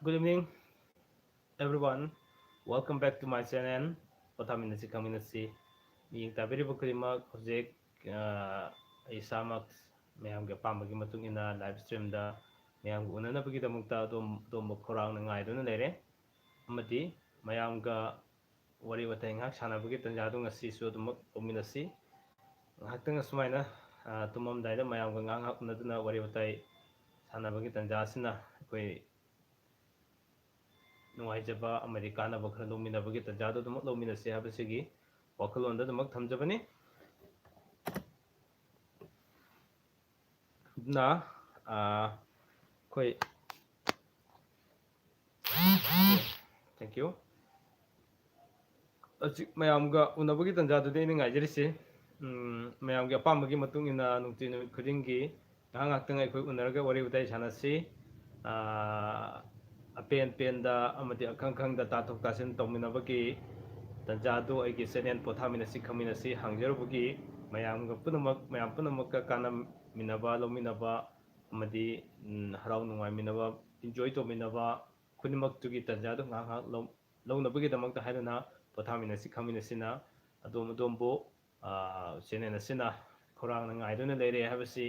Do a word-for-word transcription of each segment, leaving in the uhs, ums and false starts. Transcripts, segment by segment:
Good evening, everyone. Welcome back to my channel, ꯄꯣꯊꯥꯃꯤꯟꯅꯁꯤ ꯈꯪꯃꯤꯟꯅꯁꯤ꯫ ꯃꯤꯠꯌꯦꯡ ꯇꯥꯕꯤꯔꯤꯕ ꯈꯨꯗꯤꯡꯃꯛ ꯍꯧꯖꯤꯛ, ꯑ, ꯑꯩ ꯏꯁꯥꯃꯛ ꯃꯌꯥꯝꯒꯤ ꯑꯄꯥꯝꯕꯒꯤ ꯃꯇꯨꯡ ꯏꯟꯅ live streamꯗ ꯃꯌꯥꯝꯒ ꯎꯅꯅꯕꯒꯤꯗꯃꯛꯇ ꯑꯗꯣꯝ, ꯑꯗꯣꯝꯕꯨ ꯈꯧꯔꯥꯡꯅ ꯉꯥꯏꯗꯨꯅ ꯂꯩꯔꯦ꯫ ꯑꯃꯗꯤ ꯃꯌꯥꯝꯒ ꯋꯥꯔꯤ ꯋꯥꯇꯥꯏ ꯉꯥꯏꯍꯥꯛ ꯁꯥꯟꯅꯕꯒꯤ ꯇꯥꯟꯖꯥꯗꯨ ꯉꯁꯤꯁꯨ ꯑꯗꯨꯃꯛ ꯂꯧꯃꯤꯟꯅꯁꯤ꯫ ꯉꯥꯏꯍꯥꯛꯇꯪ ꯑꯁꯨꯃꯥꯏꯅ, ꯑ, ꯇꯨꯝꯃꯝꯗꯥꯏꯗ ꯃꯌꯥꯝꯒ ꯉꯥꯏꯍꯥꯛ ꯉꯥꯏꯍꯥꯛ ꯎꯅꯗꯨꯅ ꯋꯥꯔꯤ ꯋꯥꯇꯥꯏ ꯁꯥꯟꯅꯕꯒꯤ ꯇꯥꯟꯖꯥ ꯑꯁꯤꯅ ꯑꯩꯈꯣꯏ ꯅꯨꯡꯉꯥꯏꯖꯕ ꯑꯃꯗꯤ ꯀꯥꯟꯅꯕ ꯈꯔ ꯂꯧꯃꯤꯟꯅꯕꯒꯤ ꯇꯥꯟꯖꯥꯗꯨ ꯑꯗꯨꯃꯛ ꯂꯧꯃꯤꯟꯅꯁꯤ ꯍꯥꯏꯕꯁꯤꯒꯤ ꯋꯥꯈꯜꯂꯣꯟꯗ ꯑꯗꯨꯃꯛ ꯊꯝꯖꯕꯅꯤ꯫ ꯑꯗꯨꯅ, ꯑ, ꯑꯩꯈꯣꯏ, thank you꯫ ꯍꯧꯖꯤꯛ ꯃꯌꯥꯝꯒ ꯎꯅꯕꯒꯤ ꯇꯥꯟꯖꯥꯗꯨꯗꯤ ꯑꯩꯅ ꯉꯥꯏꯖꯔꯤꯁꯦ꯫ ꯎꯝ, ꯃꯌꯥꯝꯒꯤ ꯑꯄꯥꯝꯕꯒꯤ ꯃꯇꯨꯡ ꯏꯟꯅ ꯅꯨꯡꯇꯤ ꯅꯨꯃꯤꯠ ꯈꯨꯗꯤꯡꯒꯤ ꯉꯥꯏꯍꯥꯛ ꯉꯥꯏꯍꯥꯛꯇꯪ ꯑꯩꯈꯣꯏ ꯎꯅꯔꯒ ꯋꯥꯔꯤ ꯋꯥꯇꯥꯏ ꯁꯥꯟꯅꯁꯤ꯫ ꯑꯥ, ꯑꯄꯦꯟ ꯄꯦꯟꯗ ꯑꯃꯗꯤ ꯑꯈꯪ ꯈꯪꯗ ꯇꯥꯊꯣꯛ ꯇꯥꯁꯤꯟ ꯇꯧꯃꯤꯟꯅꯕꯒꯤ ꯇꯥꯟꯖꯥꯗꯨ ꯑꯩꯒꯤ channel ꯄꯣꯊꯥꯃꯤꯟꯅꯁꯤ ꯈꯪꯃꯤꯟꯅꯁꯤ ꯍꯥꯡꯖꯔꯨꯕꯒꯤ ꯃꯌꯥꯝꯒ ꯄꯨꯝꯅꯃꯛ, ꯃꯌꯥꯝ ꯄꯨꯝꯅꯃꯛꯀ ꯀꯥꯟꯅꯃꯤꯟꯅꯕ, ꯂꯧꯃꯤꯟꯅꯕ ꯑꯃꯗꯤ, ꯎꯝ, ꯍꯔꯥꯎ ꯅꯨꯡꯉꯥꯏꯃꯤꯟꯅꯕ, enjoy ꯇꯧꯃꯤꯟꯅꯕ ꯈꯨꯗꯤꯡꯃꯛꯇꯨꯒꯤ ꯇꯥꯟꯖꯥꯗꯨ ꯉꯥꯏꯍꯥꯛ ꯉꯥꯏꯍꯥꯛ ꯂꯧ-, ꯂꯧꯅꯕꯒꯤꯗꯃꯛꯇ ꯍꯥꯏꯗꯨꯅ ꯄꯣꯊꯥꯃꯤꯟꯅꯁꯤ ꯈꯪꯃꯤꯟꯅꯁꯤꯅ ꯑꯗꯣꯝ ꯑꯗꯣꯝꯕꯨ, ꯑꯥ, channel ꯑꯁꯤꯅ ꯈꯧꯔꯥꯡꯅ ꯉꯥꯏꯗꯨꯅ ꯂꯩꯔꯦ ꯍꯥꯏꯕꯁꯤ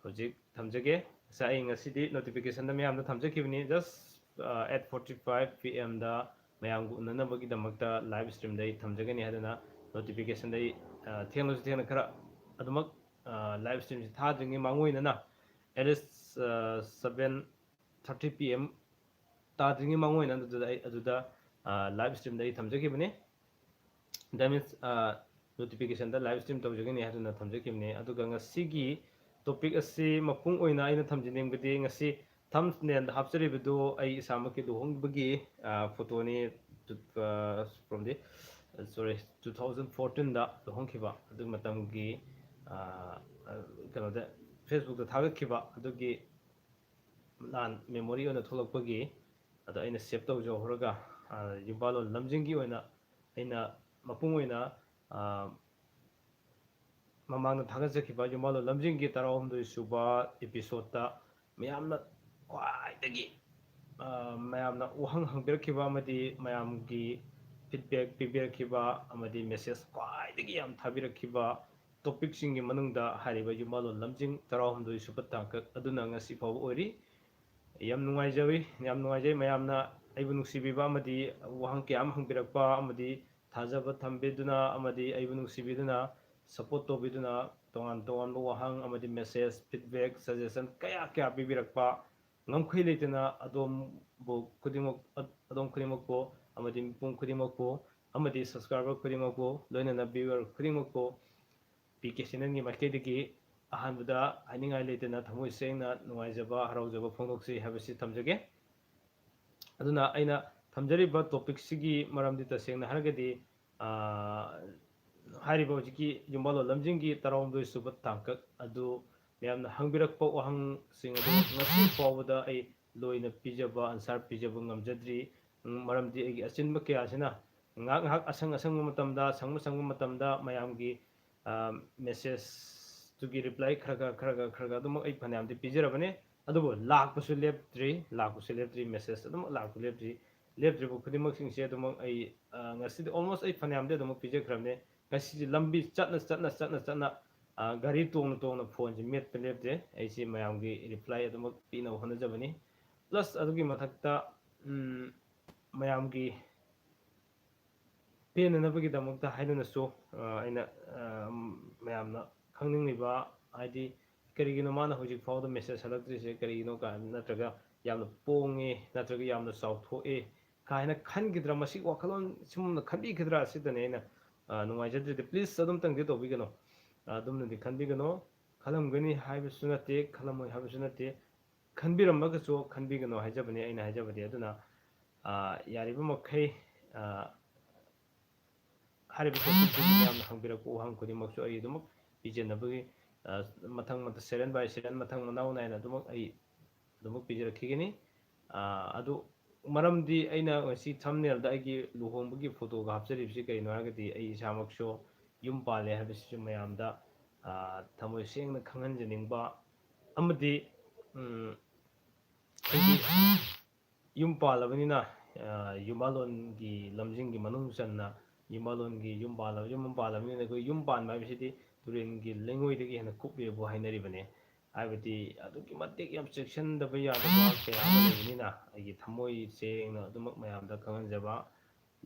ꯍꯧꯖꯤꯛ ꯊꯝꯖꯒꯦ꯫ ꯉꯁꯥꯏ ꯑꯩ ꯉꯁꯤꯗꯤ notificationꯗ ꯃꯌꯥꯝꯗ ꯊꯝꯖꯈꯤꯕꯅꯤ, just, ꯑꯥ, eight forty-five P Mꯗ ꯃꯌꯥꯝꯒ ꯎꯅꯅꯕꯒꯤꯗꯃꯛꯇ live streamꯗ ꯑꯩ ꯊꯝꯖꯒꯅꯤ ꯍꯥꯏꯗꯨꯅ notificationꯗ ꯑꯩ, ꯑꯥ, ꯊꯦꯡꯂꯁꯨ ꯊꯦꯡꯅ ꯈꯔ ꯑꯗꯨꯃꯛ, ꯑꯥ, live streamꯁꯤ ꯊꯥꯗ꯭ꯔꯤꯉꯩ ꯃꯥꯡꯑꯣꯏꯅꯅ at least, ah, seven thirty P M ꯇꯥꯗ꯭ꯔꯤꯉꯩ ꯃꯥꯡꯑꯣꯏꯅ ꯑꯗꯨꯗ ꯑꯩ, ꯑꯗꯨꯗ, ꯑꯥ, live streamꯗ ꯑꯩ ꯊꯝꯖꯈꯤꯕꯅꯤ꯫ That means, ah, notificationꯗ live stream ꯇꯧꯖꯒꯅꯤ ꯍꯥꯏꯗꯨꯅ ꯊꯝꯖꯈꯤꯕꯅꯤ꯫ ꯑꯗꯨꯒ ꯉꯁꯤꯒꯤ topic ꯑꯁꯤ ꯃꯄꯨꯡ ꯑꯣꯏꯅ ꯑꯩꯅ ꯊꯝꯖꯅꯤꯡꯕꯗꯤ ꯉꯁꯤ thumbnailꯗ ꯍꯥꯞꯆꯔꯤꯕꯗꯨ ꯑꯩ ꯏꯁꯥꯃꯛꯀꯤ ꯂꯨꯍꯣꯡꯕꯒꯤ, ꯑꯥ, photoꯅꯤ꯫ ꯇꯨ-, ꯑꯥ, from the, sorry, two thousand fourteenꯗ ꯂꯨꯍꯣꯡꯈꯤꯕ ꯑꯗꯨ ꯃꯇꯝꯒꯤ, ꯑꯥ, ꯀꯩꯅꯣꯗ Facebookꯇ ꯊꯥꯒꯠꯈꯤꯕ ꯑꯗꯨꯒꯤ ꯂꯥꯟ memory ꯑꯣꯏꯅ ꯊꯣꯛꯂꯛꯄꯒꯤ ꯑꯗꯣ ꯑꯩꯅ save ꯇꯧꯖꯍꯧꯔꯒ, ꯑꯥ, ꯌꯨꯝꯕꯥꯜꯂꯣꯟ ꯂꯝꯖꯤꯡꯒꯤ ꯑꯣꯏꯅ ꯑꯩꯅ ꯃꯄꯨꯡ ꯑꯣꯏꯅ, ꯑꯥ, ꯃꯃꯥꯡꯗ ꯊꯥꯒꯠꯆꯈꯤꯕ ꯌꯨꯝꯕꯥꯜꯂꯣꯟ ꯂꯝꯖꯤꯡꯒꯤ ꯇꯔꯥꯍꯨꯝꯗꯣꯏ ꯁꯨꯕ episodeꯇ ꯃꯌꯥꯝꯅ ꯈ꯭ꯋꯥꯏꯗꯒꯤ ꯑ, ꯃꯌꯥꯝꯅ ꯋꯥꯍꯪ ꯍꯪꯕꯤꯔꯛꯈꯤꯕ ꯑꯃꯗꯤ ꯃꯌꯥꯝꯒꯤ feedback ꯄꯤꯕꯤꯔꯛꯈꯤꯕ ꯑꯃꯗꯤ message ꯈ꯭ꯋꯥꯏꯗꯒꯤ ꯌꯥꯝ ꯊꯥꯕꯤꯔꯛꯈꯤꯕ topicꯁꯤꯡꯒꯤ ꯃꯅꯨꯡꯗ ꯍꯥꯏꯔꯤꯕ ꯌꯨꯝꯕꯥꯂꯣꯟ ꯂꯝꯖꯤꯡ ꯇꯔꯥꯍꯨꯝꯗꯣꯏ ꯁꯨꯕ ꯇꯥꯡꯀꯛ ꯑꯗꯨꯅ ꯉꯁꯤ ꯐꯥꯎꯕ ꯑꯣꯏꯔꯤ꯫ ꯌꯥꯝ ꯅꯨꯡꯉꯥꯏꯖꯔꯤ, ꯌꯥꯝ ꯅꯨꯡꯉꯥꯏꯖꯩ ꯃꯌꯥꯝꯅ ꯑꯩꯕꯨ ꯅꯨꯡꯁꯤꯕꯤꯕ ꯑꯃꯗꯤ ꯋꯥꯍꯪ ꯀꯌꯥ ꯑꯃ ꯍꯪꯕꯤꯔꯛꯄ ꯑꯃꯗꯤ ꯊꯥꯖꯕ ꯊꯝꯕꯤꯗꯨꯅ ꯑꯃꯗꯤ ꯑꯩꯕꯨ ꯅꯨꯡꯁꯤꯕꯤꯗꯨꯅ support ꯇꯧꯕꯤꯗꯨꯅ ꯇꯣꯉꯥꯟ ꯇꯣꯉꯥꯟꯕ ꯋꯥꯍꯪ ꯑꯃꯗꯤ message, feedback, suggestion ꯀꯌꯥ ꯀꯌꯥ ꯄꯤꯕꯤꯔꯛꯄ ꯉꯝꯈꯩ ꯂꯩꯇꯅ ꯑꯗꯣꯝꯕꯨ ꯈꯨꯗꯤꯡꯃꯛ, ꯑꯗꯣꯝ ꯈꯨꯗꯤꯡꯃꯛꯄꯨ ꯑꯃꯗꯤ ꯃꯤꯄꯨꯝ ꯈꯨꯗꯤꯡꯃꯛꯄꯨ ꯑꯃꯗꯤ subscriber ꯈꯨꯗꯤꯡꯃꯛꯄꯨ ꯂꯣꯏꯅꯅ viewer ꯈꯨꯗꯤꯡꯃꯛꯄꯨ ꯄꯤ ꯀꯦ channelꯒꯤ ꯃꯥꯏꯀꯩꯗꯒꯤ ꯑꯍꯥꯟꯕꯗ ꯍꯥꯏꯅꯤꯡꯉꯥꯏ ꯂꯩꯇꯅ ꯊꯃꯣꯏ ꯁꯦꯡꯅ ꯅꯨꯡꯉꯥꯏꯖꯕ, ꯍꯔꯥꯎꯖꯕ ꯐꯣꯡꯗꯣꯛꯆꯩ ꯍꯥꯏꯕꯁꯤ ꯊꯝꯖꯒꯦ꯫ ꯑꯗꯨꯅ ꯑꯩꯅ ꯊꯝꯖꯔꯤꯕ topicꯁꯤꯒꯤ ꯃꯔꯝꯗꯤ ꯇꯁꯦꯡꯅ ꯍꯥꯏꯔꯒꯗꯤ, ꯑ, ꯍꯥꯏꯔꯤꯕ ꯍꯧꯖꯤꯛꯀꯤ ꯌꯨꯝꯕꯥꯂꯣꯟ ꯂꯝꯖꯤꯡꯒꯤ ꯇꯔꯥꯍꯨꯝꯗꯣꯏ ꯁꯨꯕ ꯇꯥꯡꯀꯛ ꯑꯗꯨ ꯃꯌꯥꯝꯅ ꯍꯪꯕꯤꯔꯛꯄ ꯋꯥꯍꯪꯁꯤꯡ ꯑꯗꯨ ꯉꯁꯤ ꯐꯥꯎꯕꯗ ꯑꯩ ꯂꯣꯏꯅ ꯄꯤꯖꯕ, answer ꯄꯤꯖꯕ ꯉꯝꯖꯗ꯭ꯔꯤ꯫ ꯎꯝ, ꯃꯔꯝꯗꯤ ꯑꯩꯒꯤ ꯑꯆꯤꯟꯕ ꯀꯌꯥꯁꯤꯅ ꯉꯥꯏꯍꯥꯛ ꯉꯥꯏꯍꯥꯛ ꯑꯁꯪ ꯑꯁꯪꯕ ꯃꯇꯝꯗ, ꯁꯪꯕ ꯁꯪꯕ ꯃꯇꯝꯗ ꯃꯌꯥꯝꯒꯤ, ꯑ, messageꯇꯨꯒꯤ reply ꯈꯔ ꯈꯔ, ꯈꯔ ꯈꯔ, ꯈꯔ ꯈꯔ ꯑꯗꯨꯃꯛ ꯑꯩ ꯐꯅꯌꯥꯝꯗꯤ ꯄꯤꯖꯔꯕꯅꯤ꯫ ꯑꯗꯨꯕꯨ ꯂꯥꯛꯄꯁꯨ ꯂꯦꯞꯇ꯭ꯔꯤ, ꯂꯥꯛꯄꯁꯨ ꯂꯦꯞꯇ꯭ꯔꯤ, message ꯑꯗꯨꯃꯛ ꯂꯥꯛꯄ ꯂꯦꯞꯇ꯭ꯔꯤ꯫ ꯂꯦꯞꯇ꯭ꯔꯤꯕ ꯈꯨꯗꯤꯡꯃꯛꯁꯤꯡꯁꯦ ꯑꯗꯨꯃꯛ ꯑꯩ, ꯑ, ꯉꯁꯤꯗꯤ almost ꯑꯩ ꯐꯅꯌꯥꯝꯗꯤ ꯑꯗꯨꯃꯛ ꯄꯤꯖꯈ꯭ꯔꯕꯅꯤ꯫ ꯉꯁꯤꯁꯦ ꯂꯝꯕꯤ ꯆꯠꯅ, ꯆꯠꯅ, ꯆꯠꯅ, ꯆꯠꯅ, ꯑ, ꯒꯥꯔꯤ ꯇꯣꯡꯅ, ꯇꯣꯡꯅ phoneꯁꯦ ꯃꯦꯠꯄ ꯂꯦꯞꯇꯦ꯫ ꯑꯩꯁꯦ ꯃꯌꯥꯝꯒꯤ reply ꯑꯗꯨꯃꯛ ꯄꯤꯅꯕ ꯍꯣꯠꯅꯖꯕꯅꯤ꯫ Plus ꯑꯗꯨꯒꯤ ꯃꯊꯛꯇ, ꯎꯝ, ꯃꯌꯥꯝꯒꯤ ꯄꯦꯟꯅꯅꯕꯒꯤꯗꯃꯛꯇ ꯍꯥꯏꯗꯨꯅꯁꯨ, ꯑ, ꯑꯩꯅ, ꯑ, ꯃꯌꯥꯝꯅ ꯈꯪꯅꯤꯡꯂꯤꯕ, ꯍꯥꯏꯗꯤ, "ꯀꯔꯤꯒꯤꯅꯣ ꯃꯥꯅ ꯍꯧꯖꯤꯛ ꯐꯥꯎꯕꯗ message ꯍꯜꯂꯛꯇ꯭ꯔꯤꯁꯦ ꯀꯔꯤꯒꯤꯅꯣ?" ꯀꯥꯏꯅ, ꯅꯠꯇ꯭ꯔꯒ "ꯌꯥꯝꯅ ꯄꯣꯡꯉꯦ", ꯅꯠꯇ꯭ꯔꯒ "ꯌꯥꯝꯅ ꯆꯥꯎꯊꯣꯛꯑꯦ" ꯀꯥꯏꯅ ꯈꯟꯈꯤꯗ꯭ꯔꯥ, ꯃꯁꯤ ꯋꯥꯈꯜꯂꯣꯟ ꯁꯨꯝꯅ ꯈꯟꯕꯤꯈꯤꯗ꯭ꯔꯥ, ꯁꯤꯗꯅꯦ ꯑꯩꯅ, ꯑ, ꯅꯨꯡꯉꯥꯏꯖꯗ꯭ꯔꯤꯗꯤ꯫ Please ꯑꯗꯨꯝꯇꯪꯗꯤ ꯇꯧꯕꯤꯒꯅꯨ, ꯑ, ꯑꯗꯨꯝꯅꯗꯤ ꯈꯟꯕꯤꯒꯅꯨ꯫ ꯈꯜꯂꯝꯒꯅꯤ ꯍꯥꯏꯕꯁꯨ ꯅꯠꯇꯦ, ꯈꯜꯂꯝꯃꯣꯏ ꯍꯥꯏꯕꯁꯨ ꯅꯠꯇꯦ꯫ ꯈꯟꯕꯤꯔꯝꯃꯒꯁꯨ ꯈꯟꯕꯤꯒꯅꯨ ꯍꯥꯏꯖꯕꯅꯤ, ꯑꯩꯅ ꯍꯥꯏꯖꯕꯗꯤ꯫ ꯑꯗꯨꯅ, ꯑ, ꯌꯥꯔꯤꯕ ꯃꯈꯩ, ꯑ, ꯍꯥꯏꯔꯤꯕ topicꯇꯨꯒꯤ ꯃꯌꯥꯝꯅ ꯍꯪꯕꯤꯔꯛꯄ ꯋꯥꯍꯪ ꯈꯨꯗꯤꯡꯃꯛꯁꯨ ꯑꯩ ꯑꯗꯨꯃꯛ ꯄꯤꯖꯅꯕꯒꯤ, ꯑ, ꯃꯊꯪ, ꯃꯊꯪ serial by serial, ꯃꯊꯪ ꯃꯅꯥꯎ ꯅꯥꯏꯅ ꯑꯗꯨꯃꯛ ꯑꯩ ꯑꯗꯨꯃꯛ ꯄꯤꯖꯔꯛꯈꯤꯒꯅꯤ꯫ ꯑ, ꯑꯗꯨ ꯃꯔꯝꯗꯤ ꯑꯩꯅ ꯉꯁꯤ thumbnailꯗ ꯑꯩꯒꯤ ꯂꯨꯍꯣꯡꯕꯒꯤ photoꯒ ꯍꯥꯞꯆꯔꯤꯕꯁꯤ ꯀꯔꯤꯅꯣ ꯍꯥꯏꯔꯒꯗꯤ ꯑꯩ ꯏꯁꯥꯃꯛꯁꯨ ꯌꯨꯝ ꯄꯥꯜꯂꯦ ꯍꯥꯏꯕꯁꯤꯁꯨ ꯃꯌꯥꯝꯗ, ꯑ, ꯊꯃꯣꯏ ꯁꯦꯡꯅ ꯈꯪꯍꯟꯖꯅꯤꯡꯕ ꯑꯃꯗꯤ, ꯎꯝ, ꯑꯩꯒꯤ ꯌꯨꯝ ꯄꯥꯜꯂꯕꯅꯤꯅ, ꯑ, ꯌꯨꯝꯕꯥꯜꯂꯣꯟꯒꯤ ꯂꯝꯖꯤꯡꯒꯤ ꯃꯅꯨꯡ ꯆꯟꯅ ꯌꯨꯝꯕꯥꯜꯂꯣꯟꯒꯤ ꯌꯨꯝ ꯄꯥꯜꯂꯕ, ꯌꯨꯝ ꯑꯃ ꯄꯥꯜꯂꯕꯅꯤꯅ ꯑꯩꯈꯣꯏ ꯌꯨꯝ ꯄꯥꯟꯕ ꯍꯥꯏꯕꯁꯤꯗꯤ ꯇꯨꯔꯦꯟꯒꯤ ꯂꯩꯉꯣꯏꯗꯒꯤ ꯍꯦꯟꯅ ꯀꯨꯞꯄꯦꯕꯨ ꯍꯥꯏꯅꯔꯤꯕꯅꯤ꯫ ꯍꯥꯏꯕꯗꯤ ꯑꯗꯨꯛꯀꯤ ꯃꯇꯤꯛ ꯌꯥꯝ ꯆꯦꯛꯁꯤꯟꯗꯕ ꯌꯥꯗꯕ ꯀꯌꯥ ꯑꯃ ꯂꯩꯕꯅꯤꯅ ꯑꯩꯒꯤ ꯊꯃꯣꯏ ꯁꯦꯡꯅ ꯑꯗꯨꯃꯛ ꯃꯌꯥꯝꯗ ꯈꯪꯍꯟꯖꯕ,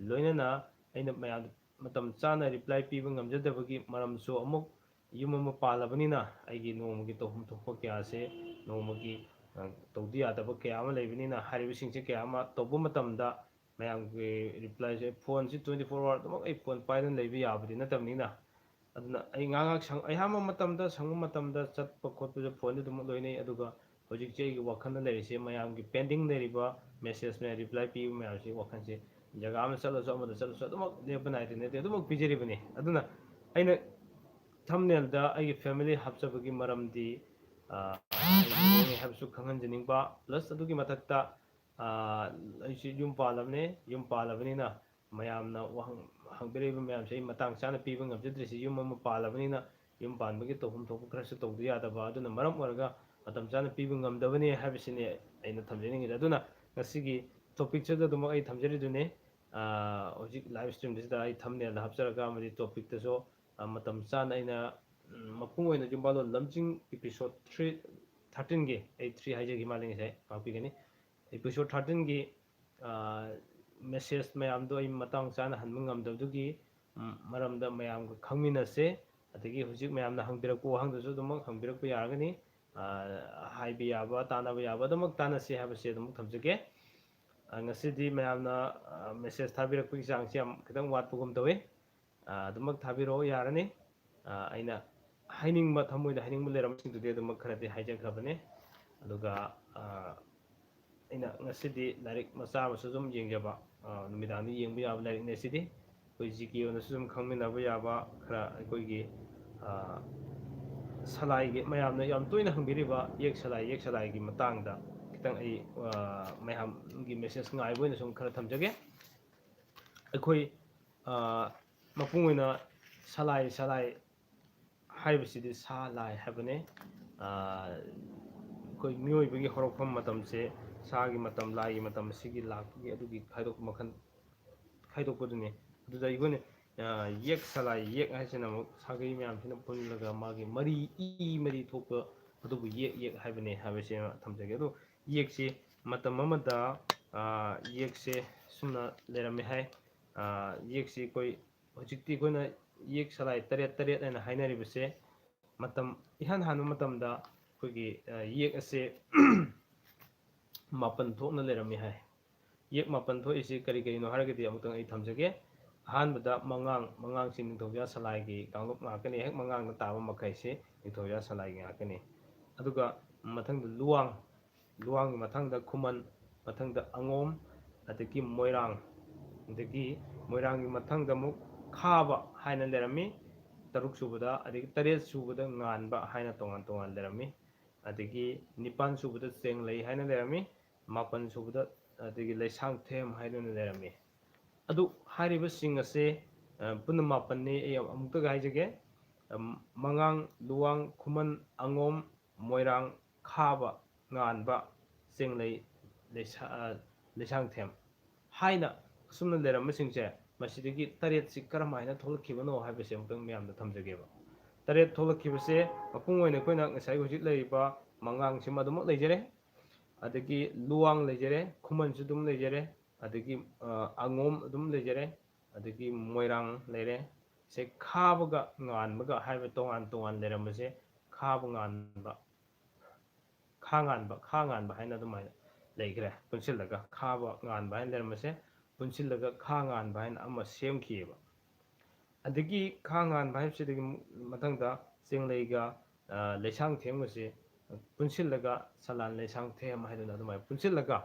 ꯂꯣꯏꯅꯅ ꯑꯩꯅ ꯃꯌꯥꯝ ꯃꯇꯝ ꯆꯥꯅ reply ꯄꯤꯕ ꯉꯝꯖꯗꯕꯒꯤ ꯃꯔꯝꯁꯨ ꯑꯃꯨꯛ ꯌꯨꯝ ꯑꯃ ꯄꯥꯜꯂꯕꯅꯤꯅ ꯑꯩꯒꯤ ꯅꯣꯡꯃꯒꯤ ꯇꯧꯐꯝ ꯊꯣꯛꯄ ꯀꯌꯥꯁꯦ ꯅꯣꯡꯃꯒꯤ, ꯑ, ꯇꯧꯗ ꯌꯥꯗꯕ ꯀꯌꯥ ꯑꯃ ꯂꯩꯕꯅꯤꯅ ꯍꯥꯏꯔꯤꯕꯁꯤꯡꯁꯦ ꯀꯌꯥ ꯑꯃ ꯇꯧꯕ ꯃꯇꯝꯗ ꯃꯌꯥꯝꯒꯤ replyꯁꯦ, phoneꯁꯤ twenty four hour ꯑꯗꯨꯃꯛ ꯑꯩ phone ꯄꯥꯏꯗꯨꯅ ꯂꯩꯕ ꯌꯥꯕꯗꯤ ꯅꯠꯇꯕꯅꯤꯅ, ꯑꯗꯨꯅ ꯑꯩ ꯉꯥꯏꯍꯥꯛ ꯉꯥꯏꯍꯥꯛ ꯁꯪ-, ꯑꯌꯥꯝꯕ ꯃꯇꯝꯗ, ꯁꯪꯕ ꯃꯇꯝꯗ ꯆꯠꯄ ꯈꯣꯠꯄꯁꯨ phoneꯗ ꯑꯗꯨꯃꯛ ꯂꯣꯏꯅꯩ꯫ ꯑꯗꯨꯒ ꯍꯧꯖꯤꯛꯁꯦ ꯑꯩꯒꯤ ꯋꯥꯈꯜꯗ ꯂꯩꯔꯤꯁꯦ ꯃꯌꯥꯝꯒꯤ pending ꯂꯩꯔꯤꯕ message ꯃꯌꯥꯝ reply ꯄꯤꯕ ꯃꯌꯥꯝꯁꯤ ꯋꯥꯈꯜꯁꯦ ꯖꯒꯥ ꯑꯃ ꯆꯠꯂꯁꯨ ꯑꯃꯗ ꯆꯠꯂꯁꯨ ꯑꯗꯨꯃꯛ ꯂꯦꯞꯄ ꯅꯥꯏꯗꯦ ꯅꯠꯇꯦ, ꯑꯗꯨꯃꯛ ꯄꯤꯖꯔꯤꯕꯅꯤ꯫ ꯑꯗꯨꯅ ꯑꯩꯅ thumbnailꯗ ꯑꯩꯒꯤ family ꯍꯥꯞꯆꯕꯒꯤ ꯃꯔꯝꯗꯤ, ꯑ, ꯑꯩ ꯂꯨꯍꯣꯡꯉꯦ ꯍꯥꯏꯕꯁꯨ ꯈꯪꯍꯟꯖꯅꯤꯡꯕ, plus ꯑꯗꯨꯒꯤ ꯃꯊꯛꯇ, ꯑ, ꯑꯩꯁꯨ ꯌꯨꯝ ꯄꯥꯜꯂꯕꯅꯦ, ꯌꯨꯝ ꯄꯥꯜꯂꯕꯅꯤꯅ ꯃꯌꯥꯝꯅ ꯋꯥꯍꯪ ꯍꯪꯕꯤꯔꯛꯏꯕ ꯃꯌꯥꯝꯁꯦ ꯑꯩ ꯃꯇꯥꯡ ꯆꯥꯅ ꯄꯤꯕ ꯉꯝꯖꯗ꯭ꯔꯤꯁꯤ ꯌꯨꯝ ꯑꯃ ꯄꯥꯜꯂꯕꯅꯤꯅ ꯌꯨꯝ ꯄꯥꯟꯕꯒꯤ ꯇꯧꯐꯝ ꯊꯣꯛꯄ ꯈꯔꯁꯨ ꯇꯧꯗ ꯌꯥꯗꯕ, ꯑꯗꯨꯅ ꯃꯔꯝ ꯑꯣꯏꯔꯒ ꯃꯇꯝ ꯆꯥꯅ ꯄꯤꯕ ꯉꯝꯗꯕꯅꯤ ꯍꯥꯏꯕꯁꯤꯅꯤ ꯑꯩꯅ ꯊꯝꯖꯅꯤꯡꯉꯤꯁꯦ꯫ ꯑꯗꯨꯅ ꯉꯁꯤꯒꯤ topicꯁꯤꯗ ꯑꯗꯨꯃꯛ ꯑꯩ ꯊꯝꯖꯔꯤꯗꯨꯅꯤ꯫ ꯑ, ꯍꯧꯖꯤꯛ live streamꯁꯤꯗ ꯑꯩ thumbnailꯗ ꯍꯥꯞꯆꯔꯒ ꯑꯃꯗꯤ topicꯇꯁꯨ, ꯑ, ꯃꯇꯝ ꯆꯥꯅ ꯑꯩꯅ, ꯎꯝ, ꯃꯄꯨꯡ ꯑꯣꯏꯅ ꯌꯨꯝꯕꯥꯜꯂꯣꯟ ꯂꯝꯖꯤꯡ episode three, thirteenꯒꯤ, ꯑꯩ three ꯍꯥꯏꯖꯈꯤ ꯃꯥꯜꯂꯦ ꯉꯁꯥꯏ, ꯉꯥꯛꯄꯤꯒꯅꯤ꯫ Episode thirteenꯒꯤ, ꯑ, message ꯃꯌꯥꯝꯗꯣ ꯑꯩ ꯃꯇꯥꯡ ꯆꯥꯅ ꯍꯟꯕ ꯉꯝꯗꯕꯗꯨꯒꯤ, ꯎꯝ, ꯃꯔꯝꯗ ꯃꯌꯥꯝꯒ ꯈꯪꯃꯤꯟꯅꯁꯦ꯫ ꯑꯗꯒꯤ ꯍꯧꯖꯤꯛ ꯃꯌꯥꯝꯅ ꯍꯪꯕꯤꯔꯛꯄ ꯋꯥꯍꯪꯗꯨꯁꯨ ꯑꯗꯨꯃꯛ ꯍꯪꯕꯤꯔꯛꯄ ꯌꯥꯒꯅꯤ꯫ ꯑ, ꯍꯥꯏꯕ ꯌꯥꯕ, ꯇꯥꯟꯅꯕ ꯌꯥꯕ ꯑꯗꯨꯃꯛ ꯇꯥꯟꯅꯁꯦ ꯍꯥꯏꯕꯁꯦ ꯑꯗꯨꯃꯛ ꯊꯝꯖꯒꯦ꯫ ꯑ, ꯉꯁꯤꯗꯤ ꯃꯌꯥꯝꯅ, ꯑ, message ꯊꯥꯕꯤꯔꯛꯄꯒꯤ ꯆꯥꯡꯁꯤ ꯌꯥꯝ ꯈꯤꯇꯪ ꯋꯥꯠꯄꯒꯨꯝ ꯇꯧꯋꯤ꯫ ꯑ, ꯑꯗꯨꯃꯛ ꯊꯥꯕꯤꯔꯛꯑꯣ, ꯌꯥꯔꯅꯤ꯫ ꯑ, ꯑꯩꯅ ꯍꯥꯏꯅꯤꯡꯕ, ꯊꯃꯣꯏꯗ ꯍꯥꯏꯅꯤꯡꯕ ꯂꯩꯔꯝꯕꯁꯤꯡꯗꯨꯗꯤ ꯑꯗꯨꯃꯛ ꯈꯔꯗꯤ ꯍꯥꯏꯖꯈ꯭ꯔꯕꯅꯦ꯫ ꯑꯗꯨꯒ, ꯑ, ꯑꯩꯅ ꯉꯁꯤꯗꯤ ꯂꯥꯏꯔꯤꯛ ꯃꯆꯥ ꯑꯃꯁꯨ ꯑꯗꯨꯝ ꯌꯦꯡꯖꯕ, ꯑ, ꯅꯨꯃꯤꯗꯥꯡꯗ ꯌꯦꯡꯕ ꯌꯥꯕ ꯂꯥꯏꯔꯤꯛꯅꯦ ꯁꯤꯗꯤ꯫ ꯑꯩꯈꯣꯏ ꯖꯤ ꯀꯦ ꯑꯣꯏꯅꯁꯨ ꯑꯗꯨꯝ ꯈꯪꯃꯤꯟꯅꯕ ꯌꯥꯕ ꯈꯔ ꯑꯩꯈꯣꯏꯒꯤ, ꯑ, ꯁꯂꯥꯏꯒꯤ ꯃꯌꯥꯝꯅ ꯌꯥꯝ ꯇꯣꯏꯅ ꯍꯪꯕꯤꯔꯤꯕ ꯌꯦꯛ ꯁꯂꯥꯏ, ꯌꯦꯛ ꯁꯂꯥꯏꯒꯤ ꯃꯇꯥꯡꯗ ꯈꯤꯇꯪ ꯑꯩ, ꯑ, ꯃꯌꯥꯝꯒꯤ message ꯉꯥꯏꯕ ꯑꯣꯏꯅ ꯁꯨꯝ ꯈꯔ ꯊꯝꯖꯒꯦ꯫ ꯑꯩꯈꯣꯏ, ꯑ, ꯃꯄꯨꯡ ꯑꯣꯏꯅ ꯁꯂꯥꯏ, ꯁꯂꯥꯏ ꯍꯥꯏꯕꯁꯤꯗꯤ ꯁꯥ ꯂꯥꯏ ꯍꯥꯏꯕꯅꯦ꯫ ꯑ, ꯑꯩꯈꯣꯏ ꯃꯤꯑꯣꯏꯕꯒꯤ ꯍꯧꯔꯛꯐꯝ ꯃꯇꯝꯁꯦ ꯁꯥꯒꯤ ꯃꯇꯝ, ꯂꯥꯏꯒꯤ ꯃꯇꯝ, ꯁꯤꯒꯤ ꯂꯥꯛꯄꯒꯤ ꯑꯗꯨꯒꯤ ꯈꯥꯏꯗꯣꯛꯄ ꯃꯈꯜ ꯈꯥꯏꯗꯣꯛꯄꯗꯨꯅꯤ꯫ ꯑꯗꯨꯗ ꯑꯩꯈꯣꯏꯅ, ꯑ, ꯌꯦꯛ ꯁꯂꯥꯏ, ꯌꯦꯛ ꯍꯥꯏꯁꯤꯅ ꯑꯃꯨꯛ ꯁꯥꯒꯩ ꯃꯌꯥꯝꯁꯤꯅ ꯄꯨꯜꯂꯒ ꯃꯥꯒꯤ ꯃꯔꯤ, ꯏ ꯃꯔꯤ ꯊꯣꯛꯄ ꯑꯗꯨꯕꯨ ꯌꯦꯛ, ꯌꯦꯛ ꯍꯥꯏꯕꯅꯤ ꯍꯥꯏꯕꯁꯤ ꯑꯃ ꯊꯝꯖꯒꯦ꯫ ꯑꯗꯣ ꯌꯦꯛꯁꯤ ꯃꯇꯝ ꯑꯃꯗ, ꯑ, ꯌꯦꯛꯁꯦ ꯁꯨꯝꯅ ꯂꯩꯔꯝꯃꯦ ꯍꯥꯏ꯫ ꯑ, ꯌꯦꯛꯁꯤ ꯑꯩꯈꯣꯏ ꯍꯧꯖꯤꯛꯇꯤ ꯑꯩꯈꯣꯏꯅ ꯌꯦꯛ ꯁꯂꯥꯏ ꯇꯔꯦꯠ ꯇꯔꯦꯠ ꯍꯥꯏꯅ ꯍꯥꯏꯅꯔꯤꯕꯁꯦ ꯃꯇꯝ ꯏꯍꯥꯟ ꯍꯥꯟꯕ ꯃꯇꯝꯗ ꯑꯩꯈꯣꯏꯒꯤ, ꯑ, ꯌꯦꯛ ꯑꯁꯦ ꯃꯥꯄꯟ ꯊꯣꯛꯅ ꯂꯩꯔꯝꯃꯤ ꯍꯥꯏ꯫ ꯌꯦꯛ ꯃꯥꯄꯟ ꯊꯣꯛꯏꯁꯤ ꯀꯔꯤ ꯀꯔꯤꯅꯣ ꯍꯥꯏꯔꯒꯗꯤ ꯑꯃꯨꯛꯇꯪ ꯑꯩ ꯊꯝꯖꯒꯦ꯫ ꯑꯍꯥꯟꯕꯗ ꯃꯉꯥꯡ, ꯃꯉꯥꯡꯁꯤ ꯅꯤꯡꯊꯧꯖꯥ ꯁꯂꯥꯏꯒꯤ ꯀꯥꯡꯂꯨꯞ ꯉꯥꯛꯀꯅꯤ꯫ ꯍꯦꯛ ꯃꯉꯥꯡꯗ ꯇꯥꯕ ꯃꯈꯩꯁꯤ ꯅꯤꯡꯊꯧꯖꯥ ꯁꯂꯥꯏꯒꯤ ꯉꯥꯛꯀꯅꯤ꯫ ꯑꯗꯨꯒ ꯃꯊꯪꯗ ꯂꯨꯋꯥꯡ, ꯂꯨꯋꯥꯡꯒꯤ ꯃꯊꯪꯗ ꯈꯨꯃꯟ, ꯃꯊꯪꯗ ꯑꯉꯣꯝ, ꯑꯗꯒꯤ ꯃꯣꯏꯔꯥꯡ, ꯑꯗꯒꯤ ꯃꯣꯏꯔꯥꯡꯒꯤ ꯃꯊꯪꯗ ꯑꯃꯨꯛ ꯈꯥꯕ ꯍꯥꯏꯅ ꯂꯩꯔꯝꯃꯤ꯫ ꯇꯔꯨꯛ ꯁꯨꯕꯗ, ꯑꯗꯒꯤ ꯇꯔꯦꯠ ꯁꯨꯕꯗ ꯉꯥꯟꯕ ꯍꯥꯏꯅ ꯇꯣꯉꯥꯟ ꯇꯣꯉꯥꯟ ꯂꯩꯔꯝꯃꯤ꯫ ꯑꯗꯒꯤ ꯅꯤꯄꯥꯟ ꯁꯨꯕꯗ ꯆꯦꯡꯂꯩ ꯍꯥꯏꯅ ꯂꯩꯔꯝꯃꯤ꯫ ꯃꯥꯄꯟ ꯁꯨꯕꯗ ꯑꯗꯒꯤ ꯂꯩꯁꯥꯡꯊꯦꯝ ꯍꯥꯏꯗꯨꯅ ꯂꯩꯔꯝꯃꯤ꯫ ꯑꯗꯨ ꯍꯥꯏꯔꯤꯕꯁꯤꯡ ꯑꯁꯦ, ꯑ, ꯄꯨꯟꯅ ꯃꯥꯄꯟꯅꯤ꯫ ꯑꯩ ꯑꯃꯨꯛꯇꯒ ꯍꯥꯏꯖꯒꯦ꯫ ꯑꯝ, ꯃꯉꯥꯡ, ꯂꯨꯋꯥꯡ, ꯈꯨꯃꯟ, ꯑꯉꯣꯝ, ꯃꯣꯏꯔꯥꯡ, ꯈꯥꯕ, ꯉꯥꯟꯕ, ꯆꯦꯡꯂꯩ, ꯂꯩꯁꯥ-, ꯑ, ꯂꯩꯁꯥꯡꯊꯦꯝ ꯍꯥꯏꯅ ꯑꯁꯨꯝꯅ ꯂꯩꯔꯝꯕꯁꯤꯡꯁꯦ ꯃꯁꯤꯗꯒꯤ ꯇꯔꯦꯠꯁꯤ ꯀꯔꯝꯍꯥꯏꯅ ꯊꯣꯛꯂꯛꯈꯤꯕꯅꯣ ꯍꯥꯏꯕꯁꯦ ꯑꯃꯨꯛꯇꯪ ꯃꯌꯥꯝꯗ ꯊꯝꯖꯒꯦꯕ꯫ ꯇꯔꯦꯠ ꯊꯣꯛꯂꯛꯈꯤꯕꯁꯦ ꯃꯄꯨꯡ ꯑꯣꯏꯅ ꯑꯩꯈꯣꯏꯅ ꯉꯁꯥꯏ ꯍꯧꯖꯤꯛ ꯂꯩꯔꯤꯕ ꯃꯉꯥꯡꯁꯤꯃ ꯑꯗꯨꯃꯛ ꯂꯩꯖꯔꯦ, ꯑꯗꯒꯤ ꯂꯨꯋꯥꯡ ꯂꯩꯖꯔꯦ, ꯈꯨꯃꯟꯁꯨ ꯑꯗꯨꯝ ꯂꯩꯖꯔꯦ, ꯑꯗꯒꯤ, ꯑ, ꯑꯉꯣꯝ ꯑꯗꯨꯝ ꯂꯩꯖꯔꯦ, ꯑꯗꯒꯤ ꯃꯣꯏꯔꯥꯡ ꯂꯩꯔꯦ꯫ ꯁꯦ ꯈꯥꯕꯒ ꯉꯥꯟꯕꯒ ꯍꯥꯏꯕ ꯇꯣꯉꯥꯟ ꯇꯣꯉꯥꯟ ꯂꯩꯔꯝꯕꯁꯦ ꯈꯥꯕ ꯉꯥꯟꯕ, ꯈꯥ ꯉꯥꯟꯕ, ꯈꯥ ꯉꯥꯟꯕ ꯍꯥꯏꯅ ꯑꯗꯨꯃꯥꯏꯅ ꯂꯩꯈ꯭ꯔꯦ꯫ ꯄꯨꯟꯁꯤꯜꯂꯒ ꯈꯥꯕ ꯉꯥꯟꯕ ꯍꯥꯏꯅ ꯂꯩꯔꯝꯕꯁꯦ ꯄꯨꯟꯁꯤꯜꯂꯒ ꯈꯥ ꯉꯥꯟꯕ ꯍꯥꯏꯅ ꯑꯃ ꯁꯦꯝꯈꯤꯑꯕ꯫ ꯑꯗꯒꯤ ꯈꯥ ꯉꯥꯟꯕ ꯍꯥꯏꯕꯁꯤꯗꯒꯤ ꯃꯊꯪꯗ ꯆꯦꯡꯂꯩꯒ, ꯑ, ꯂꯩꯁꯥꯡꯊꯦꯝꯒꯁꯦ ꯄꯨꯟꯁꯤꯜꯂꯒ ꯁꯂꯥꯟ ꯂꯩꯁꯥꯡꯊꯦꯝ ꯍꯥꯏꯗꯅ ꯑꯗꯨꯃꯥꯏꯅ ꯄꯨꯟꯁꯤꯜꯂꯒ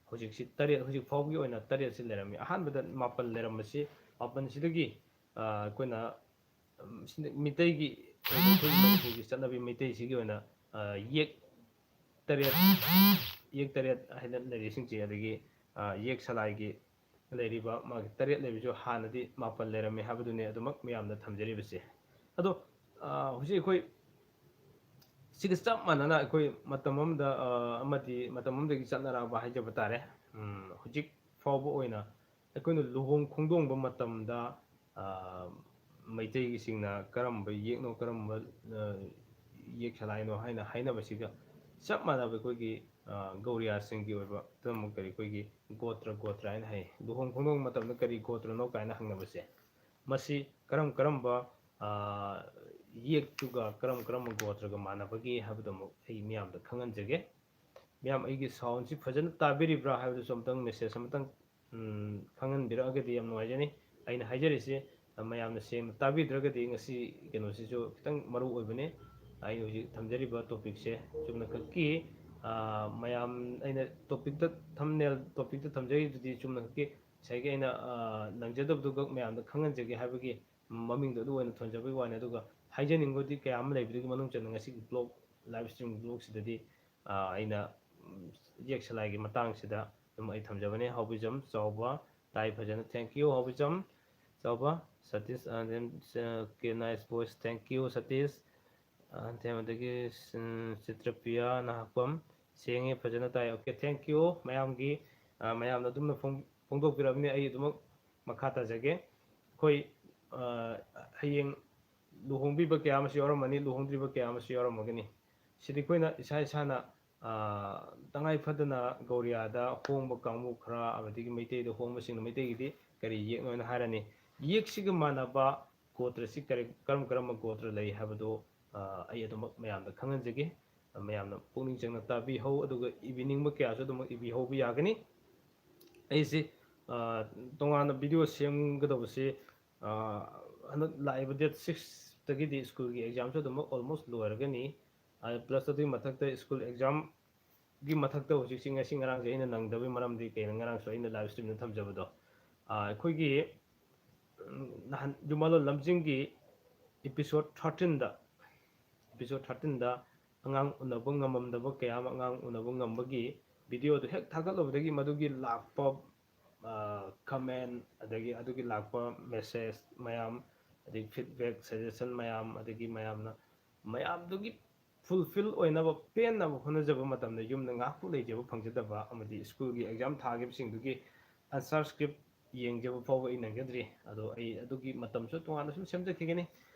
ꯍꯧꯖꯤꯛꯁꯤ ꯇꯔꯦꯠ, ꯍꯧꯖꯤꯛ ꯐꯥꯎꯕꯒꯤ ꯑꯣꯏꯅ ꯇꯔꯦꯠꯁꯤ ꯂꯩꯔꯝꯃꯤ꯫ ꯑꯍꯥꯟꯕꯗ ꯃꯥꯄꯟ ꯂꯩꯔꯝꯕꯁꯤ, ꯃꯥꯄꯟꯁꯤꯗꯒꯤ, ꯑ, ꯑꯩꯈꯣꯏꯅ, ꯎꯝ, ꯁꯤꯗ ꯃꯤꯇꯩꯒꯤ, ꯑꯩꯈꯣꯏ ꯃꯅꯤꯄꯨꯔꯒꯤ ꯆꯠꯅꯕꯤ ꯃꯩꯇꯩꯁꯤꯒꯤ ꯑꯣꯏꯅ, ꯑ, ꯌꯦꯛ ꯇꯔꯦꯠ, ꯌꯦꯛ ꯇꯔꯦꯠ ꯍꯥꯏꯅ ꯂꯩꯔꯤꯁꯤꯡꯁꯦ, ꯑꯗꯒꯤ, ꯑ, ꯌꯦꯛ ꯁꯂꯥꯏꯒꯤ ꯂꯩꯔꯤꯕ ꯃꯥꯒꯤ ꯇꯔꯦꯠ ꯂꯩꯕꯁꯨ ꯍꯥꯟꯅꯗꯤ ꯃꯥꯄꯟ ꯂꯩꯔꯝꯃꯤ ꯍꯥꯏꯕꯗꯨꯅꯤ ꯑꯗꯨꯃꯛ ꯃꯌꯥꯝꯗ ꯊꯝꯖꯔꯤꯕꯁꯦ꯫ ꯑꯗꯣ, ꯑ, ꯍꯧꯖꯤꯛ ꯑꯩꯈꯣꯏ ꯁꯤꯒ ꯆꯞ ꯃꯥꯟꯅꯅ ꯑꯩꯈꯣꯏ ꯃꯇꯝ ꯑꯃꯗ ꯑ, ꯑꯃꯗꯤ ꯃꯇꯝ ꯑꯃꯗꯒꯤ ꯆꯠꯅꯔꯛꯑꯕ ꯍꯥꯏꯖꯕ ꯇꯥꯔꯦ꯫ ꯎꯝ, ꯍꯧꯖꯤꯛ ꯐꯥꯎꯕ ꯑꯣꯏꯅ ꯑꯩꯈꯣꯏꯅ ꯂꯨꯍꯣꯡ ꯈꯣꯡꯗꯣꯡꯕ ꯃꯇꯝꯗ ꯑ, ꯃꯩꯇꯩꯒꯤꯁꯤꯡꯅ ꯀꯔꯝꯕ ꯌꯦꯛꯅꯣ, ꯀꯔꯝꯕ ꯑ, ꯌꯦꯛ ꯁꯂꯥꯏꯅꯣ ꯍꯥꯏꯅ ꯍꯥꯏꯅꯕꯁꯤꯒ ꯆꯞ ꯃꯥꯟꯅꯕ ꯑꯩꯈꯣꯏꯒꯤ ꯑ, ꯒꯧꯔꯤꯌꯥꯁꯤꯡꯒꯤ ꯑꯣꯏꯕ ꯄꯨꯝꯅꯃꯛ ꯀꯔꯤ ꯑꯩꯈꯣꯏꯒꯤ ꯒꯣꯇ꯭ꯔ ꯒꯣꯇ꯭ꯔ ꯍꯥꯏꯅ ꯍꯥꯏ꯫ ꯂꯨꯍꯣꯡ ꯈꯣꯡꯗꯣꯡꯕ ꯃꯇꯝꯗ ꯀꯔꯤ ꯒꯣꯇ꯭ꯔꯅꯣ ꯀꯥꯏꯅ ꯍꯪꯅꯕꯁꯦ, ꯃꯁꯤ ꯀꯔꯝ ꯀꯔꯝꯕ ꯑ, ꯌꯦꯛꯇꯨꯒ ꯀꯔꯝ ꯀꯔꯝꯕ ꯒꯣꯇ꯭ꯔꯒ ꯃꯥꯟꯅꯕꯒꯦ ꯍꯥꯏꯕꯗꯨꯃꯛ ꯑꯩ ꯃꯤꯌꯥꯝꯗ ꯈꯪꯍꯟꯖꯒꯦ꯫ ꯃꯤꯌꯥꯝ ꯑꯩꯒꯤ ꯁꯥꯎꯟꯁꯤ ꯐꯖꯅ ꯇꯥꯕꯤꯔꯤꯕ꯭ꯔꯥ ꯍꯥꯏꯕꯗꯨꯁꯨ ꯑꯝꯇꯪ ꯃꯦꯁꯦꯖ ꯑꯃꯇꯪ ꯎꯝ, ꯈꯪꯍꯟꯕꯤꯔꯛꯑꯒꯗꯤ ꯌꯥꯝ ꯅꯨꯡꯉꯥꯏꯖꯅꯤ꯫ ꯑꯩꯅ ꯍꯥꯏꯖꯔꯤꯁꯦ ꯑ, ꯃꯌꯥꯝꯅ ꯁꯦꯡꯅ ꯇꯥꯕꯤꯗ꯭ꯔꯒꯗꯤ ꯉꯁꯤ ꯀꯩꯅꯣꯁꯤꯁꯨ ꯈꯤꯇꯪ ꯃꯔꯨ ꯑꯣꯏꯕꯅꯤ꯫ ꯑꯩꯅ ꯍꯧꯖꯤꯛ ꯊꯝꯖꯔꯤꯕ ꯇꯣꯄꯤꯛꯁꯦ ꯆꯨꯝꯅꯈꯛꯀꯤ ꯑ, ꯃꯌꯥꯝ ꯑꯩꯅ ꯇꯣꯄꯤꯛꯇ ꯊꯝꯅꯦꯜ ꯇꯣꯄꯤꯛꯇ ꯊꯝꯖꯔꯤꯗꯨꯗꯤ ꯆꯨꯝꯅꯈꯛꯀꯤ ꯉꯁꯥꯏꯒꯤ ꯑꯩꯅ ꯑ, ꯅꯪꯖꯗꯕꯗꯨꯈꯛ ꯃꯌꯥꯝꯗ ꯈꯪꯍꯟꯖꯒꯦ ꯍꯥꯏꯕꯒꯤ ꯃꯃꯤꯡꯗꯣ ꯑꯗꯨ ꯑꯣꯏꯅ ꯊꯣꯟꯖꯕꯒꯤ ꯋꯥꯅꯤ꯫ ꯑꯗꯨꯒ ꯍꯥꯏꯖꯅꯤꯡꯕꯗꯤ ꯀꯌꯥ ꯑꯃ ꯂꯩꯕꯗꯨꯒꯤ ꯃꯅꯨꯡ ꯆꯟꯅ ꯉꯁꯤꯒꯤ ꯕ꯭ꯂꯣꯛ ꯂꯥꯏꯚ ꯁ꯭ꯇ꯭ꯔꯤꯝ ꯕ꯭ꯂꯣꯛꯁꯤꯗꯗꯤ ꯑ, ꯑꯩꯅ ꯎꯝ, ꯌꯦꯛ ꯁꯂꯥꯏꯒꯤ ꯃꯇꯥꯡꯁꯤꯗ ꯑꯗꯨꯝ ꯑꯩ ꯊꯝꯖꯕꯅꯤ꯫ ꯍꯥꯎꯕꯤꯖꯝ ꯆꯥꯎꯕ ꯇꯥꯏ ꯐꯖꯅ꯫ Thank you ꯍꯥꯎꯕꯤꯖꯝ ꯆꯥꯎꯕ꯫ ꯁꯇꯤꯁ ꯑ, then, ꯑ, okay, nice voice, thank you Satish. ꯑ, then ꯑꯗꯒꯤ ꯎꯝ, ꯆꯤꯇ꯭ꯔꯄ꯭ꯔꯤꯌꯥ ꯅꯍꯥꯛꯄꯝ ꯁꯦꯡꯉꯦ ꯐꯖꯅ ꯇꯥꯏ꯫ Okay, thank you ꯃꯌꯥꯝꯒꯤ ꯑ, ꯃꯌꯥꯝꯅ ꯑꯗꯨꯝꯅ ꯐꯣꯡ- ꯐꯣꯡꯗꯣꯛꯄꯤꯔꯕꯅꯤ꯫ ꯑꯩ ꯑꯗꯨꯃꯛ ꯃꯈꯥ ꯇꯥꯖꯒꯦ꯫ ꯑꯩꯈꯣꯏ ꯑ, ꯍꯌꯦꯡ ꯂꯨꯍꯣꯡꯕꯤꯕ ꯀꯌꯥ ꯑꯃꯁꯨ ꯌꯥꯎꯔꯝꯃꯅꯤ, ꯂꯨꯍꯣꯡꯗ꯭ꯔꯤꯕ ꯀꯌꯥ ꯑꯃꯁꯨ ꯌꯥꯎꯔꯝꯃꯒꯅꯤ꯫ ꯁꯤꯗꯤ ꯑꯩꯈꯣꯏꯅ ꯏꯁꯥ ꯏꯁꯥꯅ ꯑ, ꯇꯉꯥꯏ ꯐꯗꯅ ꯒꯧꯔꯤꯌꯥꯗ ꯍꯣꯡꯕ ꯀꯥꯡꯕꯨ ꯈꯔ ꯑꯃꯗꯤ ꯃꯩꯇꯩꯗ ꯍꯣꯡꯕꯁꯤꯡꯅ ꯃꯩꯇꯩꯒꯤꯗꯤ ꯀꯔꯤ ꯌꯦꯛꯅꯣ ꯍꯥꯏꯅ ꯍꯥꯏꯔꯅꯤ꯫ ꯌꯦꯛꯁꯤꯒ ꯃꯥꯟꯅꯕ ꯒꯣꯇ꯭ꯔꯁꯤ ꯀꯔꯤ ꯀꯔꯝ ꯀꯔꯝꯕ ꯒꯣꯇ꯭ꯔ ꯂꯩ ꯍꯥꯏꯕꯗꯨ ꯑ, ꯑꯩ ꯑꯗꯨꯃꯛ ꯃꯌꯥꯝꯗ ꯈꯪꯍꯟꯖꯒꯦ꯫ ꯃꯌꯥꯝꯅ ꯄꯨꯛꯅꯤꯡ ꯆꯪꯅ ꯇꯥꯕꯤꯍꯧ, ꯑꯗꯨꯒ ꯏꯕꯤꯅꯤꯡꯕ ꯀꯌꯥꯁꯨ ꯑꯗꯨꯃꯛ ꯏꯕꯤꯍꯧꯕ ꯌꯥꯒꯅꯤ꯫ ꯑꯩꯁꯤ ꯑ, ꯇꯣꯉꯥꯟꯅ ꯚꯤꯗꯤꯑꯣ ꯁꯦꯝꯒꯗꯧꯕꯁꯤ ꯑ, ꯍꯟꯗꯛ ꯂꯥꯛꯏꯕ ꯗꯦꯠ ꯁꯤꯛꯁꯇꯒꯤꯗꯤ ꯁ꯭ꯀꯨꯜꯒꯤ ꯑꯦꯛꯖꯥꯝꯁꯨ ꯑꯗꯨꯃꯛ ꯑꯣꯜꯃꯣꯁ ꯂꯣꯏꯔꯒꯅꯤ꯫ ꯄ꯭ꯂꯁ ꯑꯗꯨꯒꯤ ꯃꯊꯛꯇ ꯁ꯭ꯀꯨꯜ ꯑꯦꯛꯖꯥꯝꯒꯤ ꯃꯊꯛꯇ ꯍꯧꯖꯤꯛꯁꯤ ꯉꯁꯤ ꯉꯔꯥꯡꯁꯦ ꯑꯩꯅ ꯅꯪꯗꯕꯒꯤ ꯃꯔꯝꯗꯤ ꯀꯩꯅꯣ, ꯉꯔꯥꯡꯁꯨ ꯑꯩꯅ ꯂꯥꯏꯚ ꯁ꯭ꯇ꯭ꯔꯤꯝꯗ ꯊꯝꯖꯕꯗꯣ ꯑ, ꯑꯩꯈꯣꯏꯒꯤ ꯎꯝ, ꯅꯍꯥꯟ ꯌꯨꯝꯕꯥꯂꯣꯟ ꯂꯝꯖꯤꯡꯒꯤ ꯏꯄꯤꯁꯣꯠ ꯊꯥꯔꯇꯤꯟꯗ ꯏꯄꯤꯁꯣꯠ ꯊꯥꯔꯇꯤꯟꯗ ꯑꯉꯥꯡ ꯎꯅꯕ ꯉꯝꯃꯝꯗꯕ ꯀꯌꯥ ꯑꯃ ꯑꯉꯥꯡ ꯎꯅꯕ ꯉꯝꯕꯒꯤ ꯚꯤꯗꯤꯑꯣꯗꯨ ꯍꯦꯛ ꯊꯥꯒꯠꯂꯨꯕꯗꯒꯤ ꯃꯗꯨꯒꯤ ꯂꯥꯛꯄ ꯀꯃꯦꯟ, ꯑꯗꯒꯤ ꯑꯗꯨꯒꯤ ꯂꯥꯛꯄ ꯃꯦꯁꯦꯖ ꯃꯌꯥꯝ, ꯑꯗꯒꯤ ꯐꯤꯗꯕꯦꯛ, ꯁꯖꯦꯁꯟ ꯃꯌꯥꯝ, ꯑꯗꯒꯤ ꯃꯌꯥꯝꯅ ꯃꯌꯥꯝꯗꯨꯒꯤ ꯐꯨꯜꯐꯤꯜ ꯑꯣꯏꯅꯕ, ꯄꯦꯟꯅꯕ ꯍꯣꯠꯅꯖꯕ ꯃꯇꯝꯗ ꯌꯨꯝꯗ ꯉꯥꯏꯍꯥꯛꯄꯨ ꯂꯩꯖꯕ ꯐꯪꯖꯗꯕ ꯑꯃꯗꯤ ꯁ꯭ꯀꯨꯜꯒꯤ ꯑꯦꯛꯖꯥꯝ ꯊꯥꯈꯤꯕꯁꯤꯡꯗꯨꯒꯤ ꯑꯟꯁꯔ ꯁ꯭ꯀ꯭ꯔꯤꯞ ꯌꯦꯡꯖꯕ ꯐꯥꯎꯕ ꯑꯩ ꯅꯪꯖꯗ꯭ꯔꯤ꯫ ꯑꯗꯣ ꯑꯩ ꯑꯗꯨꯒꯤ ꯃꯇꯝꯁꯨ ꯇꯣꯉꯥꯟꯅ ꯁꯨꯝ ꯁꯦꯝꯖꯈꯤꯒꯅꯤ꯫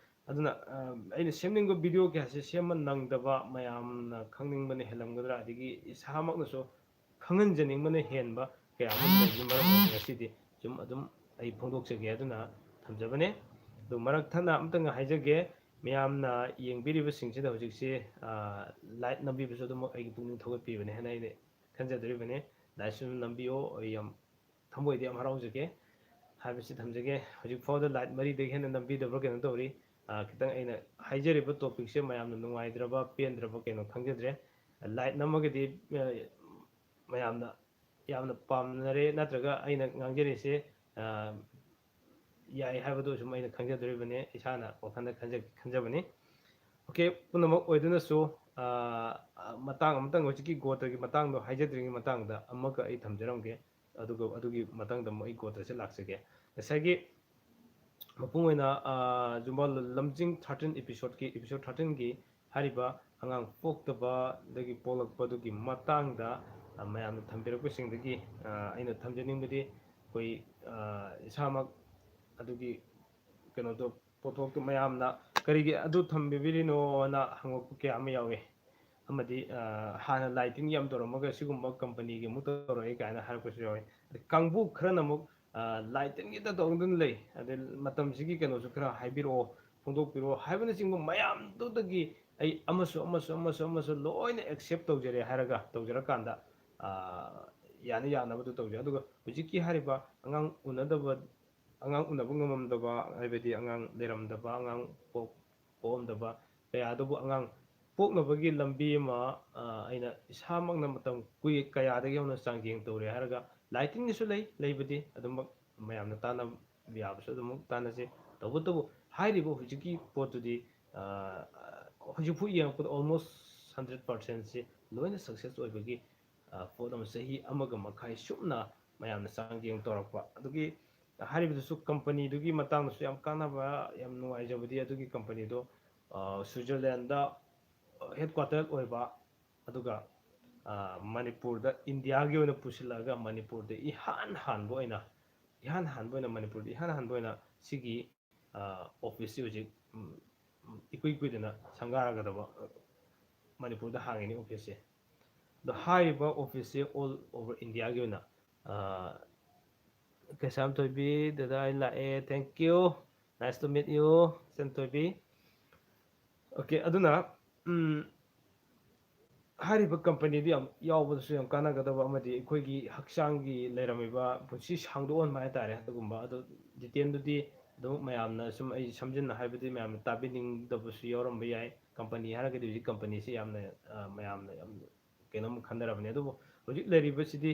ꯑꯗꯨꯅ ꯑꯩꯅ ꯁꯦꯝꯅꯤꯡꯕ ꯚꯤꯗꯤꯑꯣ ꯀꯌꯥꯁꯦ ꯁꯦꯝꯕ ꯅꯪꯗꯕ, ꯃꯌꯥꯝꯅ ꯈꯪꯅꯤꯡꯕꯅ ꯍꯦꯜꯂꯝꯒꯗ꯭ꯔꯥ, ꯑꯗꯒꯤ ꯏꯁꯥꯃꯛꯅꯁꯨ ꯈꯪꯍꯟꯖꯅꯤꯡꯕꯅ ꯍꯦꯟꯕ ꯀꯌꯥ ꯑꯃ ꯂꯩꯕꯅ ꯃꯔꯝ ꯑꯣꯏꯔꯒ ꯉꯁꯤꯗꯤ ꯁꯨꯝ ꯑꯗꯨꯝ ꯑꯩ ꯐꯣꯡꯗꯣꯛꯆꯒꯦ ꯍꯥꯏꯗꯨꯅ ꯊꯝꯖꯕꯅꯦ꯫ ꯑꯗꯨ ꯃꯔꯛ ꯊꯠꯅ ꯑꯃꯇꯪꯒ ꯍꯥꯏꯖꯒꯦ, ꯃꯌꯥꯝꯅ ꯌꯦꯡꯕꯤꯔꯤꯕꯁꯤꯡꯁꯤꯗ ꯍꯧꯖꯤꯛꯁꯤ ꯂꯥꯏꯛ ꯅꯝꯕꯤꯕꯁꯨ ꯑꯗꯨꯃꯛ ꯑꯩꯒꯤ ꯄꯨꯛꯅꯤꯡ ꯊꯧꯒꯠꯄꯤꯕꯅꯦ ꯍꯥꯏꯅ ꯑꯩꯅ ꯈꯟꯖꯗꯣꯔꯤꯕꯅꯤ꯫ ꯂꯥꯏꯛꯁꯨ ꯑꯗꯨꯝ ꯅꯝꯕꯤꯌꯣ, ꯑꯩ ꯌꯥꯝ ꯊꯃꯣꯏꯗꯤ ꯌꯥꯝ ꯍꯔꯥꯎꯖꯒꯦ ꯍꯥꯏꯕꯁꯤ ꯊꯝꯖꯒꯦ꯫ ꯍꯧꯖꯤꯛ ꯐꯥꯎꯗ ꯂꯥꯏꯛ ꯃꯔꯤꯗꯒꯤ ꯍꯦꯟꯅ ꯅꯝꯕꯤꯗꯕ꯭ꯔꯥ ꯀꯩꯅꯣ ꯇꯧꯔꯤ꯫ ꯈꯤꯇꯪ ꯑꯩꯅ ꯍꯥꯏꯖꯔꯤꯕ ꯇꯣꯄꯤꯛꯁꯦ ꯃꯌꯥꯝꯅ ꯅꯨꯡꯉꯥꯏꯗ꯭ꯔꯕ ꯄꯦꯟꯗ꯭ꯔꯕ ꯀꯩꯅꯣ ꯈꯪꯖꯗ꯭ꯔꯦ꯫ ꯂꯥꯏꯛ ꯅꯝꯃꯒꯗꯤ ꯃꯌꯥꯝꯅ ꯌꯥꯝꯅ ꯄꯥꯝꯅꯔꯦ, ꯅꯠꯇ꯭ꯔꯒ ꯑꯩꯅ ꯉꯥꯡꯖꯔꯤꯁꯦ ꯌꯥꯏ ꯍꯥꯏꯕꯗꯨ ꯁꯨꯝ ꯑꯩꯅ ꯈꯪꯖꯗꯣꯔꯤꯕꯅꯤ, ꯏꯁꯥꯅ ꯋꯥꯈꯜꯗ ꯈꯟꯖꯕꯅꯤ꯫ ꯑꯣꯀꯦ, ꯄꯨꯝꯅꯃꯛ ꯑꯣꯏꯗꯨꯅꯁꯨ ꯃꯇꯥꯡ ꯑꯃꯇꯪ ꯍꯧꯖꯤꯛꯀꯤ ꯒꯣꯇ꯭ꯔꯒꯤ ꯃꯇꯥꯡꯗꯣ ꯍꯥꯏꯖꯗ꯭ꯔꯤꯉꯩ ꯃꯇꯥꯡꯗ ꯑꯃꯒ ꯑꯩ ꯊꯝꯖꯔꯝꯒꯦ꯫ ꯑꯗꯨꯒ ꯑꯗꯨꯒꯤ ꯃꯇꯥꯡꯗ ꯑꯃꯨꯛ ꯑꯩ ꯒꯣꯇ꯭ꯔꯁꯦ ꯂꯥꯛꯆꯒꯦ꯫ ꯉꯁꯥꯏꯒꯤ ꯃꯄꯨꯡ ꯑꯣꯏꯅ ꯖꯨꯝꯕꯥ ꯂꯝꯖꯤꯡ ꯊꯥꯔꯇꯤꯟ ꯏꯄꯤꯁꯣꯠꯀꯤ, ꯏꯄꯤꯁꯣꯠ ꯊꯥꯔꯇꯤꯟꯒꯤ ꯍꯥꯏꯔꯤꯕ ꯑꯉꯥꯡ ꯄꯣꯛꯇꯕꯗꯒꯤ ꯄꯣꯛꯂꯛꯄꯗꯨꯒꯤ ꯃꯇꯥꯡꯗ ꯃꯌꯥꯝꯅ ꯊꯝꯕꯤꯔꯛꯄꯁꯤꯡꯗꯒꯤ ꯑꯩꯅ ꯊꯝꯖꯅꯤꯡꯕꯗꯤ ꯑꯩꯈꯣꯏ ꯏꯁꯥꯃꯛ ꯑꯗꯨꯒꯤ ꯀꯩꯅꯣꯗꯣ, ꯄꯣꯠꯊꯣꯛꯇꯣ ꯃꯌꯥꯝꯅ ꯀꯔꯤꯒꯤ ꯑꯗꯨ ꯊꯝꯕꯤꯔꯤꯅꯣꯅ ꯍꯪꯉꯛꯄ ꯀꯌꯥ ꯑꯃ ꯌꯥꯎꯏ꯫ ꯑꯃꯗꯤ ꯍꯥꯟꯅ ꯂꯥꯏ ꯇꯤꯟꯒꯤ ꯌꯥꯝ ꯇꯧꯔꯝꯃꯒ ꯁꯤꯒꯨꯝꯕ ꯀꯝꯄꯅꯤꯒꯤ ꯑꯃꯨꯛ ꯇꯧꯔꯛꯑꯦ ꯀꯥꯏꯅ ꯍꯥꯏꯔꯛꯄꯁꯨ ꯌꯥꯎꯏ꯫ ꯑꯗꯩ ꯀꯥꯡꯕꯨ ꯈꯔꯅ ꯑꯃꯨꯛ ꯂꯥꯏ ꯇꯤꯟꯒꯤꯇ ꯇꯧꯗꯨꯅ ꯂꯩ, ꯑꯗꯩ ꯃꯇꯝꯁꯤꯒꯤ ꯀꯩꯅꯣꯁꯨ ꯈꯔ ꯍꯥꯏꯕꯤꯔꯛꯑꯣ, ꯐꯣꯡꯗꯣꯛꯄꯤꯔꯛꯑꯣ ꯍꯥꯏꯕꯅꯆꯤꯡꯕ ꯃꯌꯥꯝꯗꯨꯗꯒꯤ ꯑꯩ ꯑꯃꯁꯨ ꯑꯃꯁꯨ ꯑꯃꯁꯨ ꯑꯃꯁꯨ ꯂꯣꯏꯅ ꯑꯦꯛꯁꯦꯞ ꯇꯧꯖꯔꯦ ꯍꯥꯏꯔꯒ, ꯇꯧꯖꯔꯀꯥꯟꯗ ꯌꯥꯅ ꯌꯥꯅꯕꯗꯨ ꯇꯧꯖꯩ꯫ ꯑꯗꯨꯒ ꯍꯧꯖꯤꯛꯀꯤ ꯍꯥꯏꯔꯤꯕ ꯑꯉꯥꯡ ꯎꯅꯗꯕ, ꯑꯉꯥꯡ ꯎꯅꯕ ꯉꯝꯃꯝꯗꯕ, ꯍꯥꯏꯕꯗꯤ ꯑꯉꯥꯡ ꯂꯩꯔꯝꯗꯕ, ꯑꯉꯥꯡ ꯄꯣꯛ ꯄꯣꯛꯑꯝꯗꯕ ꯀꯌꯥ ꯑꯗꯨꯕꯨ ꯑꯉꯥꯡ ꯄꯣꯛꯅꯕꯒꯤ ꯂꯝꯕꯤ ꯑꯃ ꯑꯩꯅ ꯏꯁꯥꯃꯛꯅ ꯃꯇꯝ ꯀꯨꯏ ꯀꯌꯥꯗꯒꯤ ꯍꯧꯅ ꯆꯥꯡꯖꯦꯡ ꯇꯧꯔꯦ ꯍꯥꯏꯔꯒ, ꯂꯥꯏ ꯇꯤꯟꯒꯤꯁꯨ ꯂꯩ, ꯂꯩꯕꯗꯤ ꯑꯗꯨꯃꯛ ꯃꯌꯥꯝꯅ ꯇꯥꯟꯅꯕ ꯌꯥꯕꯁꯨ ꯑꯗꯨꯃꯛ ꯇꯥꯟꯅꯁꯤ꯫ ꯇꯧꯕꯇꯕꯨ ꯍꯥꯏꯔꯤꯕ ꯍꯧꯖꯤꯛꯀꯤ ꯄꯣꯠꯇꯨꯗꯤ ꯍꯧꯖꯤꯛꯐꯥꯎ ꯌꯦꯡꯉꯛꯄꯗ almost hundred percentꯁꯤ ꯂꯣꯏꯅ ꯁꯛꯁꯦꯁ ꯑꯣꯏꯕꯒꯤ ꯄꯣꯠ ꯑꯃ ꯆꯍꯤ ꯑꯃꯒ ꯃꯈꯥꯏ ꯁꯨꯞꯅ ꯃꯌꯥꯝꯅ ꯆꯥꯡꯖꯦꯡ ꯇꯧꯔꯛꯄ꯫ ꯑꯗꯨꯒꯤ ꯍꯥꯏꯔꯤꯕꯗꯨꯁꯨ ꯀꯝꯄꯅꯤꯗꯨꯒꯤ ꯃꯇꯥꯡꯗꯁꯨ ꯌꯥꯝ ꯀꯥꯟꯅꯕ, ꯌꯥꯝ ꯅꯨꯡꯉꯥꯏꯖꯕꯗꯤ ꯑꯗꯨꯒꯤ ꯀꯝꯄꯅꯤꯗꯣ ꯁ꯭ꯋꯤꯖꯔꯂꯦꯟꯗ ꯍꯦꯗ ꯀ꯭ꯋꯥꯇꯔ ꯑꯣꯏꯕ, ꯑꯗꯨꯒ ꯃꯅꯤꯄꯨꯔꯗ ꯏꯟꯗꯤꯌꯥꯒꯤ ꯑꯣꯏꯅ ꯄꯨꯁꯤꯜꯂꯛꯑꯒ ꯃꯅꯤꯄꯨꯔꯗ ꯏꯍꯥꯟ ꯍꯥꯟꯕ ꯑꯣꯏꯅ, ꯏꯍꯥꯟ ꯍꯥꯟꯕ ꯑꯣꯏꯅ ꯃꯅꯤꯄꯨꯔꯗ ꯏꯍꯥꯟ ꯍꯥꯟꯕ ꯑꯣꯏꯅ ꯁꯤꯒꯤ ꯑꯣꯐꯤꯁꯁꯤ ꯍꯧꯖꯤꯛ ꯏꯀꯨꯏ ꯀꯨꯏꯗꯅ ꯁꯪꯒꯥꯔꯒꯗꯕ ꯃꯅꯤꯄꯨꯔꯗ ꯍꯥꯡꯉꯤꯅꯤ ꯑꯣꯐꯤꯁꯁꯦ꯫ ꯑꯗꯣ ꯍꯥꯏꯔꯤꯕ ꯑꯣꯐꯤꯁꯁꯦ ꯑꯣꯜ ꯑꯣꯚꯔ ꯏꯟꯗꯤꯌꯥꯒꯤ ꯑꯣꯏꯅ, ꯀꯩꯁꯥꯝ ꯊꯣꯏꯕꯤ, ꯗꯗꯥ ꯑꯩ ꯂꯥꯛꯑꯦ, thank you, nice to meet you, ꯀꯩꯁꯥꯝ ꯊꯣꯏꯕꯤ꯫ ꯑꯣꯀꯦ, ꯑꯗꯨꯅ ꯍꯥꯏꯔꯤꯕ ꯀꯝꯄꯅꯤꯗꯨ ꯌꯥꯝ ꯌꯥꯎꯕꯗꯁꯨ ꯌꯥꯝ ꯀꯥꯟꯅꯒꯗꯕ ꯑꯃꯗꯤ ꯑꯩꯈꯣꯏꯒꯤ ꯍꯛꯆꯥꯡꯒꯤ ꯂꯩꯔꯝꯃꯤꯕ ꯄꯨꯟꯁꯤ ꯁꯥꯡꯗꯣꯛꯍꯟꯕ ꯍꯥꯏꯇꯥꯔꯦ꯫ ꯑꯗꯨꯒꯨꯝꯕ ꯑꯗꯣ ꯗꯤꯇꯦꯜꯗꯨꯗꯤ ꯑꯗꯨꯝ ꯃꯌꯥꯝꯅ ꯁꯨꯝ ꯑꯩ ꯁꯝꯖꯤꯟꯅ ꯍꯥꯏꯕꯗꯤ ꯃꯌꯥꯝꯅ ꯇꯥꯕꯤꯅꯤꯡꯗꯕꯁꯨ ꯌꯥꯎꯔꯝꯕ ꯌꯥꯏ꯫ ꯀꯝꯄꯅꯤ ꯍꯥꯏꯔꯒꯗꯤ ꯍꯧꯖꯤꯛ ꯀꯝꯄꯅꯤꯁꯤ ꯌꯥꯝꯅ, ꯃꯌꯥꯝꯅ ꯌꯥꯝ ꯀꯩꯅꯣꯝ ꯈꯟꯅꯔꯕꯅꯤ꯫ ꯑꯗꯨꯕꯨ ꯍꯧꯖꯤꯛ ꯂꯩꯔꯤꯕꯁꯤꯗꯤ,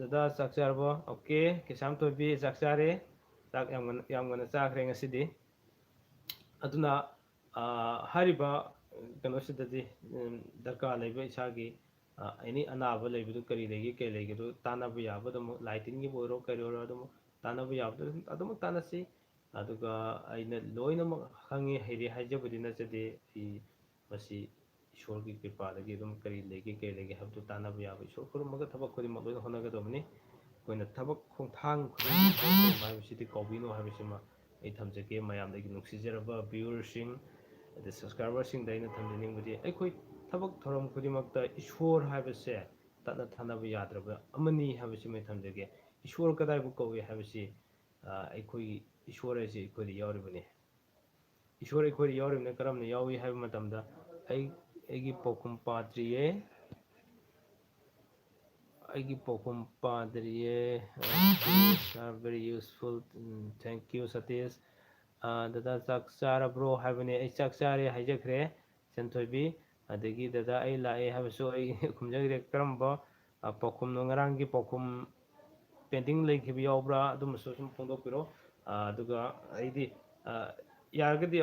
ꯗꯗꯥ ꯆꯥꯛ ꯆꯥꯔꯕꯣ? ꯑꯣꯀꯦ, ꯀꯩꯁꯥꯝ ꯊꯣꯏꯕꯤ ꯆꯥꯛ ꯆꯥꯔꯦ, ꯆꯥꯛ ꯌꯥꯝ ꯉꯟꯅ, ꯌꯥꯝ ꯉꯟꯅ ꯆꯥꯈ꯭ꯔꯦ ꯉꯁꯤꯗꯤ꯫ ꯑꯗꯨꯅ ꯍꯥꯏꯔꯤꯕ ꯀꯩꯅꯣꯁꯤꯗꯗꯤ ꯗꯔꯀꯥꯔ ꯂꯩꯕ ꯏꯁꯥꯒꯤ ꯑꯦꯅꯤ ꯑꯅꯥꯕ ꯂꯩꯕꯗꯨ ꯀꯔꯤ ꯂꯩꯒꯦ ꯀꯔꯤ ꯂꯩꯒꯦꯗꯨ ꯇꯥꯟꯅꯕ ꯌꯥꯕ ꯑꯗꯨꯝ ꯂꯥꯏ ꯇꯤꯟꯒꯤꯕꯨ ꯑꯣꯏꯔꯣ ꯀꯔꯤ ꯑꯣꯏꯔꯣ ꯑꯗꯨꯝ ꯇꯥꯟꯅꯕ ꯌꯥꯕꯗꯨ ꯑꯗꯨꯝ ꯇꯥꯟꯅꯁꯤ꯫ ꯑꯗꯨꯒ ꯑꯩꯅ ꯂꯣꯏꯅꯃꯛ ꯈꯪꯉꯤ ꯍꯩꯔꯦ ꯍꯥꯏꯖꯕꯗꯤ ꯅꯠꯆꯗꯦ꯫ ꯑꯩ ꯃꯁꯤ ꯏꯁꯣꯔꯒꯤ ꯀ꯭ꯔꯤꯄꯥꯗꯒꯤ ꯑꯗꯨꯝ ꯀꯔꯤ ꯂꯩꯒꯦ ꯀꯔꯤ ꯂꯩꯒꯦ ꯍꯥꯏꯕꯗꯨ ꯇꯥꯟꯅꯕ ꯌꯥꯕ ꯏꯁꯣꯔ ꯈꯨꯔꯨꯝꯃꯒ ꯊꯕꯛ ꯈꯨꯗꯤꯡꯃꯛ ꯂꯣꯏꯅ ꯍꯣꯠꯅꯒꯗꯕꯅꯤ꯫ ꯑꯩꯈꯣꯏꯅ ꯊꯕꯛ ꯈꯣꯡꯊꯥꯡ ꯈꯨꯗꯤꯡꯃꯛ ꯏꯁꯣꯔ ꯈꯨꯔꯨꯝꯕ ꯍꯥꯏꯕꯁꯤꯗꯤ ꯀꯥꯎꯕꯤꯅꯨ ꯍꯥꯏꯕꯁꯤꯃ ꯑꯩ ꯊꯝꯖꯒꯦ꯫ ꯃꯌꯥꯝꯗꯒꯤ ꯅꯨꯡꯁꯤꯖꯔꯕ ꯚ꯭ꯌꯨꯋꯔꯁꯤꯡ ꯑꯗꯩ ꯁꯕꯁꯀ꯭ꯔꯥꯏꯕꯔꯁꯤꯡꯗ ꯑꯩꯅ ꯊꯝꯖꯅꯤꯡꯕꯗꯤ ꯑꯩꯈꯣꯏ ꯊꯕꯛ ꯊꯧꯔꯝ ꯈꯨꯗꯤꯡꯃꯛꯇ ꯏꯁꯣꯔ ꯍꯥꯏꯕꯁꯦ ꯇꯠꯅ ꯊꯥꯅꯕ ꯌꯥꯗ꯭ꯔꯕ ꯑꯃꯅꯤ ꯍꯥꯏꯕꯁꯤꯃ ꯑꯩ ꯊꯝꯖꯒꯦ꯫ ꯏꯁꯣꯔ ꯀꯗꯥꯏꯕꯨ ꯀꯧꯏ ꯍꯥꯏꯕꯁꯤ ꯑꯩꯈꯣꯏꯒꯤ ꯏꯁꯣꯔ ꯍꯥꯏꯁꯤ ꯑꯩꯈꯣꯏꯗ ꯌꯥꯎꯔꯤꯕꯅꯤ꯫ ꯏꯁꯣꯔ ꯑꯩꯈꯣꯏꯗ ꯌꯥꯎꯔꯤꯕꯅ ꯀꯔꯝꯅ ꯌꯥꯎꯏ ꯍꯥꯏꯕ ꯃꯇꯝꯗ ꯑꯩ ꯑꯩꯒꯤ ꯄꯥꯎꯈꯨꯝ ꯄꯥꯗ꯭ꯔꯤꯌꯦ꯫ ꯑꯩꯒꯤ ꯄꯥꯎꯈꯨꯝ ꯄꯥꯗ꯭ꯔꯤꯌꯦ꯫ Okay, are very useful. Thank you, Satish. ꯗꯗꯥ ꯆꯥꯛ ꯆꯥꯔꯕ꯭ꯔꯣ ꯍꯥꯏꯕꯅꯦ꯫ ꯑꯩ ꯆꯥꯛ ꯆꯥꯔꯦ ꯍꯥꯏꯖꯈ꯭ꯔꯦ꯫ ꯁꯦꯟꯊꯣꯏꯕꯤ꯫ ꯑꯗꯒꯤ ꯗꯗꯥ ꯑꯩ ꯂꯥꯛꯑꯦ ꯍꯥꯏꯕꯁꯨ ꯑꯩ ꯈꯨꯝꯖꯈ꯭ꯔꯦ꯫ ꯀꯔꯝꯕ ꯄꯥꯎꯈꯨꯝꯅꯣ? ꯉꯔꯥꯡꯒꯤ ꯄꯥꯎꯈꯨꯝ ꯄꯦꯟꯗꯤꯡ ꯂꯩꯈꯤꯕ ꯌꯥꯎꯕ꯭ꯔꯥ? ꯑꯗꯨꯝꯕꯁꯨ ꯁꯨꯝ ꯐꯣꯡꯗꯣꯛꯄꯤꯔꯣ꯫ ꯑꯗꯨꯒ ꯑꯩꯗꯤ ꯌꯥꯔꯒꯗꯤ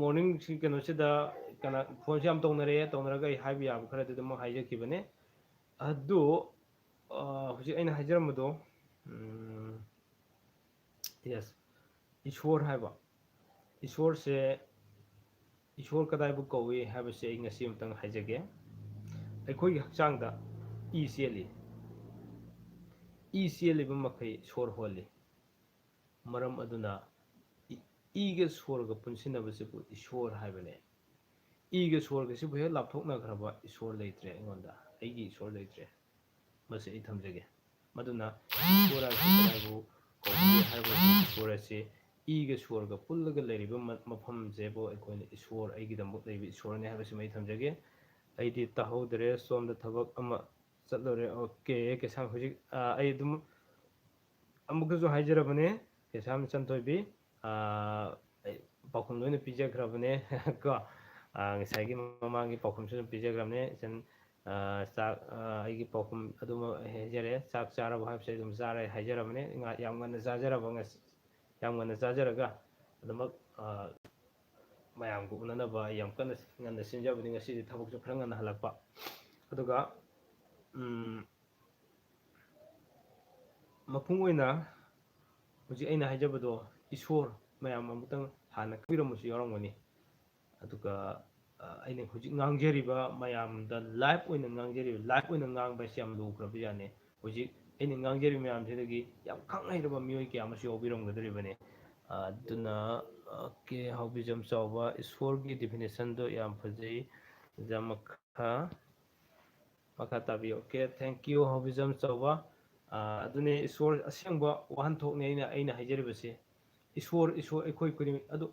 ꯃꯣꯔꯅꯤꯡꯁꯤ ꯀꯩꯅꯣꯁꯤꯗ ꯀꯩꯅꯣ ꯐꯣꯟꯁꯦ ꯌꯥꯝ ꯇꯧꯅꯔꯛꯑꯦ꯫ ꯇꯧꯅꯔꯒ ꯑꯩ ꯍꯥꯏꯕ ꯌꯥꯕ ꯈꯔꯗꯤ ꯑꯗꯨꯝ ꯍꯥꯏꯖꯈꯤꯕꯅꯦ꯫ ꯑꯗꯨ ꯍꯧꯖꯤꯛ ꯑꯩꯅ ꯍꯥꯏꯖꯔꯝꯕꯗꯣ, ꯌꯦꯁ, ꯏꯁꯣꯔ ꯍꯥꯏꯕ, ꯏꯁꯣꯔꯁꯦ ꯏꯁꯣꯔ ꯀꯗꯥꯏꯕꯨ ꯀꯧꯏ ꯍꯥꯏꯕꯁꯤ ꯑꯩ ꯉꯁꯤ ꯑꯃꯇꯪ ꯍꯥꯏꯖꯒꯦ꯫ ꯑꯩꯈꯣꯏꯒꯤ ꯍꯛꯆꯥꯡꯗ ꯏ ꯆꯦꯜꯂꯤ꯫ ꯏ ꯆꯦꯜꯂꯤꯕ ꯃꯈꯩ ꯁꯣꯔ ꯍꯣꯜꯂꯤ꯫ ꯃꯔꯝ ꯑꯗꯨꯅ ꯏ-, ꯏꯒ ꯁꯣꯔꯒ ꯄꯨꯟꯁꯤꯟꯅꯕꯁꯤꯕꯨ ꯏꯁꯣꯔ ꯍꯥꯏꯕꯅꯦ꯫ ꯏꯒ ꯁꯣꯔꯒꯁꯤꯕꯨ ꯍꯦꯛ ꯂꯥꯞꯊꯣꯛꯅꯈ꯭ꯔꯕ ꯏꯁꯣꯔ ꯂꯩꯇ꯭ꯔꯦ ꯑꯩꯉꯣꯟꯗ, ꯑꯩꯒꯤ ꯏꯁꯣꯔ ꯂꯩꯇ꯭ꯔꯦ꯫ ꯃꯁꯤ ꯑꯩ ꯊꯝꯖꯒꯦ꯫ ꯃꯗꯨꯅ ꯏꯁꯣꯔ ꯍꯥꯏꯕꯁꯤ ꯀꯗꯥꯏꯕꯨ ꯀꯧꯕꯒꯦ ꯍꯥꯏꯔꯕꯗꯤ ꯏꯁꯣꯔ ꯑꯁꯤ ꯏꯒ ꯁꯣꯔꯒ ꯄꯨꯜꯂꯒ ꯂꯩꯔꯤꯕ ꯃ-, ꯃꯐꯝꯁꯤꯕꯨ ꯑꯩꯈꯣꯏꯅ ꯏꯁꯣꯔ, ꯑꯩꯒꯤꯗꯃꯛ ꯂꯩꯕ ꯏꯁꯣꯔꯅꯤ ꯍꯥꯏꯕꯁꯤꯃ ꯑꯩ ꯊꯝꯖꯒꯦ꯫ ꯑꯩꯗꯤ ꯇꯥꯍꯧꯗꯔꯦ, ꯁꯣꯝꯗ ꯊꯕꯛ ꯑꯃ ꯆꯠꯂꯨꯔꯦ꯫ ꯑꯣꯀꯦ, ꯀꯩꯁꯥꯝ ꯍꯧꯖꯤꯛ, ꯑ, ꯑꯩ ꯑꯗꯨꯝ ꯑꯃꯨꯛꯀꯁꯨ ꯍꯥꯏꯖꯔꯕꯅꯦ, ꯀꯩꯁꯥꯝ ꯏꯆꯟꯊꯣꯏꯕꯤ, ꯑ, ꯑꯩ ꯄꯥꯎꯈꯨꯝ ꯂꯣꯏꯅ ꯄꯤꯖꯈ꯭ꯔꯕꯅꯦ ꯀꯣ꯫ ꯑ, ꯉꯁꯥꯏꯒꯤ ꯃꯃꯥꯡꯒꯤ ꯄꯥꯎꯈꯨꯝꯁꯨ ꯑꯗꯨꯝ ꯄꯤꯖꯈ꯭ꯔꯕꯅꯦ꯫ ꯏꯆꯟ, ꯑ, ꯆꯥꯛ, ꯑ, ꯑꯩꯒꯤ ꯄꯥꯎꯈꯨꯝ ꯑꯗꯨꯃꯛ ꯍꯥꯏꯖꯔꯦ꯫ ꯆꯥꯛ ꯆꯥꯔꯕ ꯍꯥꯏꯕꯁꯦ ꯑꯗꯨꯝ ꯆꯥꯔꯦ ꯍꯥꯏꯖꯔꯕꯅꯦ꯫ ꯉꯥ-, ꯌꯥꯝ ꯉꯟꯅ ꯆꯥꯖꯔꯕ ꯉꯁꯤ-, ꯌꯥꯝ ꯉꯟꯅ ꯆꯥꯖꯔꯒ ꯑꯗꯨꯃꯛ, ꯑ, ꯃꯌꯥꯝꯒ ꯎꯅꯅꯕ ꯑꯩ ꯌꯥꯝ ꯀꯟꯅ ꯉꯟꯅ ꯁꯤꯟꯖꯕꯅꯤ꯫ ꯉꯁꯤꯗꯤ ꯊꯕꯛꯁꯨ ꯈꯔ ꯉꯟꯅ ꯍꯜꯂꯛꯄ꯫ ꯑꯗꯨꯒ, ꯎꯝ, ꯃꯄꯨꯡ ꯑꯣꯏꯅ ꯍꯧꯖꯤꯛ ꯑꯩꯅ ꯍꯥꯏꯖꯕꯗꯣ, ꯏꯁꯣꯔ ꯃꯌꯥꯝ ꯑꯃꯨꯛꯇꯪ ꯍꯥꯟꯅ ꯈꯪꯕꯤꯔꯝꯕꯁꯨ ꯌꯥꯎꯔꯝꯒꯅꯤ꯫ ꯑꯗꯨꯒ, ꯑ, ꯑꯩꯅ ꯍꯧꯖꯤꯛ ꯉꯥꯡꯖꯔꯤꯕ ꯃꯌꯥꯝꯗ live ꯑꯣꯏꯅ ꯉꯥꯡꯖꯔꯤꯕ, live ꯑꯣꯏꯅ ꯉꯥꯡꯕ ꯍꯥꯏꯁꯤ ꯌꯥꯝ ꯂꯨꯈ꯭ꯔꯕ ꯖꯥꯠꯅꯤ꯫ ꯍꯧꯖꯤꯛ ꯑꯩꯅ ꯉꯥꯡꯖꯔꯤꯕ ꯃꯌꯥꯝꯁꯤꯗꯒꯤ ꯌꯥꯝ ꯈꯪ ꯍꯩꯔꯕ ꯃꯤꯑꯣꯏ ꯀꯌꯥ ꯑꯃꯁꯨ ꯌꯥꯎꯕꯤꯔꯝꯒꯗꯧꯔꯤꯕꯅꯤ꯫ ꯑ, ꯑꯗꯨꯅ, ꯑꯣꯀꯦ, ꯍꯥꯎꯕꯤꯖꯝ ꯆꯥꯎꯕ, ꯏꯁꯣꯔꯒꯤ definitionꯗꯣ ꯌꯥꯝ ꯐꯖꯩ꯫ ꯑꯣꯖꯥ ꯃꯈꯥ, ꯃꯈꯥ ꯇꯥꯕꯤꯌꯨ꯫ ꯑꯣꯀꯦ, thank you, ꯍꯥꯎꯕꯤꯖꯝ ꯆꯥꯎꯕ꯫ ꯑ, ꯑꯗꯨꯅꯦ ꯏꯁꯣꯔ ꯑꯁꯦꯡꯕ ꯋꯥꯍꯟꯊꯣꯛꯅꯤ ꯑꯩꯅ, ꯑꯩꯅ ꯍꯥꯏꯖꯔꯤꯕꯁꯦ꯫ ꯏꯁꯣꯔ, ꯏꯁꯣꯔ ꯑꯩꯈꯣꯏ ꯈꯨꯗꯤꯡꯃꯛ ꯑꯗꯨ,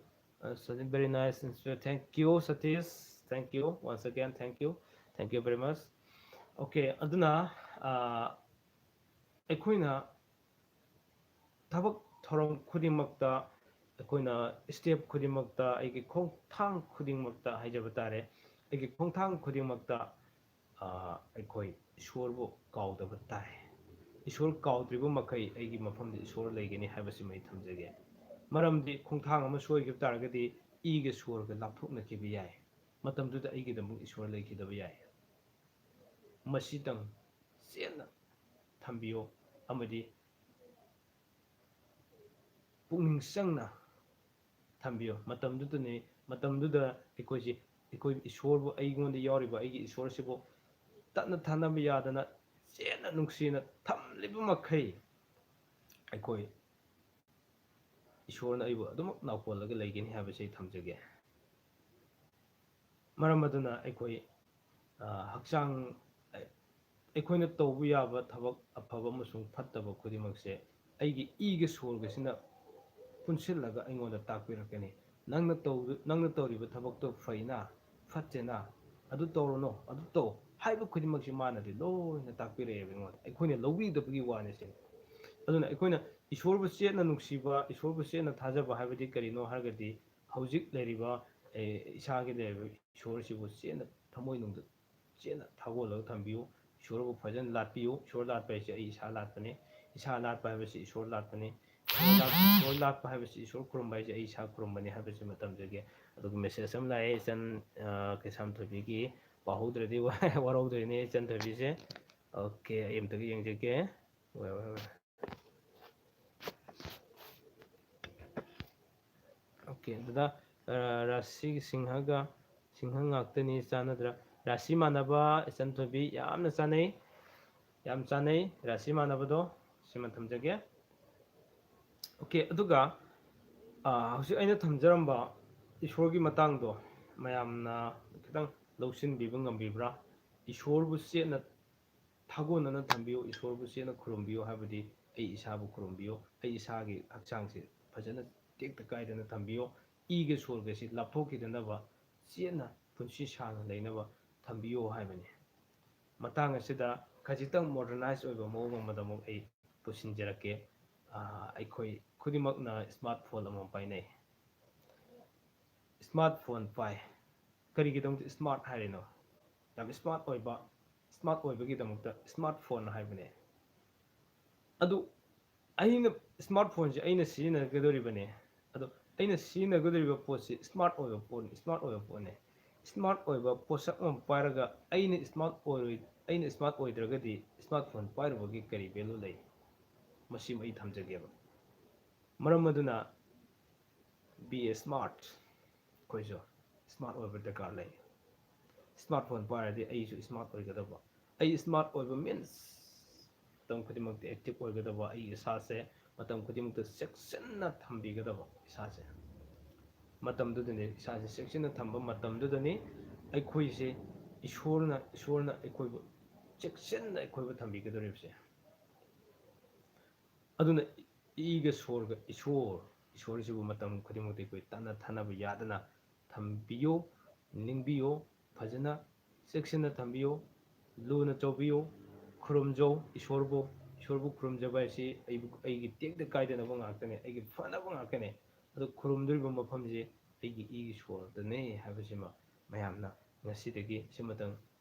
ꯑ, very nice, thank you, Satish, thank you, once again, thank you, thank you very much꯫ Okay, ꯑꯗꯨꯅ, ꯑ, ꯑꯩꯈꯣꯏꯅ ꯊꯕꯛ ꯊꯧꯔꯝ ꯈꯨꯗꯤꯡꯃꯛꯇ, ꯑꯩꯈꯣꯏꯅ step ꯈꯨꯗꯤꯡꯃꯛꯇ, ꯑꯩꯒꯤ ꯈꯣꯡꯊꯥꯡ ꯈꯨꯗꯤꯡꯃꯛꯇ ꯍꯥꯏꯖꯕ ꯇꯥꯔꯦ, ꯑꯩꯒꯤ ꯈꯣꯡꯊꯥꯡ ꯈꯨꯗꯤꯡꯃꯛꯇ, ꯑ, ꯑꯩꯈꯣꯏ ꯏꯁꯣꯔꯕꯨ ꯀꯥꯎꯗꯕ ꯇꯥꯏ꯫ ꯏꯁꯣꯔ ꯀꯥꯎꯗ꯭ꯔꯤꯕ ꯃꯈꯩ ꯑꯩꯒꯤ ꯃꯐꯝꯗ ꯏꯁꯣꯔ ꯂꯩꯒꯅꯤ ꯍꯥꯏꯕꯁꯤꯃ ꯑꯩ ꯊꯝꯖꯒꯦ꯫ ꯃꯔꯝꯗꯤ ꯈꯣꯡꯊꯥꯡ ꯑꯃ ꯁꯣꯏꯈꯤꯕ ꯇꯥꯔꯒꯗꯤ ꯏꯒ ꯁꯣꯔꯒ ꯂꯥꯞꯊꯣꯛꯅꯈꯤꯕ ꯌꯥꯏ꯫ ꯃꯇꯝꯗꯨꯗ ꯑꯩꯒꯤꯗꯃꯛ ꯏꯁꯣꯔ ꯂꯩꯈꯤꯗꯕ ꯌꯥꯏ꯫ ꯃꯁꯤꯇꯪ ꯆꯦꯠꯅ ꯊꯝꯕꯤꯌꯨ ꯑꯃꯗꯤ ꯄꯨꯛꯅꯤꯡ ꯆꯪꯅ ꯊꯝꯕꯤꯌꯨ꯫ ꯃꯇꯝꯗꯨꯗꯅꯤ ꯃꯇꯝꯗꯨꯗ ꯑꯩꯈꯣꯏꯁꯤ, ꯑꯩꯈꯣꯏ ꯏꯁꯣꯔꯕꯨ, ꯑꯩꯉꯣꯟꯗ ꯌꯥꯎꯔꯤꯕ ꯑꯩꯒꯤ ꯏꯁꯣꯔꯁꯤꯕꯨ ꯇꯠꯅ ꯊꯥꯅꯕ ꯌꯥꯗꯅ ꯆꯦꯠꯅ ꯅꯨꯡꯁꯤꯅ ꯊꯝꯂꯤꯕ ꯃꯈꯩ, ꯑꯩꯈꯣꯏ ꯏꯁꯣꯔꯅ ꯑꯩꯕꯨ ꯑꯗꯨꯃꯛ ꯅꯥꯎꯀꯣꯜꯂꯒ ꯂꯩꯒꯅꯤ ꯍꯥꯏꯕꯁꯤ ꯑꯩ ꯊꯝꯖꯒꯦ꯫ ꯃꯔꯝ ꯑꯗꯨꯅ ꯑꯩꯈꯣꯏ, ꯑ, ꯍꯛꯆꯥꯡ, ꯑ, ꯑꯩꯈꯣꯏꯅ ꯇꯧꯕ ꯌꯥꯕ ꯊꯕꯛ ꯑꯐꯕ ꯑꯃꯁꯨꯡ ꯐꯠꯇꯕ ꯈꯨꯗꯤꯡꯃꯛꯁꯦ ꯑꯩꯒꯤ ꯏꯒ ꯁꯣꯔꯒꯁꯤꯅ ꯄꯨꯟꯁꯤꯜꯂꯒ ꯑꯩꯉꯣꯟꯗ ꯇꯥꯛꯄꯤꯔꯛꯀꯅꯤ꯫ ꯅꯪꯅ ꯇꯧ-, ꯅꯪꯅ ꯇꯧꯔꯤꯕ ꯊꯕꯛꯇꯣ ꯐꯩꯅ, ꯐꯠꯇꯦꯅ, ꯑꯗꯨ ꯇꯧꯔꯨꯅꯨ, ꯑꯗꯨ ꯇꯧ ꯍꯥꯏꯕ ꯈꯨꯗꯤꯡꯃꯛꯁꯤ ꯃꯥꯅꯗꯤ ꯂꯣꯏꯅ ꯇꯥꯛꯄꯤꯔꯛꯑꯦꯕ ꯑꯩꯉꯣꯟꯗ꯫ ꯑꯩꯈꯣꯏꯅ ꯂꯧꯕꯤꯗꯕꯒꯤ ꯋꯥꯅꯤ ꯁꯤꯅꯤ꯫ ꯑꯗꯨꯅ ꯑꯩꯈꯣꯏꯅ ꯏꯁꯣꯔꯕꯨ ꯆꯦꯠꯅ ꯅꯨꯡꯁꯤꯕ, ꯏꯁꯣꯔꯕꯨ ꯆꯦꯠꯅ ꯊꯥꯖꯕ ꯍꯥꯏꯕꯗꯤ ꯀꯔꯤꯅꯣ ꯍꯥꯏꯔꯒꯗꯤ, ꯍꯧꯖꯤꯛ ꯂꯩꯔꯤꯕ, ꯑꯦ, ꯏꯁꯥꯒꯤ ꯂꯩꯔꯤꯕ ꯏꯁꯣꯔꯁꯤꯕꯨ ꯆꯦꯠꯅ, ꯊꯃꯣꯏꯅꯨꯡꯗ ꯆꯦꯠꯅ ꯊꯥꯒꯣꯜꯂꯒ ꯊꯝꯕꯤꯌꯨ꯫ ꯏꯁꯣꯔꯕꯨ ꯐꯖꯅ ꯂꯥꯠꯄꯤꯌꯨ꯫ ꯏꯁꯣꯔ ꯂꯥꯠꯄ ꯍꯥꯏꯁꯦ ꯑꯩ ꯏꯁꯥ ꯂꯥꯠꯄꯅꯤ꯫ ꯏꯁꯥ ꯂꯥꯠꯄ ꯍꯥꯏꯕꯁꯤ ꯏꯁꯣꯔ ꯂꯥꯠꯄꯅꯤ꯫ ꯏꯁꯣꯔ ꯂꯥꯠ-, ꯏꯁꯣꯔ ꯂꯥꯠꯄ ꯍꯥꯏꯕꯁꯤ ꯏꯁꯣꯔ ꯈꯨꯔꯨꯝꯕ ꯍꯥꯏꯁꯦ ꯑꯩ ꯏꯁꯥ ꯈꯨꯔꯨꯝꯕꯅꯤ ꯍꯥꯏꯕꯁꯤꯃ ꯊꯝꯖꯒꯦ꯫ ꯑꯗꯨꯒ message ꯑꯃ ꯂꯥꯛꯑꯦ, ꯏꯆꯟ, ꯑ, ꯀꯩꯁꯥꯝꯊꯣꯏꯕꯤꯒꯤ꯫ ꯄꯥꯍꯧꯗ꯭ꯔꯗꯤ ꯋꯥ-, ꯋꯥꯔꯧꯗꯣꯏꯅꯦ ꯏꯆꯟ ꯊꯣꯏꯕꯤꯁꯦ꯫ OK, ꯑꯩ ꯑꯝꯇꯒ ꯌꯦꯡꯖꯒꯦ꯫ ꯍꯣꯏ, ꯍꯣꯏ, ꯍꯣꯏ꯫ OK, ꯑꯗꯨꯗ, ꯑ, ꯔꯥꯁꯤ ꯁꯤꯡꯍꯒ, ꯁꯤꯡꯍ ꯉꯥꯛꯇꯅꯤ, ꯆꯥꯟꯅꯗ꯭ꯔꯥ? ꯔꯥꯁꯤ ꯃꯥꯟꯅꯕ ꯏꯆꯟ ꯊꯣꯏꯕꯤ, ꯌꯥꯝꯅ ꯆꯥꯟꯅꯩ, ꯌꯥꯝ ꯆꯥꯟꯅꯩ ꯔꯥꯁꯤ ꯃꯥꯟꯅꯕꯗꯣ꯫ ꯁꯤꯃ ꯊꯝꯖꯒꯦ꯫ OK, ꯑꯗꯨꯒ, ꯑ, ꯍꯧꯖꯤꯛ ꯑꯩꯅ ꯊꯝꯖꯔꯝꯕ ꯏꯁꯣꯔꯒꯤ ꯃꯇꯥꯡꯗꯣ ꯃꯌꯥꯝꯅ ꯈꯤꯇꯪ ꯂꯧꯁꯤꯟꯕꯤꯕ ꯉꯝꯕꯤꯕ꯭ꯔꯥ? ꯏꯁꯣꯔꯕꯨ ꯆꯦꯠꯅ ꯊꯥꯒꯣꯟꯅꯅ ꯊꯝꯕꯤꯌꯨ, ꯏꯁꯣꯔꯕꯨ ꯆꯦꯠꯅ ꯈꯨꯔꯨꯝꯕꯤꯌꯨ ꯍꯥꯏꯕꯗꯤ ꯑꯩ ꯏꯁꯥꯕꯨ ꯈꯨꯔꯨꯝꯕꯤꯌꯨ, ꯑꯩ ꯏꯁꯥꯒꯤ ꯍꯛꯆꯥꯡꯁꯤ ꯐꯖꯅ ꯇꯦꯛꯇ ꯀꯥꯏꯗꯅ ꯊꯝꯕꯤꯌꯨ, ꯏꯒ ꯁꯣꯔꯒꯁꯤ ꯂꯥꯞꯊꯣꯛꯈꯤꯗꯅꯕ, ꯆꯦꯠꯅ ꯄꯨꯟꯁꯤ ꯁꯥꯡꯅ ꯂꯩꯅꯕ ꯊꯝꯕꯤꯌꯨ ꯍꯥꯏꯕꯅꯤ꯫ ꯃꯇꯥꯡ ꯑꯁꯤꯗ ꯈꯖꯤꯛꯇꯪ modernize ꯑꯣꯏꯕ ꯃꯑꯣꯡ ꯑꯃꯗ ꯑꯃꯨꯛ ꯑꯩ ꯄꯨꯁꯤꯟꯖꯔꯛꯀꯦ꯫ ꯑ, ꯑꯩꯈꯣꯏ ꯈꯨꯗꯤꯡꯃꯛꯅ smart phone ꯑꯃ ꯄꯥꯏꯅꯩ꯫ Smart phone ꯄꯥꯏ꯫ ꯀꯔꯤꯒꯤꯗꯃꯛꯇ smart ꯍꯥꯏꯔꯤꯅꯣ? ꯌꯥꯝ smart ꯑꯣꯏꯕ, smart ꯑꯣꯏꯕꯒꯤꯗꯃꯛꯇ smart phone ꯍꯥꯏꯕꯅꯦ꯫ ꯑꯗꯨ ꯑꯩꯅ, smart phoneꯁꯦ ꯑꯩꯅ ꯁꯤꯖꯤꯟꯅꯒꯗꯧꯔꯤꯕꯅꯦ꯫ ꯑꯗꯣ ꯑꯩꯅ ꯁꯤꯖꯤꯟꯅꯒꯗꯧꯔꯤꯕ ꯄꯣꯠꯁꯤ smart ꯑꯣꯏꯕ ꯄꯣꯠꯅꯤ, smart ꯑꯣꯏꯕ ꯄꯣꯠꯅꯦ꯫ Smart ꯑꯣꯏꯕ ꯄꯣꯠꯁꯛ ꯑꯃ ꯄꯥꯏꯔꯒ ꯑꯩꯅ smart ꯑꯣꯏꯔꯣꯏ-, ꯑꯩꯅ smart ꯑꯣꯏꯗ꯭ꯔꯒꯗꯤ smart phone ꯄꯥꯏꯔꯨꯕꯒꯤ ꯀꯔꯤ value ꯂꯩ? ꯃꯁꯤꯃ ꯑꯩ ꯊꯝꯖꯒꯦꯕ꯫ ꯃꯔꯝ ꯑꯗꯨꯅ be a smart꯫ ꯑꯩꯈꯣꯏꯁꯨ ꯁ꯭ꯃꯥꯔꯠ ꯑꯣꯏꯕ ꯗꯔꯀꯥꯔ ꯂꯩ꯫ ꯁ꯭ꯃꯥꯔꯠ ꯐꯣꯟ ꯄꯥꯏꯔꯗꯤ ꯑꯩꯁꯨ ꯁ꯭ꯃꯥꯔꯠ ꯑꯣꯏꯒꯗꯕ꯫ ꯑꯩ ꯁ꯭ꯃꯥꯔꯠ ꯑꯣꯏꯕ ꯃꯤꯟꯁ ꯃꯇꯝ ꯈꯨꯗꯤꯡꯃꯛꯇ ꯑꯦꯛꯇꯤꯚ ꯑꯣꯏꯒꯗꯕ, ꯑꯩ ꯏꯁꯥꯁꯦ ꯃꯇꯝ ꯈꯨꯗꯤꯡꯃꯛꯇ ꯆꯦꯛꯁꯤꯟꯅ ꯊꯝꯕꯤꯒꯗꯕ꯫ ꯏꯁꯥꯁꯦ ꯃꯇꯝꯗꯨꯗꯅꯤ, ꯏꯁꯥꯁꯦ ꯆꯦꯛꯁꯤꯟꯅ ꯊꯝꯕ ꯃꯇꯝꯗꯨꯗꯅꯤ ꯑꯩꯈꯣꯏꯁꯦ ꯏꯁꯣꯔꯅ, ꯏꯁꯣꯔꯅ ꯑꯩꯈꯣꯏꯕꯨ ꯆꯦꯛꯁꯤꯟꯅ ꯑꯩꯈꯣꯏꯕꯨ ꯊꯝꯕꯤꯒꯗꯧꯔꯤꯕꯁꯦ꯫ ꯑꯗꯨꯅ ꯏꯒ ꯁꯣꯔꯒ ꯏꯁꯣꯔ, ꯏꯁꯣꯔꯁꯤꯕꯨ ꯃꯇꯝ ꯈꯨꯗꯤꯡꯃꯛꯇ ꯑꯩꯈꯣꯏ ꯇꯠꯅ ꯊꯥꯅꯕ ꯌꯥꯗꯅ ꯊꯝꯕꯤꯌꯨ, ꯅꯤꯡꯕꯤꯌꯨ, ꯐꯖꯅ ꯆꯦꯛꯁꯤꯟꯅ ꯊꯝꯕꯤꯌꯨ, ꯂꯨꯅ ꯇꯧꯕꯤꯌꯨ, ꯈꯨꯔꯨꯝꯖꯧ ꯏꯁꯣꯔꯕꯨ꯫ ꯏꯁꯣꯔꯕꯨ ꯈꯨꯔꯨꯝꯖꯕ ꯍꯥꯏꯁꯤ ꯑꯩꯕꯨ, ꯑꯩꯒꯤ ꯇꯦꯛꯇ ꯀꯥꯏꯗꯅꯕ ꯉꯥꯛꯇꯅꯦ, ꯑꯩꯒꯤ ꯐꯅꯕ ꯉꯥꯛꯇꯅꯦ꯫ ꯑꯗꯨ ꯈꯨꯔꯨꯝꯗꯣꯔꯤꯕ ꯃꯐꯝꯁꯤ ꯑꯩꯒꯤ ꯏꯒꯤ ꯁꯣꯔꯗꯅꯦ ꯍꯥꯏꯕꯁꯤꯃ ꯃꯌꯥꯝꯅ ꯉꯁꯤꯗꯒꯤ ꯁꯤꯃꯇꯪ,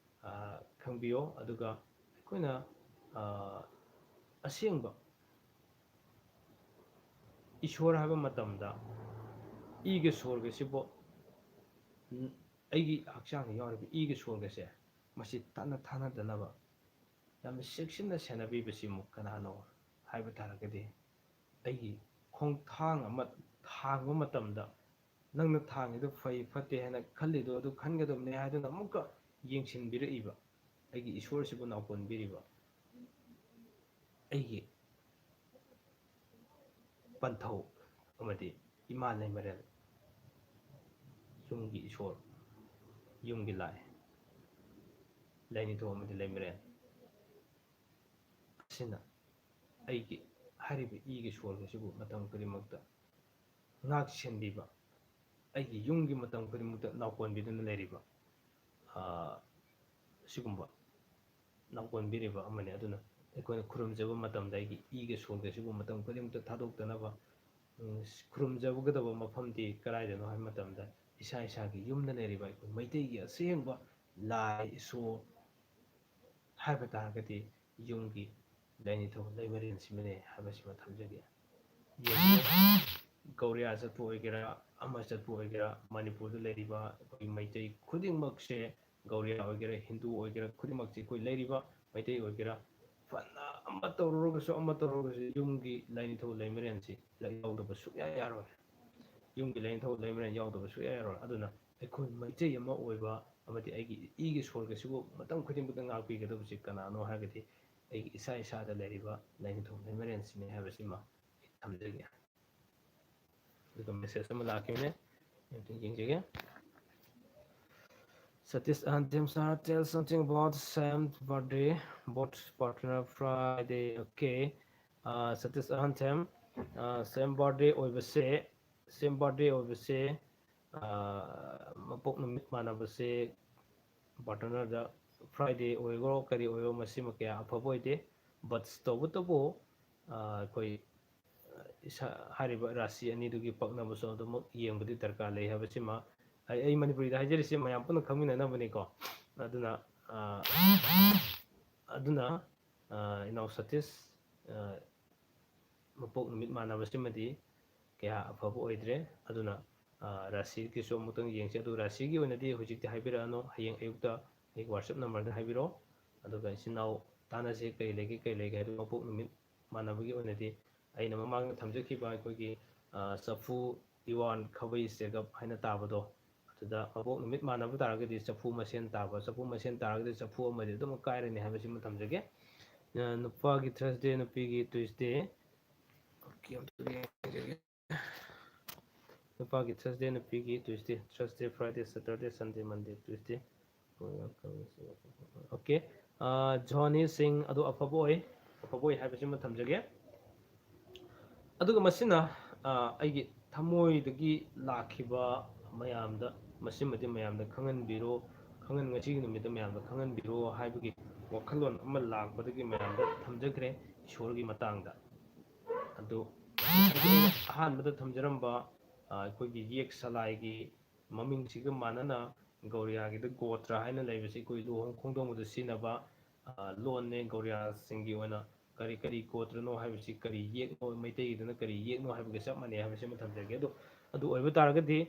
ꯑ, ꯈꯪꯕꯤꯌꯣ꯫ ꯑꯗꯨꯒ ꯑꯩꯈꯣꯏꯅ, ꯑ, ꯑꯁꯦꯡꯕ ꯏꯁꯣꯔ ꯍꯥꯏꯕ ꯃꯇꯝꯗ ꯏꯒ ꯁꯣꯔꯒꯁꯤꯕꯨ, ꯎꯝ, ꯑꯩꯒꯤ ꯍꯛꯆꯥꯡꯗ ꯌꯥꯎꯔꯤꯕ ꯏꯒ ꯁꯣꯔꯒꯁꯦ, ꯃꯁꯤ ꯇꯠꯅ ꯊꯥꯅꯗꯅꯕ ꯌꯥꯝꯅ ꯆꯦꯛꯁꯤꯟꯅ ꯁꯦꯟꯅꯕꯤꯕꯁꯤꯃꯨꯛ ꯀꯅꯥꯅꯣ ꯍꯥꯏꯕ ꯇꯥꯔꯒꯗꯤ, ꯑꯩꯒꯤ ꯈꯣꯡꯊꯥꯡ ꯑꯃ ꯊꯥꯡꯕ ꯃꯇꯝꯗ ꯅꯪꯅ ꯊꯥꯡꯉꯤꯗꯣ ꯐꯩ ꯐꯠꯇꯦ ꯍꯥꯏꯅ ꯈꯜꯂꯤꯗꯣ ꯑꯗꯨ ꯈꯟꯒꯗꯕꯅꯦ ꯍꯥꯏꯗꯨꯅ ꯑꯃꯨꯛꯀ ꯌꯦꯡꯁꯤꯟꯕꯤꯔꯛꯏꯕ ꯑꯩꯒꯤ ꯏꯁꯣꯔꯁꯤꯕꯨ ꯅꯥꯎꯀꯣꯟꯕꯤꯔꯤꯕ ꯑꯩꯒꯤ ꯄꯟꯊꯧ ꯑꯃꯗꯤ ꯏꯃꯥ ꯂꯩꯃꯔꯦꯜ, ꯌꯨꯝꯒꯤ ꯏꯁꯣꯔ, ꯌꯨꯝꯒꯤ ꯂꯥꯏ, ꯂꯥꯏꯅꯤꯡꯊꯧ ꯑꯃꯗꯤ ꯂꯩꯃꯔꯦꯜ ꯑꯁꯤꯅ ꯑꯩꯒꯤ ꯍꯥꯏꯔꯤꯕ ꯏꯒꯤ ꯁꯣꯔ ꯑꯁꯤꯕꯨ ꯃꯇꯝ ꯈꯨꯗꯤꯡꯃꯛꯇ ꯉꯥꯛ ꯁꯦꯟꯕꯤꯕ, ꯑꯩꯒꯤ ꯌꯨꯝꯒꯤ ꯃꯇꯝ ꯈꯨꯗꯤꯡꯃꯛꯇ ꯅꯥꯎꯀꯣꯟꯕꯤꯗꯨꯅ ꯂꯩꯔꯤꯕ, ꯑ, ꯁꯤꯒꯨꯝꯕ ꯅꯥꯎꯀꯣꯟꯕꯤꯔꯤꯕ ꯑꯃꯅꯤ꯫ ꯑꯗꯨꯅ ꯑꯩꯈꯣꯏꯅ ꯈꯨꯔꯨꯝꯖꯕ ꯃꯇꯝꯗ ꯑꯩꯒꯤ ꯏꯒ ꯁꯣꯔꯒ ꯁꯤꯕꯨ ꯃꯇꯝ ꯈꯨꯗꯤꯡꯃꯛꯇ ꯊꯥꯗꯣꯛꯇꯅꯕ, ꯎꯝ, ꯈꯨꯔꯨꯝꯖꯒꯗꯕ ꯃꯐꯝꯗꯤ ꯀꯗꯥꯏꯗꯅꯣ ꯍꯥꯏꯕ ꯃꯇꯝꯗ ꯏꯁꯥ ꯏꯁꯥꯒꯤ ꯌꯨꯝꯗ ꯂꯩꯔꯤꯕ ꯑꯩꯈꯣꯏ ꯃꯩꯇꯩꯒꯤ ꯑꯁꯦꯡꯕ ꯂꯥꯏ ꯏꯁꯣꯔ ꯍꯥꯏꯕ ꯇꯥꯔꯒꯗꯤ ꯌꯨꯝꯒꯤ ꯂꯥꯏꯅꯤꯡꯊꯧ ꯂꯩꯃꯔꯦꯟꯁꯤꯃꯅꯦ ꯍꯥꯏꯕꯁꯤꯃ ꯊꯝꯖꯒꯦ꯫ ꯌꯨꯝ ꯒꯧꯔꯤꯌꯥ ꯆꯠꯄ ꯑꯣꯏꯒꯦꯔꯥ, ꯑꯃ ꯆꯠꯄ ꯑꯣꯏꯒꯦꯔꯥ, ꯃꯅꯤꯄꯨꯔꯗ ꯂꯩꯔꯤꯕ ꯑꯩꯈꯣꯏ ꯃꯩꯇꯩ ꯈꯨꯗꯤꯡꯃꯛꯁꯦ, ꯒꯧꯔꯤꯌꯥ ꯑꯣꯏꯒꯦꯔꯥ, ꯍꯤꯟꯗꯨ ꯑꯣꯏꯒꯦꯔꯥ, ꯈꯨꯗꯤꯡꯃꯛꯁꯦ ꯑꯩꯈꯣꯏ ꯂꯩꯔꯤꯕ ꯃꯩꯇꯩ ꯑꯣꯏꯒꯦꯔꯥ, ꯐꯅ ꯑꯃ ꯇꯧꯔꯨꯔꯒꯁꯨ, ꯑꯃ ꯇꯧꯔꯨꯔꯒꯁꯨ ꯌꯨꯝꯒꯤ ꯂꯥꯏꯅꯤꯡꯊꯧ ꯂꯩꯃꯔꯦꯟꯁꯤ ꯌꯥꯎꯗꯕ ꯁꯨꯛꯌꯥ ꯌꯥꯔꯣꯏ꯫ ꯌꯨꯝꯒꯤ ꯂꯥꯏꯅꯤꯡꯊꯧ ꯂꯩꯃꯔꯦꯟ ꯌꯥꯎꯗꯕ ꯁꯨꯡꯌꯥ ꯌꯥꯔꯣꯏ꯫ ꯑꯗꯨꯅ ꯑꯩꯈꯣꯏ ꯃꯩꯇꯩ ꯑꯃ ꯑꯣꯏꯕ ꯑꯃꯗꯤ ꯑꯩꯒꯤ ꯏꯒꯤ ꯁꯣꯔꯒꯁꯤꯕꯨ ꯃꯇꯝ ꯈꯨꯗꯤꯡꯃꯛꯇ ꯉꯥꯛꯄꯤꯒꯗꯕꯁꯤ ꯀꯅꯥꯅꯣ ꯍꯥꯏꯔꯒꯗꯤ ꯑꯩꯒꯤ ꯏꯁꯥ ꯏꯁꯥꯗ ꯂꯩꯔꯤꯕ ꯂꯥꯏꯅꯤꯡꯊꯧ ꯂꯩꯃꯔꯦꯟꯁꯤꯅꯤ ꯍꯥꯏꯕꯁꯤꯃ ꯑꯩ ꯊꯝꯖꯒꯦ꯫ ꯑꯗꯨꯒ ꯃꯦꯁꯦꯖ ꯑꯃ ꯂꯥꯛꯈꯤꯕꯅꯦ, ꯑꯝꯇ ꯌꯦꯡꯖꯒꯦ꯫ Satish Ahantim sir, tell something about Sam birthday, both partner Friday. Okay. Uh, Satish Ahantim, uh, Sam birthday ꯑꯣꯏꯕꯁꯦ, Sam birthday ꯑꯣꯏꯕꯁꯦ, uh, ꯃꯄꯣꯛ ꯅꯨꯃꯤꯠ ꯃꯥꯟꯅꯕꯁꯦ partnerꯗ Friday ꯑꯣꯏꯔꯣ ꯀꯔꯤ ꯑꯣꯏꯔꯣ ꯃꯁꯤꯃ ꯀꯌꯥ ꯑꯐꯕ ꯑꯣꯏꯗꯦ꯫ But ꯇꯧꯕꯇꯕꯨ, uh, ꯑꯩꯈꯣꯏ ꯏꯁꯥ, ꯍꯥꯏꯔꯤꯕ ꯔꯥꯁꯤ ꯑꯅꯤꯗꯨꯒꯤ ꯄꯛꯅꯕꯁꯨ ꯑꯗꯨꯃꯛ ꯌꯦꯡꯕꯗꯤ ꯗꯔꯀꯥꯔ ꯂꯩ ꯍꯥꯏꯕꯁꯤꯃ ꯑꯩ, ꯑꯩ ꯃꯅꯤꯄꯨꯔꯤꯗ ꯍꯥꯏꯖꯔꯤꯁꯦ ꯃꯌꯥꯝ ꯄꯨꯟꯅ ꯈꯪꯃꯤꯟꯅꯅꯕꯅꯤꯀꯣ꯫ ꯑꯗꯨꯅ, ꯑ, ꯑꯗꯨꯅ, ꯑ, ꯏꯅꯥꯎ ꯁꯇꯤꯁ, ꯑ, ꯃꯄꯣꯛ ꯅꯨꯃꯤꯠ ꯃꯥꯟꯅꯕꯁꯤꯃꯗꯤ ꯀꯌꯥ ꯑꯐꯕ ꯑꯣꯏꯗ꯭ꯔꯦ꯫ ꯑꯗꯨꯅ, ꯑ, ꯔꯥꯁꯤꯒꯤꯁꯨ ꯑꯃꯨꯛꯇꯪ ꯌꯦꯡꯁꯤ꯫ ꯑꯗꯨ ꯔꯥꯁꯤꯒꯤ ꯑꯣꯏꯅꯗꯤ ꯍꯧꯖꯤꯛꯇꯤ ꯍꯥꯏꯕꯤꯔꯛꯑꯅꯨ, ꯍꯌꯦꯡ ꯑꯌꯨꯛꯇ ꯑꯩꯒꯤ WhatsApp numberꯗ ꯍꯥꯏꯕꯤꯔꯛꯑꯣ꯫ ꯑꯗꯨꯒ ꯏꯆꯤꯟ ꯏꯅꯥꯎ ꯇꯥꯟꯅꯁꯤ, ꯀꯔꯤ ꯂꯩꯒꯦ, ꯀꯔꯤ ꯂꯩꯒꯦ ꯍꯥꯏꯗꯨ ꯃꯄꯣꯛ ꯅꯨꯃꯤꯠ ꯃꯥꯟꯅꯕꯒꯤ ꯑꯣꯏꯅꯗꯤ ꯑꯩꯅ ꯃꯃꯥꯡꯗ ꯊꯝꯖꯈꯤꯕ ꯑꯩꯈꯣꯏꯒꯤ, ꯑ, ꯆꯐꯨ, ꯏꯋꯥꯟ, ꯈꯥꯕꯩ, ꯆꯦꯒꯞ ꯍꯥꯏꯅ ꯇꯥꯕꯗꯣ, ꯑꯗꯨꯗ ꯃꯄꯣꯛ ꯅꯨꯃꯤꯠ ꯃꯥꯟꯅꯕ ꯇꯥꯔꯒꯗꯤ ꯆꯐꯨ ꯃꯁꯦꯟ ꯇꯥꯕ, ꯆꯐꯨ ꯃꯁꯦꯟ ꯇꯥꯔꯒꯗꯤ ꯆꯐꯨ ꯑꯃꯗꯤ ꯑꯗꯨꯝ ꯀꯥꯏꯔꯅꯤ ꯍꯥꯏꯕꯁꯤꯃ ꯊꯝꯖꯒꯦ꯫ ꯑ, ꯅꯨꯄꯥꯒꯤ Thursday, ꯅꯨꯄꯤꯒꯤ Tuesday꯫ Okay, ꯑꯝꯇ ꯌꯦꯡꯖꯒꯦ꯫ ꯅꯨꯄꯥꯒꯤ Thursday, ꯅꯨꯄꯤꯒꯤ Tuesday, Thursday, Friday, Saturday, Sunday, Monday, Tuesday꯫ Okay, ꯑ, ꯖꯣꯅꯤ ꯁꯤꯡ ꯑꯗꯨ ꯑꯐꯕ ꯑꯣꯏ, ꯑꯐꯕ ꯑꯣꯏ ꯍꯥꯏꯕꯁꯤꯃ ꯊꯝꯖꯒꯦ꯫ ꯑꯗꯨꯒ ꯃꯁꯤꯅ, ꯑ, ꯑꯩꯒꯤ ꯊꯃꯣꯏꯗꯒꯤ ꯂꯥꯛꯈꯤꯕ ꯃꯌꯥꯝꯗ, ꯃꯁꯤꯃꯗꯤ ꯃꯌꯥꯝꯗ ꯈꯪꯍꯟꯕꯤꯔꯣ, ꯈꯪꯍꯟ-, ꯉꯁꯤꯒꯤ ꯅꯨꯃꯤꯠꯇ ꯃꯌꯥꯝꯗ ꯈꯪꯍꯟꯕꯤꯔꯣ ꯍꯥꯏꯕꯒꯤ ꯋꯥꯈꯜꯂꯣꯟ ꯑꯃ ꯂꯥꯛꯄꯗꯒꯤ ꯃꯌꯥꯝꯗ ꯊꯝꯖꯈ꯭ꯔꯦ ꯏꯁꯣꯔꯒꯤ ꯃꯇꯥꯡꯗ꯫ ꯑꯗꯨ ꯉꯁꯥꯏꯒꯤ ꯑꯩꯅ ꯑꯍꯥꯟꯕꯗ ꯊꯝꯖꯔꯝꯕ, ꯑ, ꯑꯩꯈꯣꯏꯒꯤ ꯌꯦꯛ ꯁꯂꯥꯏꯒꯤ ꯃꯃꯤꯡꯁꯤꯒ ꯃꯥꯟꯅꯅ ꯒꯧꯔꯤꯌꯥꯒꯤꯗ ꯒꯣꯇ꯭ꯔ ꯍꯥꯏꯅ ꯂꯩꯕꯁꯤ ꯑꯩꯈꯣꯏ ꯂꯨꯍꯣꯡ ꯈꯣꯡꯗꯣꯡꯕꯗ ꯁꯤꯖꯤꯟꯅꯕ, ꯑ, ꯂꯣꯟꯅꯦ꯫ ꯒꯧꯔꯤꯌꯥꯁꯤꯡꯒꯤ ꯑꯣꯏꯅ ꯀꯔꯤ ꯀꯔꯤ ꯒꯣꯇ꯭ꯔꯅꯣ ꯍꯥꯏꯕꯁꯤ, ꯀꯔꯤ ꯌꯦꯛꯅꯣ, ꯃꯩꯇꯩꯒꯤꯗꯨꯅ ꯀꯔꯤ ꯌꯦꯛꯅꯣ ꯍꯥꯏꯕꯒ ꯆꯞ ꯃꯥꯟꯅꯩ ꯍꯥꯏꯕꯁꯤꯃ ꯊꯝꯖꯒꯦ꯫ ꯑꯗꯣ ꯑꯗꯨ ꯑꯣꯏꯕ ꯇꯥꯔꯒꯗꯤ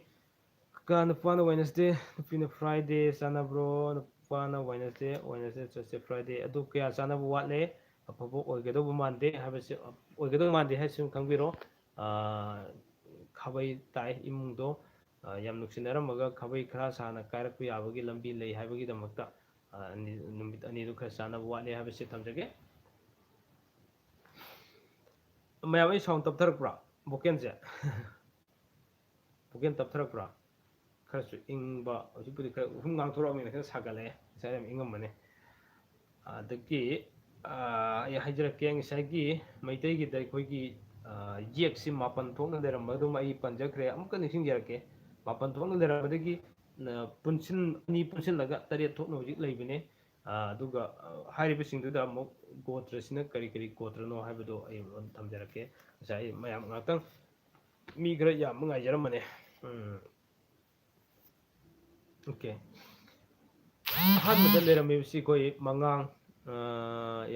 ꯀꯀꯥ, ꯅꯨꯄꯥꯅ Wednesday, ꯅꯨꯄꯤꯅ Friday ꯆꯥꯟꯅꯕ꯭ꯔꯣ? ꯅꯨꯄꯥꯅ Wednesday, Wednesday, Thursday, Friday꯫ ꯑꯗꯨ ꯀꯌꯥ ꯆꯥꯟꯅꯕ ꯋꯥꯠꯂꯦ? ꯑꯐꯕ ꯑꯣꯏꯒꯗꯧꯕ ꯃꯥꯟꯗꯦ ꯍꯥꯏꯕꯁꯤ, ꯑꯣꯏꯒꯗꯧꯕ ꯃꯥꯟꯗꯦ ꯍꯥꯏꯁꯤ ꯈꯪꯕꯤꯔꯣ꯫ ꯑ, ꯈꯥꯕꯩ ꯇꯥꯏ ꯏꯃꯨꯡꯗꯣ꯫ ꯑ, ꯌꯥꯝ ꯅꯨꯡꯁꯤꯅꯔꯝꯃꯒ ꯈꯥꯕꯩ ꯈꯔ ꯁꯥꯅ ꯀꯥꯏꯔꯛꯄ ꯌꯥꯕꯒꯤ ꯂꯝꯕꯤ ꯂꯩ ꯍꯥꯏꯕꯒꯤꯗꯃꯛꯇ, ꯑ, ꯑꯅꯤ, ꯅꯨꯃꯤꯠ ꯑꯅꯤꯗꯨ ꯈꯔ ꯆꯥꯟꯅꯕ ꯋꯥꯠꯂꯦ ꯍꯥꯏꯕꯁꯤ ꯊꯝꯖꯒꯦ꯫ ꯃꯌꯥꯝ, ꯑꯩ sound ꯇꯞꯊꯔꯛꯄ꯭ꯔꯥ? Vocalꯁꯦ? Vocal ꯇꯞꯊꯔꯛꯄ꯭ꯔꯥ? ꯈꯔꯁꯨ ꯏꯪꯕ, ꯍꯧꯖꯤꯛꯄꯨꯗꯤ ꯈꯔ ꯎꯐꯨꯝ ꯉꯥꯡꯊꯣꯔꯛꯑꯕꯅꯤꯅ ꯈꯤꯇꯪ ꯁꯥꯒꯠꯂꯛꯑꯦ꯫ ꯉꯁꯥꯏ ꯌꯥꯝ ꯏꯪꯉꯝꯕꯅꯦ꯫ ꯑꯗꯒꯤ, ꯑ, ꯑꯩ ꯍꯥꯏꯖꯔꯛꯀꯦ, ꯉꯁꯥꯏꯒꯤ ꯃꯩꯇꯩꯒꯤꯗ ꯑꯩꯈꯣꯏꯒꯤ, ꯑ, ꯌꯦꯛꯁꯤ ꯃꯥꯄꯟ ꯊꯣꯛꯅ ꯂꯩꯔꯝꯕꯗꯨꯃ ꯑꯩ ꯄꯟꯖꯈ꯭ꯔꯦ꯫ ꯑꯃꯨꯛꯀ ꯅꯤꯡꯁꯤꯡꯖꯔꯛꯀꯦ꯫ ꯃꯥꯄꯟ ꯊꯣꯛꯅ ꯂꯩꯔꯝꯕꯗꯒꯤ, ꯑ, ꯄꯨꯟꯁꯤꯟ-, ꯑꯅꯤ ꯄꯨꯟꯁꯤꯜꯂꯒ ꯇꯔꯦꯠ ꯊꯣꯛꯅ ꯍꯧꯖꯤꯛ ꯂꯩꯕꯅꯦ꯫ ꯑ, ꯑꯗꯨꯒ, ꯑ, ꯍꯥꯏꯔꯤꯕꯁꯤꯡꯗꯨꯗ ꯑꯃꯨꯛ ꯒꯣꯇ꯭ꯔꯁꯤꯅ ꯀꯔꯤ ꯀꯔꯤ ꯒꯣꯇ꯭ꯔꯅꯣ ꯍꯥꯏꯕꯗꯣ ꯑꯩ ꯊꯝꯖꯔꯛꯀꯦ꯫ ꯉꯁꯥꯏ ꯃꯌꯥꯝ ꯉꯥꯛꯇꯪ ꯃꯤ ꯈꯔ ꯌꯥꯝꯕ ꯉꯥꯏꯖꯔꯝꯕꯅꯦ꯫ ꯎꯝ꯫ OK꯫ ꯑꯍꯥꯟꯕꯗ ꯂꯩꯔꯝꯃꯤꯕꯁꯤ ꯑꯩꯈꯣꯏ ꯃꯉꯥꯡ, ꯑ,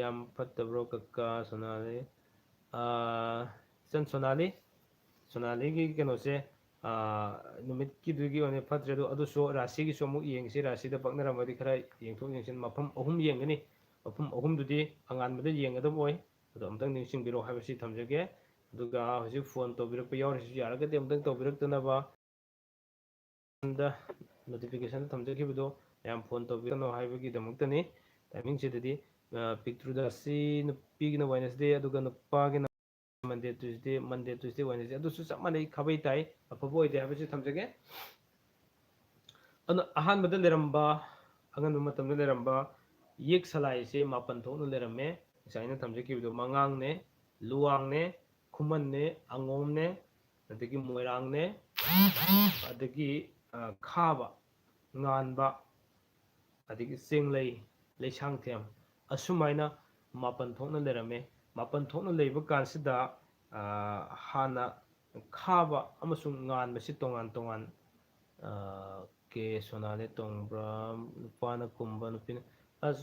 ꯌꯥꯝ ꯐꯠꯇꯕ꯭ꯔꯣ ꯀꯀꯥ ꯁꯣꯅꯥꯂꯤ? ꯑ, ꯏꯆꯟ ꯁꯣꯅꯥꯂꯤ, ꯁꯣꯅꯥꯂꯤꯒꯤ ꯀꯩꯅꯣꯁꯦ, ꯑ, ꯅꯨꯃꯤꯠꯀꯤꯗꯨꯒꯤ ꯑꯣꯏꯅ ꯐꯠꯇ꯭ꯔꯦ꯫ ꯑꯗꯣ ꯑꯗꯨꯁꯨ ꯔꯥꯁꯤꯒꯤꯁꯨ ꯑꯃꯨꯛ ꯌꯦꯡꯁꯤ꯫ ꯔꯥꯁꯤꯗ ꯄꯛꯅꯔꯝꯃꯗꯤ ꯈꯔ ꯌꯦꯡꯊꯣꯛ ꯌꯦꯡꯁꯤꯟ ꯃꯐꯝ ꯑꯍꯨꯝ ꯌꯦꯡꯒꯅꯤ꯫ ꯃꯐꯝ ꯑꯍꯨꯝꯗꯨꯗꯤ ꯑꯉꯥꯟꯕꯗ ꯌꯦꯡꯒꯗꯕ ꯑꯣꯏ꯫ ꯑꯗꯣ ꯑꯃꯨꯛꯇꯪ ꯅꯤꯡꯁꯤꯡꯕꯤꯔꯣ ꯍꯥꯏꯕꯁꯤ ꯊꯝꯖꯒꯦ꯫ ꯑꯗꯨꯒ ꯍꯧꯖꯤꯛ phone ꯇꯧꯕꯤꯔꯛꯄ ꯌꯥꯎꯔꯤꯁꯤꯁꯨ ꯌꯥꯔꯒꯗꯤ ꯑꯃꯨꯛꯇꯪ ꯇꯧꯕꯤꯔꯛꯇꯅꯕ꯫ ꯗ notificationꯗ ꯊꯝꯖꯈꯤꯕꯗꯣ ꯃꯌꯥꯝ phone ꯇꯧꯕꯤꯔꯛꯀꯅꯣ ꯍꯥꯏꯕꯒꯤꯗꯃꯛꯇꯅꯤ꯫ Timingꯁꯤꯗꯗꯤ, ꯑ, ꯄꯤꯇ꯭ꯔꯨꯗꯥꯁꯤ ꯅꯨꯄꯤꯒꯤꯅ Wednesday, ꯑꯗꯨꯒ ꯅꯨꯄꯥꯒꯤꯅ Monday, Tuesday, Monday, Tuesday, Wednesday꯫ ꯑꯗꯨꯁꯨ ꯆꯞ ꯃꯥꯟꯅꯩ, ꯈꯥꯕꯩ ꯇꯥꯏ, ꯑꯐꯕ ꯑꯣꯏꯗꯦ ꯍꯥꯏꯕꯁꯤ ꯊꯝꯖꯒꯦ꯫ ꯑꯗꯨꯅ ꯑꯍꯥꯟꯕꯗ ꯂꯩꯔꯝꯕ, ꯑꯉꯟꯕ ꯃꯇꯝꯗ ꯂꯩꯔꯝꯕ ꯌꯦꯛ ꯁꯂꯥꯏꯁꯦ ꯃꯥꯄꯟ ꯊꯣꯛꯅ ꯂꯩꯔꯝꯃꯦ꯫ ꯉꯁꯥꯏ ꯑꯩꯅ ꯊꯝꯖꯈꯤꯕꯗꯣ ꯃꯉꯥꯡꯅꯦ, ꯂꯨꯋꯥꯡꯅꯦ, ꯈꯨꯃꯟꯅꯦ, ꯑꯉꯣꯝꯅꯦ, ꯑꯗꯒꯤ ꯃꯣꯏꯔꯥꯡꯅꯦ, ꯑꯗꯒꯤ, ꯑ, ꯈꯥꯕ, ꯉꯥꯟꯕ, ꯑꯗꯒꯤ ꯆꯦꯡꯂꯩ, ꯂꯩꯁꯥꯡꯊꯦꯝ, ꯑꯁꯨꯃꯥꯏꯅ ꯃꯥꯄꯟ ꯊꯣꯛꯅ ꯂꯩꯔꯝꯃꯦ꯫ ꯃꯥꯄꯟ ꯊꯣꯛꯅ ꯂꯩꯕ ꯀꯥꯟꯁꯤꯗ, ꯑ, ꯍꯥꯟꯅ ꯈꯥꯕ ꯑꯃꯁꯨꯡ ꯉꯥꯟꯕꯁꯤ ꯇꯣꯉꯥꯟ ꯇꯣꯉꯥꯟ, ꯑ, ꯀꯦ ꯁꯣꯅꯥꯂꯤ ꯇꯣꯡꯕ꯭ꯔꯥꯝ, ꯅꯨꯄꯥꯅ ꯀꯨꯝꯕ, ꯅꯨꯄꯤꯅ, ꯑ,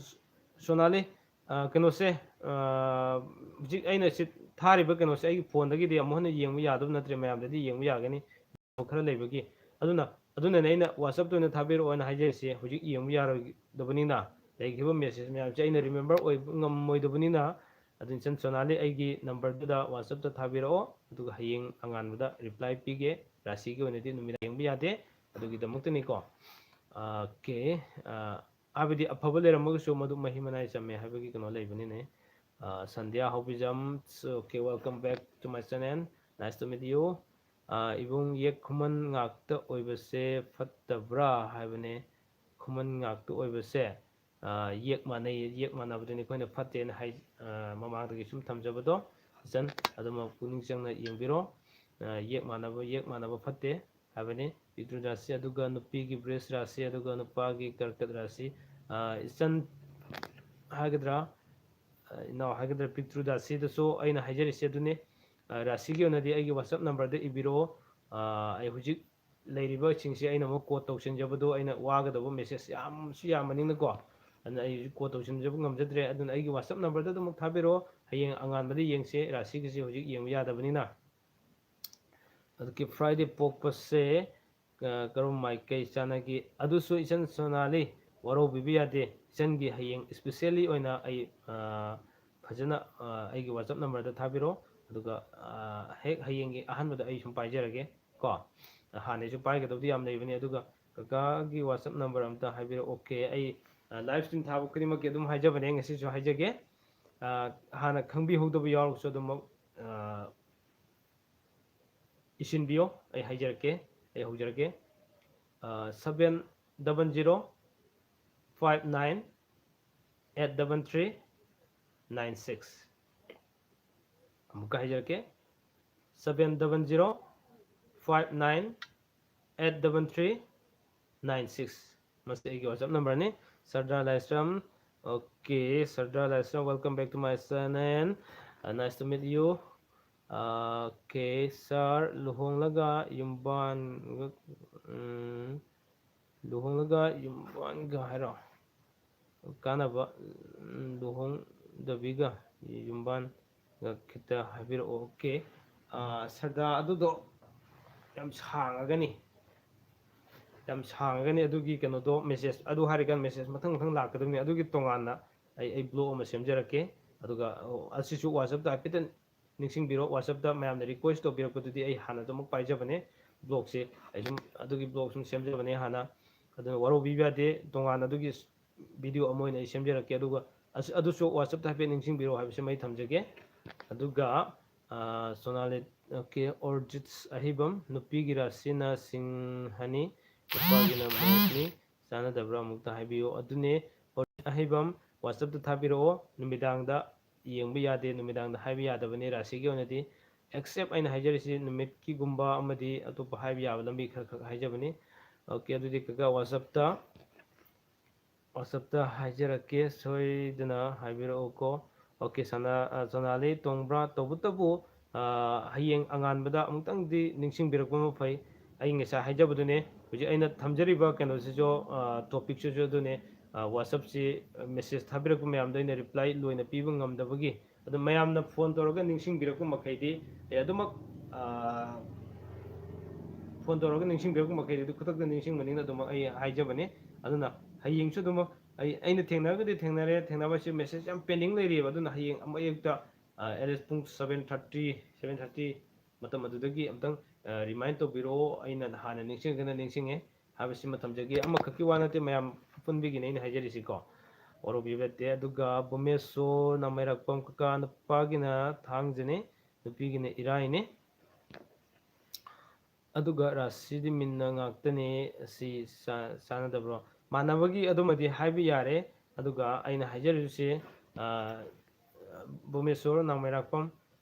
ꯁꯣꯅꯥꯂꯤ, ꯑ, ꯀꯩꯅꯣꯁꯦ, ꯑ, ꯍꯧꯖꯤꯛ ꯑꯩꯅ ꯁꯤ ꯊꯥꯔꯤꯕ ꯀꯩꯅꯣꯁꯦ ꯑꯩꯒꯤ phoneꯗꯒꯤꯗꯤ ꯑꯃꯨꯛ ꯍꯟꯅ ꯌꯦꯡꯕ ꯌꯥꯗꯕ ꯅꯠꯇ꯭ꯔꯦ, ꯃꯌꯥꯝꯗꯗꯤ ꯌꯦꯡꯕ ꯌꯥꯒꯅꯤ꯫ ꯈꯔ ꯂꯩꯕꯒꯤ꯫ ꯑꯗꯨꯅ, ꯑꯗꯨꯅꯅꯦ ꯑꯩꯅ WhatsAppꯇ ꯑꯣꯏꯅ ꯊꯥꯕꯤꯔꯛꯑꯣꯅ ꯍꯥꯏꯖꯔꯤꯁꯦ꯫ ꯍꯧꯖꯤꯛ ꯌꯦꯡꯕ ꯌꯥꯔꯣꯏꯗꯕꯅꯤꯅ, ꯂꯩꯈꯤꯕ message ꯃꯌꯥꯝꯁꯦ ꯑꯩꯅ remember ꯑꯣꯏꯕ ꯉꯝꯃꯣꯏꯗꯕꯅꯤꯅ, ꯑꯗꯨ ꯏꯆꯟ ꯁꯣꯅꯥꯂꯤ, ꯑꯩꯒꯤ ꯅꯝꯕꯔꯗꯨꯗ WhatsApp-ꯇ ꯊꯥꯕꯤꯔꯛꯑꯣ, ꯑꯗꯨꯒ ꯍꯌꯦꯡ ꯑꯉꯥꯟꯕꯗ reply ꯄꯤꯒꯦ꯫ ꯔꯥꯁꯤꯒꯤ ꯑꯣꯏꯅꯗꯤ ꯅꯨꯃꯤꯗꯥꯡ ꯌꯦꯡꯕ ꯌꯥꯗꯦ, ꯑꯗꯨꯒꯤꯗꯃꯛꯇꯅꯤꯀꯣ꯫ Okay, ꯑ, ꯍꯥꯏꯕꯗꯤ ꯑꯐꯕ ꯂꯩꯔꯝꯃꯒꯁꯨ ꯃꯗꯨ ꯃꯍꯤ ꯃꯅꯥꯏ ꯆꯝꯃꯦ ꯍꯥꯏꯕꯒꯤ ꯀꯩꯅꯣ ꯂꯩꯕꯅꯤꯅꯦ꯫ ꯑ, ꯁꯟꯙ꯭ꯌꯥ ꯍꯥꯎꯕꯤꯖꯝ, okay, welcome back to my channel, nice to meet you꯫ ꯑ, ꯏꯕꯨꯡ, ꯌꯦꯛ ꯈꯨꯃꯟ ꯉꯥꯛꯇ ꯑꯣꯏꯕꯁꯦ ꯐꯠꯇꯕ꯭ꯔꯥ ꯍꯥꯏꯕꯅꯦ꯫ ꯈꯨꯃꯟ ꯉꯥꯛꯇ ꯑꯣꯏꯕꯁꯦ, ꯑ, ꯌꯦꯛ ꯃꯥꯟꯅꯩ, ꯌꯦꯛ ꯃꯥꯟꯅꯕꯗꯨꯅꯤ ꯑꯩꯈꯣꯏꯅ ꯐꯠꯇꯦꯅ ꯍꯥꯏ-, ꯑ, ꯃꯃꯥꯡꯗꯒꯤ ꯁꯨꯝ ꯊꯝꯖꯕꯗꯣ꯫ ꯏꯆꯟ, ꯑꯗꯨꯃꯛ ꯄꯨꯛꯅꯤꯡ ꯆꯪꯅ ꯌꯦꯡꯕꯤꯔꯣ꯫ ꯑ, ꯌꯦꯛ ꯃꯥꯟꯅꯕ, ꯌꯦꯛ ꯃꯥꯟꯅꯕ ꯐꯠꯇꯦ ꯍꯥꯏꯕꯅꯤ꯫ ꯄꯤꯇ꯭ꯔꯨ ꯔꯥꯁꯤ, ꯑꯗꯨꯒ ꯅꯨꯄꯤꯒꯤ ꯕ꯭ꯔꯤꯖ ꯔꯥꯁꯤ, ꯑꯗꯨꯒ ꯅꯨꯄꯥꯒꯤ ꯀꯔꯀꯠ ꯔꯥꯁꯤ꯫ ꯑ, ꯏꯆꯟ ꯍꯥꯏꯒꯗ꯭ꯔꯥ, ꯑ, ꯏꯅꯥꯎ ꯍꯥꯏꯒꯗ꯭ꯔꯥ, ꯄꯤꯇ꯭ꯔꯨ ꯔꯥꯁꯤꯗꯁꯨ ꯑꯩꯅ ꯍꯥꯏꯖꯔꯤꯁꯦ ꯑꯗꯨꯅꯤ꯫ ꯑ, ꯔꯥꯁꯤꯒꯤ ꯑꯣꯏꯅꯗꯤ ꯑꯩꯒꯤ WhatsApp ꯅꯝꯕꯔꯗ ꯏꯕꯤꯔꯛꯑꯣ꯫ ꯑ, ꯑꯩ ꯍꯧꯖꯤꯛ ꯂꯩꯔꯤꯕꯁꯤꯡꯁꯦ ꯑꯩꯅ ꯑꯃꯨꯛ quote ꯇꯧꯁꯤꯟꯖꯕꯗꯣ ꯑꯩꯅ ꯋꯥꯒꯗꯧꯕ message ꯌꯥꯝꯁꯨ ꯌꯥꯝꯕꯅꯤꯅꯀꯣ, ꯑꯗꯨꯅ ꯑꯩ quote ꯇꯧꯁꯤꯟꯖꯕ ꯉꯝꯖꯗ꯭ꯔꯦ꯫ ꯑꯗꯨꯅ ꯑꯩꯒꯤ WhatsApp ꯅꯝꯕꯔꯗ ꯑꯗꯨꯃꯛ ꯊꯥꯕꯤꯔꯛꯑꯣ꯫ ꯍꯌꯦꯡ ꯑꯉꯥꯟꯕꯗ ꯌꯦꯡꯁꯦ, ꯔꯥꯁꯤꯒꯤꯁꯦ ꯍꯧꯖꯤꯛ ꯌꯦꯡꯕ ꯌꯥꯗꯕꯅꯤꯅ꯫ ꯑꯗꯨꯒꯤ Friday ꯄꯣꯛꯄꯁꯦ, ꯑ, ꯀꯔꯝ ꯃꯥꯏꯀꯩ ꯆꯥꯟꯅꯒꯦ? ꯑꯗꯨꯁꯨ ꯏꯆꯟ ꯁꯣꯅꯥꯂꯤ, ꯋꯥꯔꯧꯕꯤꯕ ꯌꯥꯗꯦ꯫ ꯏꯆꯟꯒꯤ ꯍꯌꯦꯡ specially ꯑꯣꯏꯅ ꯑꯩ, ꯑ, ꯐꯖꯅ, ꯑ, ꯑꯩꯒꯤ WhatsApp ꯅꯝꯕꯔꯗ ꯊꯥꯕꯤꯔꯛꯑꯣ꯫ ꯑꯗꯨꯒ, ꯑ, ꯍꯦꯛ ꯍꯌꯦꯡꯒꯤ ꯑꯍꯥꯟꯕꯗ ꯑꯩ ꯁꯨꯝ ꯄꯥꯏꯖꯔꯒꯦ ꯀꯣ꯫ ꯍꯥꯟꯅꯩꯁꯨ ꯄꯥꯏꯒꯗꯕꯗꯤ ꯌꯥꯝ ꯂꯩꯕꯅꯤ꯫ ꯑꯗꯨꯒ ꯀꯀꯥꯒꯤ WhatsApp ꯅꯝꯕꯔ ꯑꯝꯇ ꯍꯥꯏꯕꯤꯔꯛꯑꯣ꯫ Okay, ꯑꯩ, ꯑ, live stream ꯊꯥꯕ ꯈꯨꯗꯤꯡꯃꯛꯀꯤ ꯑꯗꯨꯝ ꯍꯥꯏꯖꯕꯅꯦ, ꯉꯁꯤꯁꯨ ꯍꯥꯏꯖꯒꯦ꯫ ꯑ, ꯍꯥꯟꯅ ꯈꯪꯕꯤꯍꯧꯗꯕ ꯌꯥꯎꯔꯒꯁꯨ ꯑꯗꯨꯃꯛ, ꯑ, ꯏꯁꯤꯟꯕꯤꯌꯣ, ꯑꯩ ꯍꯥꯏꯖꯔꯛꯀꯦ, ꯑꯩ ꯍꯧꯖꯔꯛꯀꯦ꯫ ꯑ, seven double zero five nine eight double three nine six꯫ ꯑꯃꯨꯛꯀ ꯍꯥꯏꯖꯔꯛꯀꯦ, seven double zero five nine eight double three nine six꯫ ꯃꯁꯤ ꯑꯩꯒꯤ WhatsApp ꯅꯝꯕꯔꯅꯤ꯫ Sardar Laishram, okay, Sardar Laishram, welcome back to my channel, uh, nice to meet you꯫ Okay, sir, ꯂꯨꯍꯣꯡꯂꯒ ꯌꯨꯝꯕꯥꯟ, ꯎꯝ, ꯂꯨꯍꯣꯡꯂꯒ ꯌꯨꯝꯕꯥꯟꯒ ꯍꯥꯏꯔꯣ? ꯀꯥꯟꯅꯕ, ꯎꯝ, ꯂꯨꯍꯣꯡꯗꯕꯤꯒ ꯌꯨꯝꯕꯥꯟꯒ ꯈꯤꯇ ꯍꯥꯏꯕꯤꯔꯛꯑꯣ꯫ Okay, ꯑꯥ, ꯁꯔꯗꯥ, ꯑꯗꯨꯗꯣ ꯌꯥꯝ ꯁꯥꯡꯉꯒꯅꯤ, ꯌꯥꯝ ꯁꯥꯡꯉꯒꯅꯤ ꯑꯗꯨꯒꯤ ꯀꯩꯅꯣꯗꯣ, message ꯑꯗꯨ ꯍꯥꯏꯔꯀꯥꯟꯗ message ꯃꯊꯪ ꯃꯊꯪ ꯂꯥꯛꯀꯗꯕꯅꯤ꯫ ꯑꯗꯨꯒꯤ ꯇꯣꯉꯥꯟꯅ ꯑꯩ, ꯑꯩ blog ꯑꯃ ꯁꯦꯝꯖꯔꯛꯀꯦ꯫ ꯑꯗꯨꯒ ꯑꯣ, ꯑꯁꯤꯁꯨ WhatsApp-ꯇ ꯍꯥꯏꯐꯦꯠꯇꯪ ꯅꯤꯡꯁꯤꯡꯕꯤꯔꯣ꯫ WhatsApp-ꯇ ꯃꯌꯥꯝꯅ request ꯇꯧꯕꯤꯔꯛꯄꯗꯨꯗꯤ ꯑꯩ ꯍꯥꯟꯅ ꯑꯗꯨꯃꯛ ꯄꯥꯏꯖꯕꯅꯦ꯫ Blog-ꯁꯦ ꯑꯩ ꯑꯗꯨꯝ ꯑꯗꯨꯒꯤ blog ꯁꯨꯝ ꯁꯦꯝꯖꯕꯅꯦ ꯍꯥꯟꯅ꯫ ꯑꯗꯨꯅ ꯋꯥꯔꯧꯕꯤꯕ ꯌꯥꯗꯦ, ꯇꯣꯉꯥꯟꯅ ꯑꯗꯨꯒꯤ video ꯑꯃ ꯑꯣꯏꯅ ꯑꯩ ꯁꯦꯝꯖꯔꯛꯀꯦ꯫ ꯑꯗꯨꯒ ꯑꯁ-, ꯑꯗꯨꯁꯨ WhatsApp-ꯇ ꯍꯥꯏꯐꯦꯠ ꯅꯤꯡꯁꯤꯡꯕꯤꯔꯣ ꯍꯥꯏꯕꯁꯤꯃ ꯑꯩ ꯊꯝꯖꯒꯦ꯫ ꯑꯗꯨꯒ, ꯑ, ꯁꯣꯅꯥꯂꯤ, okay, ꯑꯣꯔꯖꯤꯠ ꯑꯍꯤꯕꯝ, ꯅꯨꯄꯤꯒꯤ ꯔꯥꯁꯤꯅ ꯁꯤꯡꯍꯅꯤ, ꯅꯨꯄꯥꯒꯤꯅ ꯃꯦꯁꯅꯤ, ꯆꯥꯟꯅꯗꯕ꯭ꯔꯥ ꯑꯃꯨꯛꯇ ꯍꯥꯏꯕꯤꯌꯨ꯫ ꯑꯗꯨꯅꯦ, ꯑꯣꯔꯖꯤꯠ ꯑꯍꯤꯕꯝ, WhatsApp-ꯇ ꯊꯥꯕꯤꯔꯛꯑꯣ, ꯅꯨꯃꯤꯗꯥꯡꯗ ꯌꯦꯡꯕ ꯌꯥꯗꯦ, ꯅꯨꯃꯤꯗꯥꯡꯗ ꯍꯥꯏꯕ ꯌꯥꯗꯕꯅꯤ ꯔꯥꯁꯤꯒꯤ ꯑꯣꯏꯅꯗꯤ꯫ Except ꯑꯩꯅ ꯍꯥꯏꯖꯔꯤꯁꯤ ꯅꯨꯃꯤꯠꯀꯤꯒꯨꯝꯕ ꯑꯃꯗꯤ ꯑꯇꯣꯞꯄ ꯍꯥꯏꯕ ꯌꯥꯕ ꯂꯝꯕꯤ ꯈꯔ ꯈꯛ ꯍꯥꯏꯖꯕꯅꯤ꯫ Okay, ꯑꯗꯨꯗꯤ ꯀꯀꯥ WhatsApp-ꯇ, WhatsApp-ꯇ ꯍꯥꯏꯖꯔꯛꯀꯦ, ꯁꯣꯏꯗꯅ ꯍꯥꯏꯕꯤꯔꯛꯎꯀꯣ꯫ Okay, ꯁꯅꯥ-, ꯑ, ꯁꯣꯅꯥꯂꯤ ꯇꯣꯡꯕ꯭ꯔꯥ? ꯇꯧꯕꯇꯕꯨ, ꯑ, ꯍꯌꯦꯡ ꯑꯉꯥꯟꯕꯗ ꯑꯃꯨꯛꯇꯪꯗꯤ ꯅꯤꯡꯁꯤꯡꯕꯤꯔꯛꯄ ꯑꯃ ꯐꯩ꯫ ꯑꯩ ꯉꯁꯥꯏ ꯍꯥꯏꯖꯕꯗꯨꯅꯦ, ꯍꯧꯖꯤꯛ ꯑꯩꯅ ꯊꯝꯖꯔꯤꯕ ꯀꯩꯅꯣꯁꯤꯁꯨ, ꯑ, topic-ꯁꯤꯁꯨ ꯑꯗꯨꯅꯦ, ꯑ, WhatsApp-ꯁꯤ message ꯊꯥꯕꯤꯔꯛꯄ ꯃꯌꯥꯝꯗꯣ ꯑꯩꯅ reply ꯂꯣꯏꯅ ꯄꯤꯕ ꯉꯝꯗꯕꯒꯤ, ꯑꯗꯨ ꯃꯌꯥꯝꯅ phone ꯇꯧꯔꯒ ꯅꯤꯡꯁꯤꯡꯕꯤꯔꯛꯄ ꯃꯈꯩꯗꯤ, ꯑꯦ, ꯑꯗꯨꯃꯛ, ꯑ, phone ꯇꯧꯔꯒ ꯅꯤꯡꯁꯤꯡꯕꯤꯔꯛꯄ ꯃꯈꯩꯗꯤ ꯑꯗꯨ ꯈꯨꯗꯛꯇ ꯅꯤꯡꯁꯤꯡꯕꯅꯤꯅ ꯑꯗꯨꯃꯛ ꯑꯩ ꯍꯥꯏꯖꯕꯅꯤ꯫ ꯑꯗꯨꯅ ꯍꯌꯦꯡꯁꯨ ꯑꯗꯨꯃꯛ ꯑꯩ, ꯑꯩꯅ ꯊꯦꯡꯅꯔꯒꯗꯤ ꯊꯦꯡꯅꯔꯦ, ꯊꯦꯡꯅꯕꯁꯤ message ꯌꯥꯝ pending ꯂꯩꯔꯤꯑꯕ, ꯑꯗꯨꯅ ꯍꯌꯦꯡ ꯑꯃꯨꯛ ꯑꯌꯨꯛꯇ, ꯑ, at least ꯄꯨꯡ seven thirty, seven thirty ꯃꯇꯝ ꯑꯗꯨꯗꯒꯤ ꯑꯝꯇꯪ, ꯑ, remind ꯇꯧꯕꯤꯔꯛꯑꯣ, ꯑꯩꯅ ꯍꯥꯟꯅ ꯅꯤꯡꯁꯤꯡꯉꯒꯅ ꯅꯤꯡꯁꯤꯡꯉꯦ ꯍꯥꯏꯕꯁꯤꯃ ꯊꯝꯖꯒꯦ꯫ ꯑꯃꯈꯛꯀꯤ ꯋꯥ ꯅꯠꯇꯦ, ꯃꯌꯥꯝ ꯑꯄꯨꯟꯕꯒꯤꯅꯦ ꯑꯩꯅ ꯍꯥꯏꯖꯔꯤꯁꯤꯀꯣ, ꯋꯥꯔꯧꯕꯤꯕ ꯅꯠꯇꯦ꯫ ꯑꯗꯨꯒ ꯕꯣꯃꯦꯁꯣꯔ ꯅꯥꯃꯩꯔꯥꯛꯄꯝ ꯀꯀꯥ, ꯅꯨꯄꯥꯒꯤꯅ ꯊꯥꯡꯖꯅꯦ, ꯅꯨꯄꯤꯒꯤꯅ ꯏꯔꯥꯏꯅꯦ꯫ ꯑꯗꯨꯒ ꯔꯥꯁꯤꯗꯤ ꯃꯤꯟꯅ ꯉꯥꯛꯇꯅꯦ, ꯑꯁꯤ ꯆꯥ-, ꯆꯥꯟꯅꯗꯕ꯭ꯔꯣ? ꯃꯥꯟꯅꯕꯒꯤ ꯑꯗꯨꯃꯗꯤ ꯍꯥꯏꯕ ꯌꯥꯔꯦ꯫ ꯑꯗꯨꯒ ꯑꯩꯅ ꯍꯥꯏꯖꯔꯤꯕꯁꯤ, ꯑ, ꯕꯣꯃꯦꯁꯣꯔ ꯅꯥꯃꯩꯔꯥꯛꯄꯝ,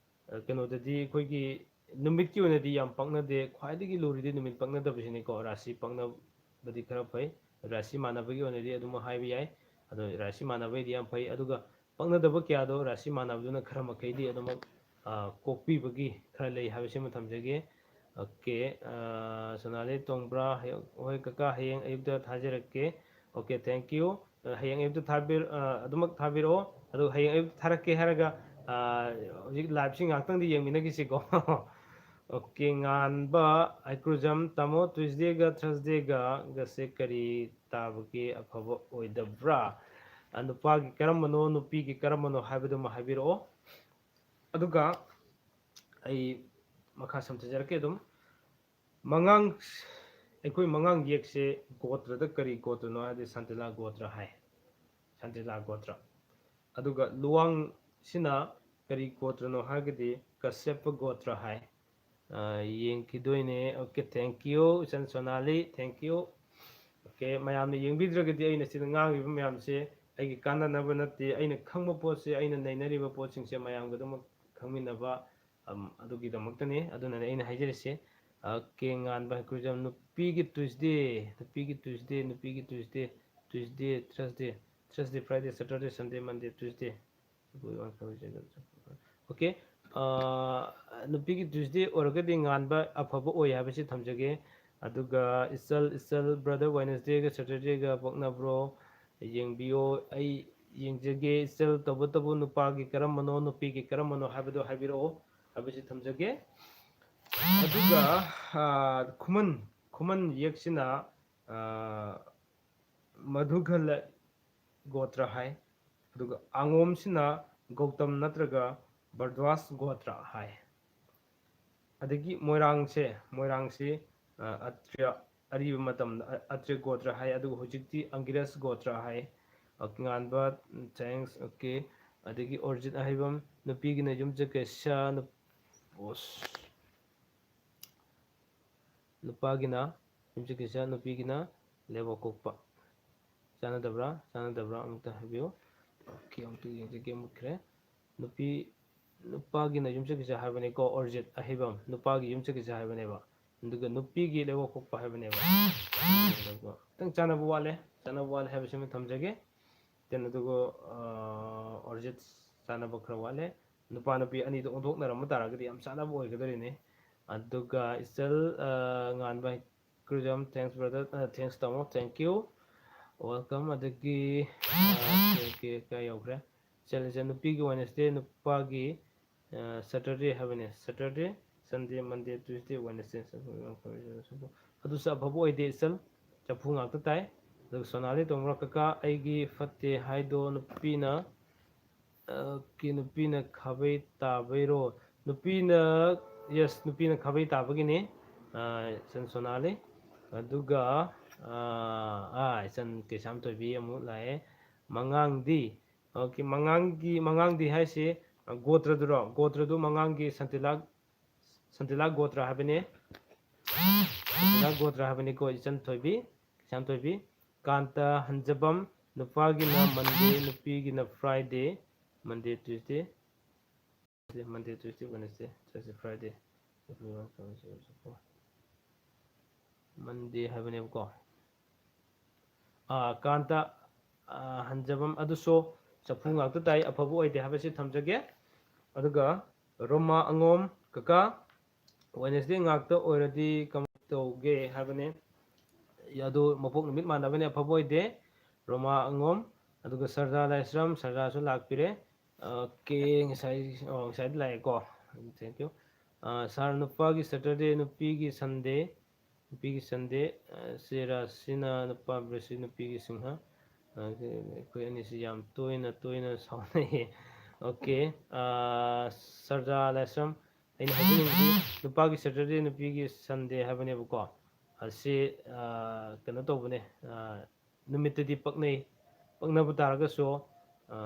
ꯑ, ꯀꯩꯅꯣꯗꯗꯤ ꯑꯩꯈꯣꯏꯒꯤ ꯅꯨꯃꯤꯠꯀꯤ ꯑꯣꯏꯅꯗꯤ ꯌꯥꯝ ꯄꯛꯅꯗꯦ꯫ ꯈ꯭ꯋꯥꯏꯗꯒꯤ ꯂꯨꯔꯤꯗꯤ ꯅꯨꯃꯤꯠ ꯄꯛꯅꯗꯕꯁꯤꯅꯤꯀꯣ꯫ ꯔꯥꯁꯤ ꯄꯛꯅꯕꯗꯤ ꯈꯔ ꯐꯩ, ꯔꯥꯁꯤ ꯃꯥꯟꯅꯕꯒꯤ ꯑꯣꯏꯅꯗꯤ ꯑꯗꯨꯃꯛ ꯍꯥꯏꯕ ꯌꯥꯏ꯫ ꯑꯗꯣ ꯔꯥꯁꯤ ꯃꯥꯟꯅꯕꯒꯤꯗꯤ ꯌꯥꯝ ꯐꯩ, ꯑꯗꯨꯒ ꯄꯛꯅꯗꯕ ꯀꯌꯥꯗꯣ ꯔꯥꯁꯤ ꯃꯥꯟꯅꯕꯗꯨꯅ ꯈꯔ ꯃꯈꯩꯗꯤ ꯑꯗꯨꯃꯛ, ꯑ, ꯀꯣꯛꯄꯤꯕꯒꯤ ꯈꯔ ꯂꯩ ꯍꯥꯏꯕꯁꯤꯃ ꯊꯝꯖꯒꯦ꯫ Okay, ꯑ, ꯁꯣꯅꯥꯂꯤ ꯇꯣꯡꯕ꯭ꯔꯥ? ꯍꯌꯦꯡ, ꯍꯣꯏ ꯀꯀꯥ, ꯍꯌꯦꯡ ꯑꯌꯨꯛꯇ ꯊꯥꯖꯔꯛꯀꯦ꯫ Okay, thank you. ꯑ, ꯍꯌꯦꯡ ꯑꯌꯨꯛꯇ ꯊꯥꯕꯤꯔ-, ꯑ, ꯑꯗꯨꯃꯛ ꯊꯥꯕꯤꯔꯛꯑꯣ꯫ ꯑꯗꯨꯒ ꯍꯌꯦꯡ ꯑꯌꯨꯛꯇ ꯊꯥꯔꯛꯀꯦ ꯍꯥꯏꯔꯒ, ꯑ, ꯍꯧꯖꯤꯛ live-ꯁꯤ ꯉꯥꯏꯍꯥꯛꯇꯪꯗꯤ ꯌꯦꯡꯃꯤꯟꯅꯈꯤꯁꯤꯀꯣ꯫ Okay, ꯉꯥꯟꯕ ꯍꯩꯀ꯭ꯔꯨꯖꯝ, ꯇꯥꯃꯣ, Tuesday-ꯒ Thursday-ꯒ, ꯒꯁꯦ ꯀꯔꯤ ꯇꯥꯕꯒꯤ ꯑꯐꯕ ꯑꯣꯏꯗꯕ꯭ꯔꯥ? ꯑ, ꯅꯨꯄꯥꯒꯤ ꯀꯔꯝꯕꯅꯣ, ꯅꯨꯄꯤꯒꯤ ꯀꯔꯝꯕꯅꯣ ꯍꯥꯏꯕꯗꯨꯃ ꯍꯥꯏꯕꯤꯔꯛꯑꯣ꯫ ꯑꯗꯨꯒ ꯑꯩ ꯃꯈꯥ ꯁꯝꯊꯖꯔꯛꯀꯦ ꯑꯗꯨꯝ꯫ ꯃꯉꯥꯡ, ꯑꯩꯈꯣꯏ ꯃꯉꯥꯡ ꯌꯦꯛꯁꯦ ꯒꯣꯇ꯭ꯔꯗ ꯀꯔꯤ ꯒꯣꯇ꯭ꯔꯅꯣ ꯍꯥꯏꯔꯗꯤ ꯁꯥꯟꯇꯤꯂꯥ ꯒꯣꯇ꯭ꯔ ꯍꯥꯏ꯫ ꯁꯥꯟꯇꯤꯂꯥ ꯒꯣꯇ꯭ꯔ꯫ ꯑꯗꯨꯒ ꯂꯨꯋꯥꯡꯁꯤꯅ ꯀꯔꯤ ꯒꯣꯇ꯭ꯔꯅꯣ ꯍꯥꯏꯔꯒꯗꯤ ꯀꯁ꯭ꯌꯄ ꯒꯣꯇ꯭ꯔ ꯍꯥꯏ꯫ ꯑ, ꯌꯦꯡꯈꯤꯗꯣꯏꯅꯦ꯫ Okay, thank you, ꯏꯆꯟ ꯁꯣꯅꯥꯂꯤ, thank you꯫ Okay, ꯃꯌꯥꯝꯅ ꯌꯦꯡꯕꯤꯗ꯭ꯔꯒꯗꯤ ꯑꯩꯅ ꯁꯤꯗ ꯉꯥꯡꯉꯤꯕ ꯃꯌꯥꯝꯁꯦ ꯑꯩꯒꯤ ꯀꯥꯟꯅꯅꯕ ꯅꯠꯇꯦ, ꯑꯩꯅ ꯈꯪꯕ ꯄꯣꯠꯁꯦ, ꯑꯩꯅ ꯅꯩꯅꯔꯤꯕ ꯄꯣꯠꯁꯤꯡꯁꯦ ꯃꯌꯥꯝꯒ ꯑꯗꯨꯃꯛ ꯈꯪꯃꯤꯟꯅꯕ, ꯑꯝ, ꯑꯗꯨꯒꯤꯗꯃꯛꯇꯅꯤ꯫ ꯑꯗꯨꯅꯅꯦ ꯑꯩꯅ ꯍꯥꯏꯖꯔꯤꯁꯦ꯫ Okay, ꯉꯥꯟꯕ ꯍꯩꯀ꯭ꯔꯨꯖꯝ, ꯅꯨꯄꯤꯒꯤ Tuesday, ꯅꯨꯄꯤꯒꯤ Tuesday, ꯅꯨꯄꯤꯒꯤ Tuesday, Tuesday, Thursday, Thursday, Friday, Saturday, Sunday, Monday, Tuesday꯫ Okay, ꯑ, ꯅꯨꯄꯤꯒꯤ Tuesday ꯑꯣꯏꯔꯒꯗꯤ ꯉꯥꯟꯕ ꯑꯐꯕ ꯑꯣꯏ ꯍꯥꯏꯕꯁꯤ ꯊꯝꯖꯒꯦ꯫ ꯑꯗꯨꯒ ꯏꯆꯜ, ꯏꯆꯜ, brother, Wednesdayꯒ Saturdayꯒ ꯄꯛꯅꯕ꯭ꯔꯣ? ꯌꯦꯡꯕꯤꯌꯣ, ꯑꯩ ꯌꯦꯡꯖꯒꯦ꯫ ꯏꯆꯜ, ꯇꯧꯕꯇꯕꯨ ꯅꯨꯄꯥꯒꯤ ꯀꯔꯝꯕꯅꯣ, ꯅꯨꯄꯤꯒꯤ ꯀꯔꯝꯕꯅꯣ ꯍꯥꯏꯕꯗꯨ ꯍꯥꯏꯕꯤꯔꯛꯑꯣ ꯍꯥꯏꯕꯁꯤ ꯊꯝꯖꯒꯦ꯫ ꯑꯗꯨꯒ, ꯑ, ꯈꯨꯃꯟ, ꯈꯨꯃꯟ ꯌꯦꯛꯁꯤꯅ, ꯑ, ꯃꯙꯨꯒꯂ ꯒꯣꯇ꯭ꯔ ꯍꯥꯏ꯫ ꯑꯗꯨꯒ ꯑꯉꯣꯝꯁꯤꯅ ꯒꯧꯇꯝ ꯅꯠꯇ꯭ꯔꯒ ꯚꯔꯗ꯭ꯋꯥꯖ ꯒꯣꯇ꯭ꯔ ꯍꯥꯏ꯫ ꯑꯗꯒꯤ ꯃꯣꯏꯔꯥꯡꯁꯦ, ꯃꯣꯏꯔꯥꯡꯁꯤ, ꯑ, ꯑꯇ꯭ꯔꯤꯌꯥ, ꯑꯔꯤꯕ ꯃꯇꯝꯗ ꯑ-, ꯑꯇ꯭ꯔꯤꯌꯥ ꯒꯣꯇ꯭ꯔ ꯍꯥꯏ, ꯑꯗꯨꯒ ꯍꯧꯖꯤꯛꯇꯤ ꯑꯪꯒꯤꯔꯁ ꯒꯣꯇ꯭ꯔ ꯍꯥꯏ꯫ ꯑ, ꯉꯥꯟꯕ, thanks, okay꯫ ꯑꯗꯒꯤ ꯑꯣꯔꯖꯤꯠ ꯑꯍꯩꯕꯝ, ꯅꯨꯄꯤꯒꯤꯅ ꯌꯨꯝꯁꯀꯩꯁ, ꯅꯨꯞ-, ꯑꯣꯁ꯫ ꯅꯨꯄꯥꯒꯤꯅ ꯌꯨꯝꯁꯀꯩꯁ, ꯅꯨꯄꯤꯒꯤꯅ ꯂꯩꯕꯥꯛꯄꯣꯛꯄ꯫ ꯆꯥꯟꯅꯗꯕ꯭ꯔꯥ? ꯆꯥꯟꯅꯗꯕ꯭ꯔꯥ? ꯑꯃꯨꯛꯇ ꯍꯥꯏꯕꯤꯌꯨ꯫ Okay, ꯑꯃꯨꯛꯇ ꯌꯦꯡꯖꯒꯦ, ꯃꯨꯠꯈ꯭ꯔꯦ꯫ ꯅꯨꯄꯤ, ꯅꯨꯄꯥꯒꯤꯅ ꯌꯨꯝꯁꯀꯩꯁ ꯍꯥꯏꯕꯅꯤꯀꯣ, ꯑꯣꯔꯖꯤꯠ ꯑꯍꯩꯕꯝ꯫ ꯅꯨꯄꯥꯒꯤ ꯌꯨꯝꯁꯀꯩꯁ ꯍꯥꯏꯕꯅꯦꯕ꯫ ꯑꯗꯨꯒ ꯅꯨꯄꯤꯒꯤ ꯂꯩꯕꯥꯛꯄꯣꯛꯄ ꯍꯥꯏꯕꯅꯦꯕ꯫ ꯈꯤꯇꯪ ꯆꯥꯟꯅꯕ ꯋꯥꯠꯂꯦ, ꯆꯥꯟꯅꯕ ꯋꯥꯠꯂꯦ ꯍꯥꯏꯕꯁꯤꯃ ꯊꯝꯖꯒꯦ꯫ Then ꯑꯗꯨꯒ, ꯑ, ꯑꯣꯔꯖꯤꯠ ꯆꯥꯟꯅꯕ ꯈꯔ ꯋꯥꯠꯂꯦ꯫ ꯅꯨꯄꯥ ꯅꯨꯄꯤ ꯑꯅꯤꯗꯣ ꯑꯣꯟꯊꯣꯛꯅꯔꯝꯕ ꯇꯥꯔꯒꯗꯤ ꯌꯥꯝ ꯆꯥꯟꯅꯕ ꯑꯣꯏꯒꯗꯣꯔꯤꯅꯤ꯫ ꯑꯗꯨꯒ ꯏꯆꯜ, ꯑ, ꯉꯥꯟꯕ ꯍꯩꯀ꯭ꯔꯨꯖꯝ, thanks brother, ꯑ, thanks ꯇꯥꯃꯣ, thank you, welcome꯫ ꯑꯗꯒꯤ, ꯑ, okay, okay, ꯀꯥꯏ ꯌꯧꯈ꯭ꯔꯦ? ꯏꯆꯜ, ꯏꯆꯜ, ꯅꯨꯄꯤꯒꯤ Wednesday, ꯅꯨꯄꯥꯒꯤ, ꯑ, Saturday ꯍꯥꯏꯕꯅꯦ, Saturday, Sunday, Monday, Tuesday, Wednesday꯫ ꯑꯗꯨꯁꯨ ꯑꯐꯕ ꯑꯣꯏꯗꯦ ꯏꯆꯜ, ꯆꯐꯨ ꯉꯥꯛꯇ ꯇꯥꯏ꯫ ꯑꯗꯨꯒ ꯁꯣꯅꯥꯂꯤ ꯇꯣꯡꯕ꯭ꯔꯥ? ꯀꯀꯥ, ꯑꯩꯒꯤ ꯐꯠꯇꯦ ꯍꯥꯏꯗꯣ ꯅꯨꯄꯤꯅ, ꯑ, ꯀꯤ ꯅꯨꯄꯤꯅ ꯈꯥꯕꯩ ꯇꯥꯕꯩꯔꯣ? ꯅꯨꯄꯤꯅ, yes, ꯅꯨꯄꯤꯅ ꯈꯥꯕꯩ ꯇꯥꯕꯒꯤꯅꯤ꯫ ꯑ, ꯏꯆꯟ ꯁꯣꯅꯥꯂꯤ꯫ ꯑꯗꯨꯒ, ꯑ, ꯑ, ꯏꯆꯟ ꯀꯩꯁꯥꯝꯊꯣꯏꯕꯤ ꯑꯃꯨꯛ ꯂꯥꯛꯑꯦ꯫ ꯃꯉꯥꯡꯗꯤ, okay, ꯃꯉꯥꯡꯒꯤ, ꯃꯉꯥꯡꯗꯤ ꯍꯥꯏꯁꯤ, ꯑ, ꯒꯣꯇ꯭ꯔꯗꯨꯔꯣ? ꯒꯣꯇ꯭ꯔꯗꯨ ꯃꯉꯥꯡꯒꯤ ꯁꯟꯇꯤꯂꯥ, ꯁꯟꯇꯤꯂꯥ ꯒꯣꯇ꯭ꯔ ꯍꯥꯏꯕꯅꯤ꯫ ꯁꯟꯇꯤꯂꯥ ꯒꯣꯇ꯭ꯔ ꯍꯥꯏꯕꯅꯤꯀꯣ, ꯏꯆꯟ ꯊꯣꯏꯕꯤ, ꯏꯆꯟ ꯊꯣꯏꯕꯤ꯫ ꯀꯥꯟꯇ ꯍꯟꯖꯕꯝ, ꯅꯨꯄꯥꯒꯤꯅ Monday, ꯅꯨꯄꯤꯒꯤꯅ Friday, Monday, Tuesday, Monday, Tuesday, Wednesday, Thursday, Friday, Monday ꯍꯥꯏꯕꯅꯦꯕꯀꯣ꯫ ꯑꯥ, ꯀꯥꯟꯇ, ꯑꯥ, ꯍꯟꯖꯕꯝ ꯑꯗꯨꯁꯨ ꯆꯐꯨ ꯉꯥꯛꯇ ꯇꯥꯏ, ꯑꯐꯕ ꯑꯣꯏꯗꯦ ꯍꯥꯏꯕꯁꯤ ꯊꯝꯖꯒꯦ꯫ ꯑꯗꯨꯒ ꯔꯣꯃꯥ ꯑꯉꯣꯝ, ꯀꯀꯥ, Wednesday ꯉꯥꯛꯇ ꯑꯣꯏꯔꯗꯤ ꯀꯃꯥꯏꯅ ꯇꯧꯒꯦ ꯍꯥꯏꯕꯅꯦ꯫ ꯑꯗꯨ ꯃꯄꯣꯛ ꯅꯨꯃꯤꯠ ꯃꯥꯟꯅꯕꯅꯦ, ꯑꯐꯕ ꯑꯣꯏꯗꯦ꯫ ꯔꯣꯃꯥ ꯑꯉꯣꯝ, ꯑꯗꯨꯒ ꯁꯔꯗꯥ ꯂꯥꯏꯁ꯭ꯔꯝ, ꯁꯔꯗꯥꯁꯨ ꯂꯥꯛꯄꯤꯔꯦ꯫ Okay, ꯉꯁꯥꯏ, ꯑꯣ, ꯉꯁꯥꯏꯗꯤ ꯂꯥꯛꯑꯦꯀꯣ꯫ Thank you꯫ ꯑꯥ, ꯁꯥꯔ, ꯅꯨꯄꯥꯒꯤ Saturday, ꯅꯨꯄꯤꯒꯤ Sunday, ꯅꯨꯄꯤꯒꯤ Sunday, ꯑ, ꯁꯦ ꯔꯥꯁꯤꯅ ꯅꯨꯄꯥ ꯕ꯭ꯔꯦꯁꯤ, ꯅꯨꯄꯤꯒꯤ ꯁꯤꯡꯍ꯫ ꯑ, ꯑꯩꯈꯣꯏ ꯑꯅꯤꯁꯤ ꯌꯥꯝ ꯇꯣꯏꯅ, ꯇꯣꯏꯅ ꯁꯥꯎꯅꯩꯌꯦ꯫ Okay, ꯑ, ꯁꯔꯗꯥ ꯂꯥꯏꯁ꯭ꯔꯝ, ꯑꯩꯅ ꯍꯥꯏꯖꯅꯤꯡꯕꯗꯤ ꯅꯨꯄꯥꯒꯤ Saturday, ꯅꯨꯄꯤꯒꯤ Sunday ꯍꯥꯏꯕꯅꯦꯕꯀꯣ꯫ ꯑꯁꯤ, ꯑ, ꯀꯩꯅꯣ ꯇꯧꯕꯅꯦ, ꯑ, ꯅꯨꯃꯤꯠꯇꯗꯤ ꯄꯛꯅꯩ꯫ ꯄꯛꯅꯕ ꯇꯥꯔꯒꯁꯨ, ꯑ,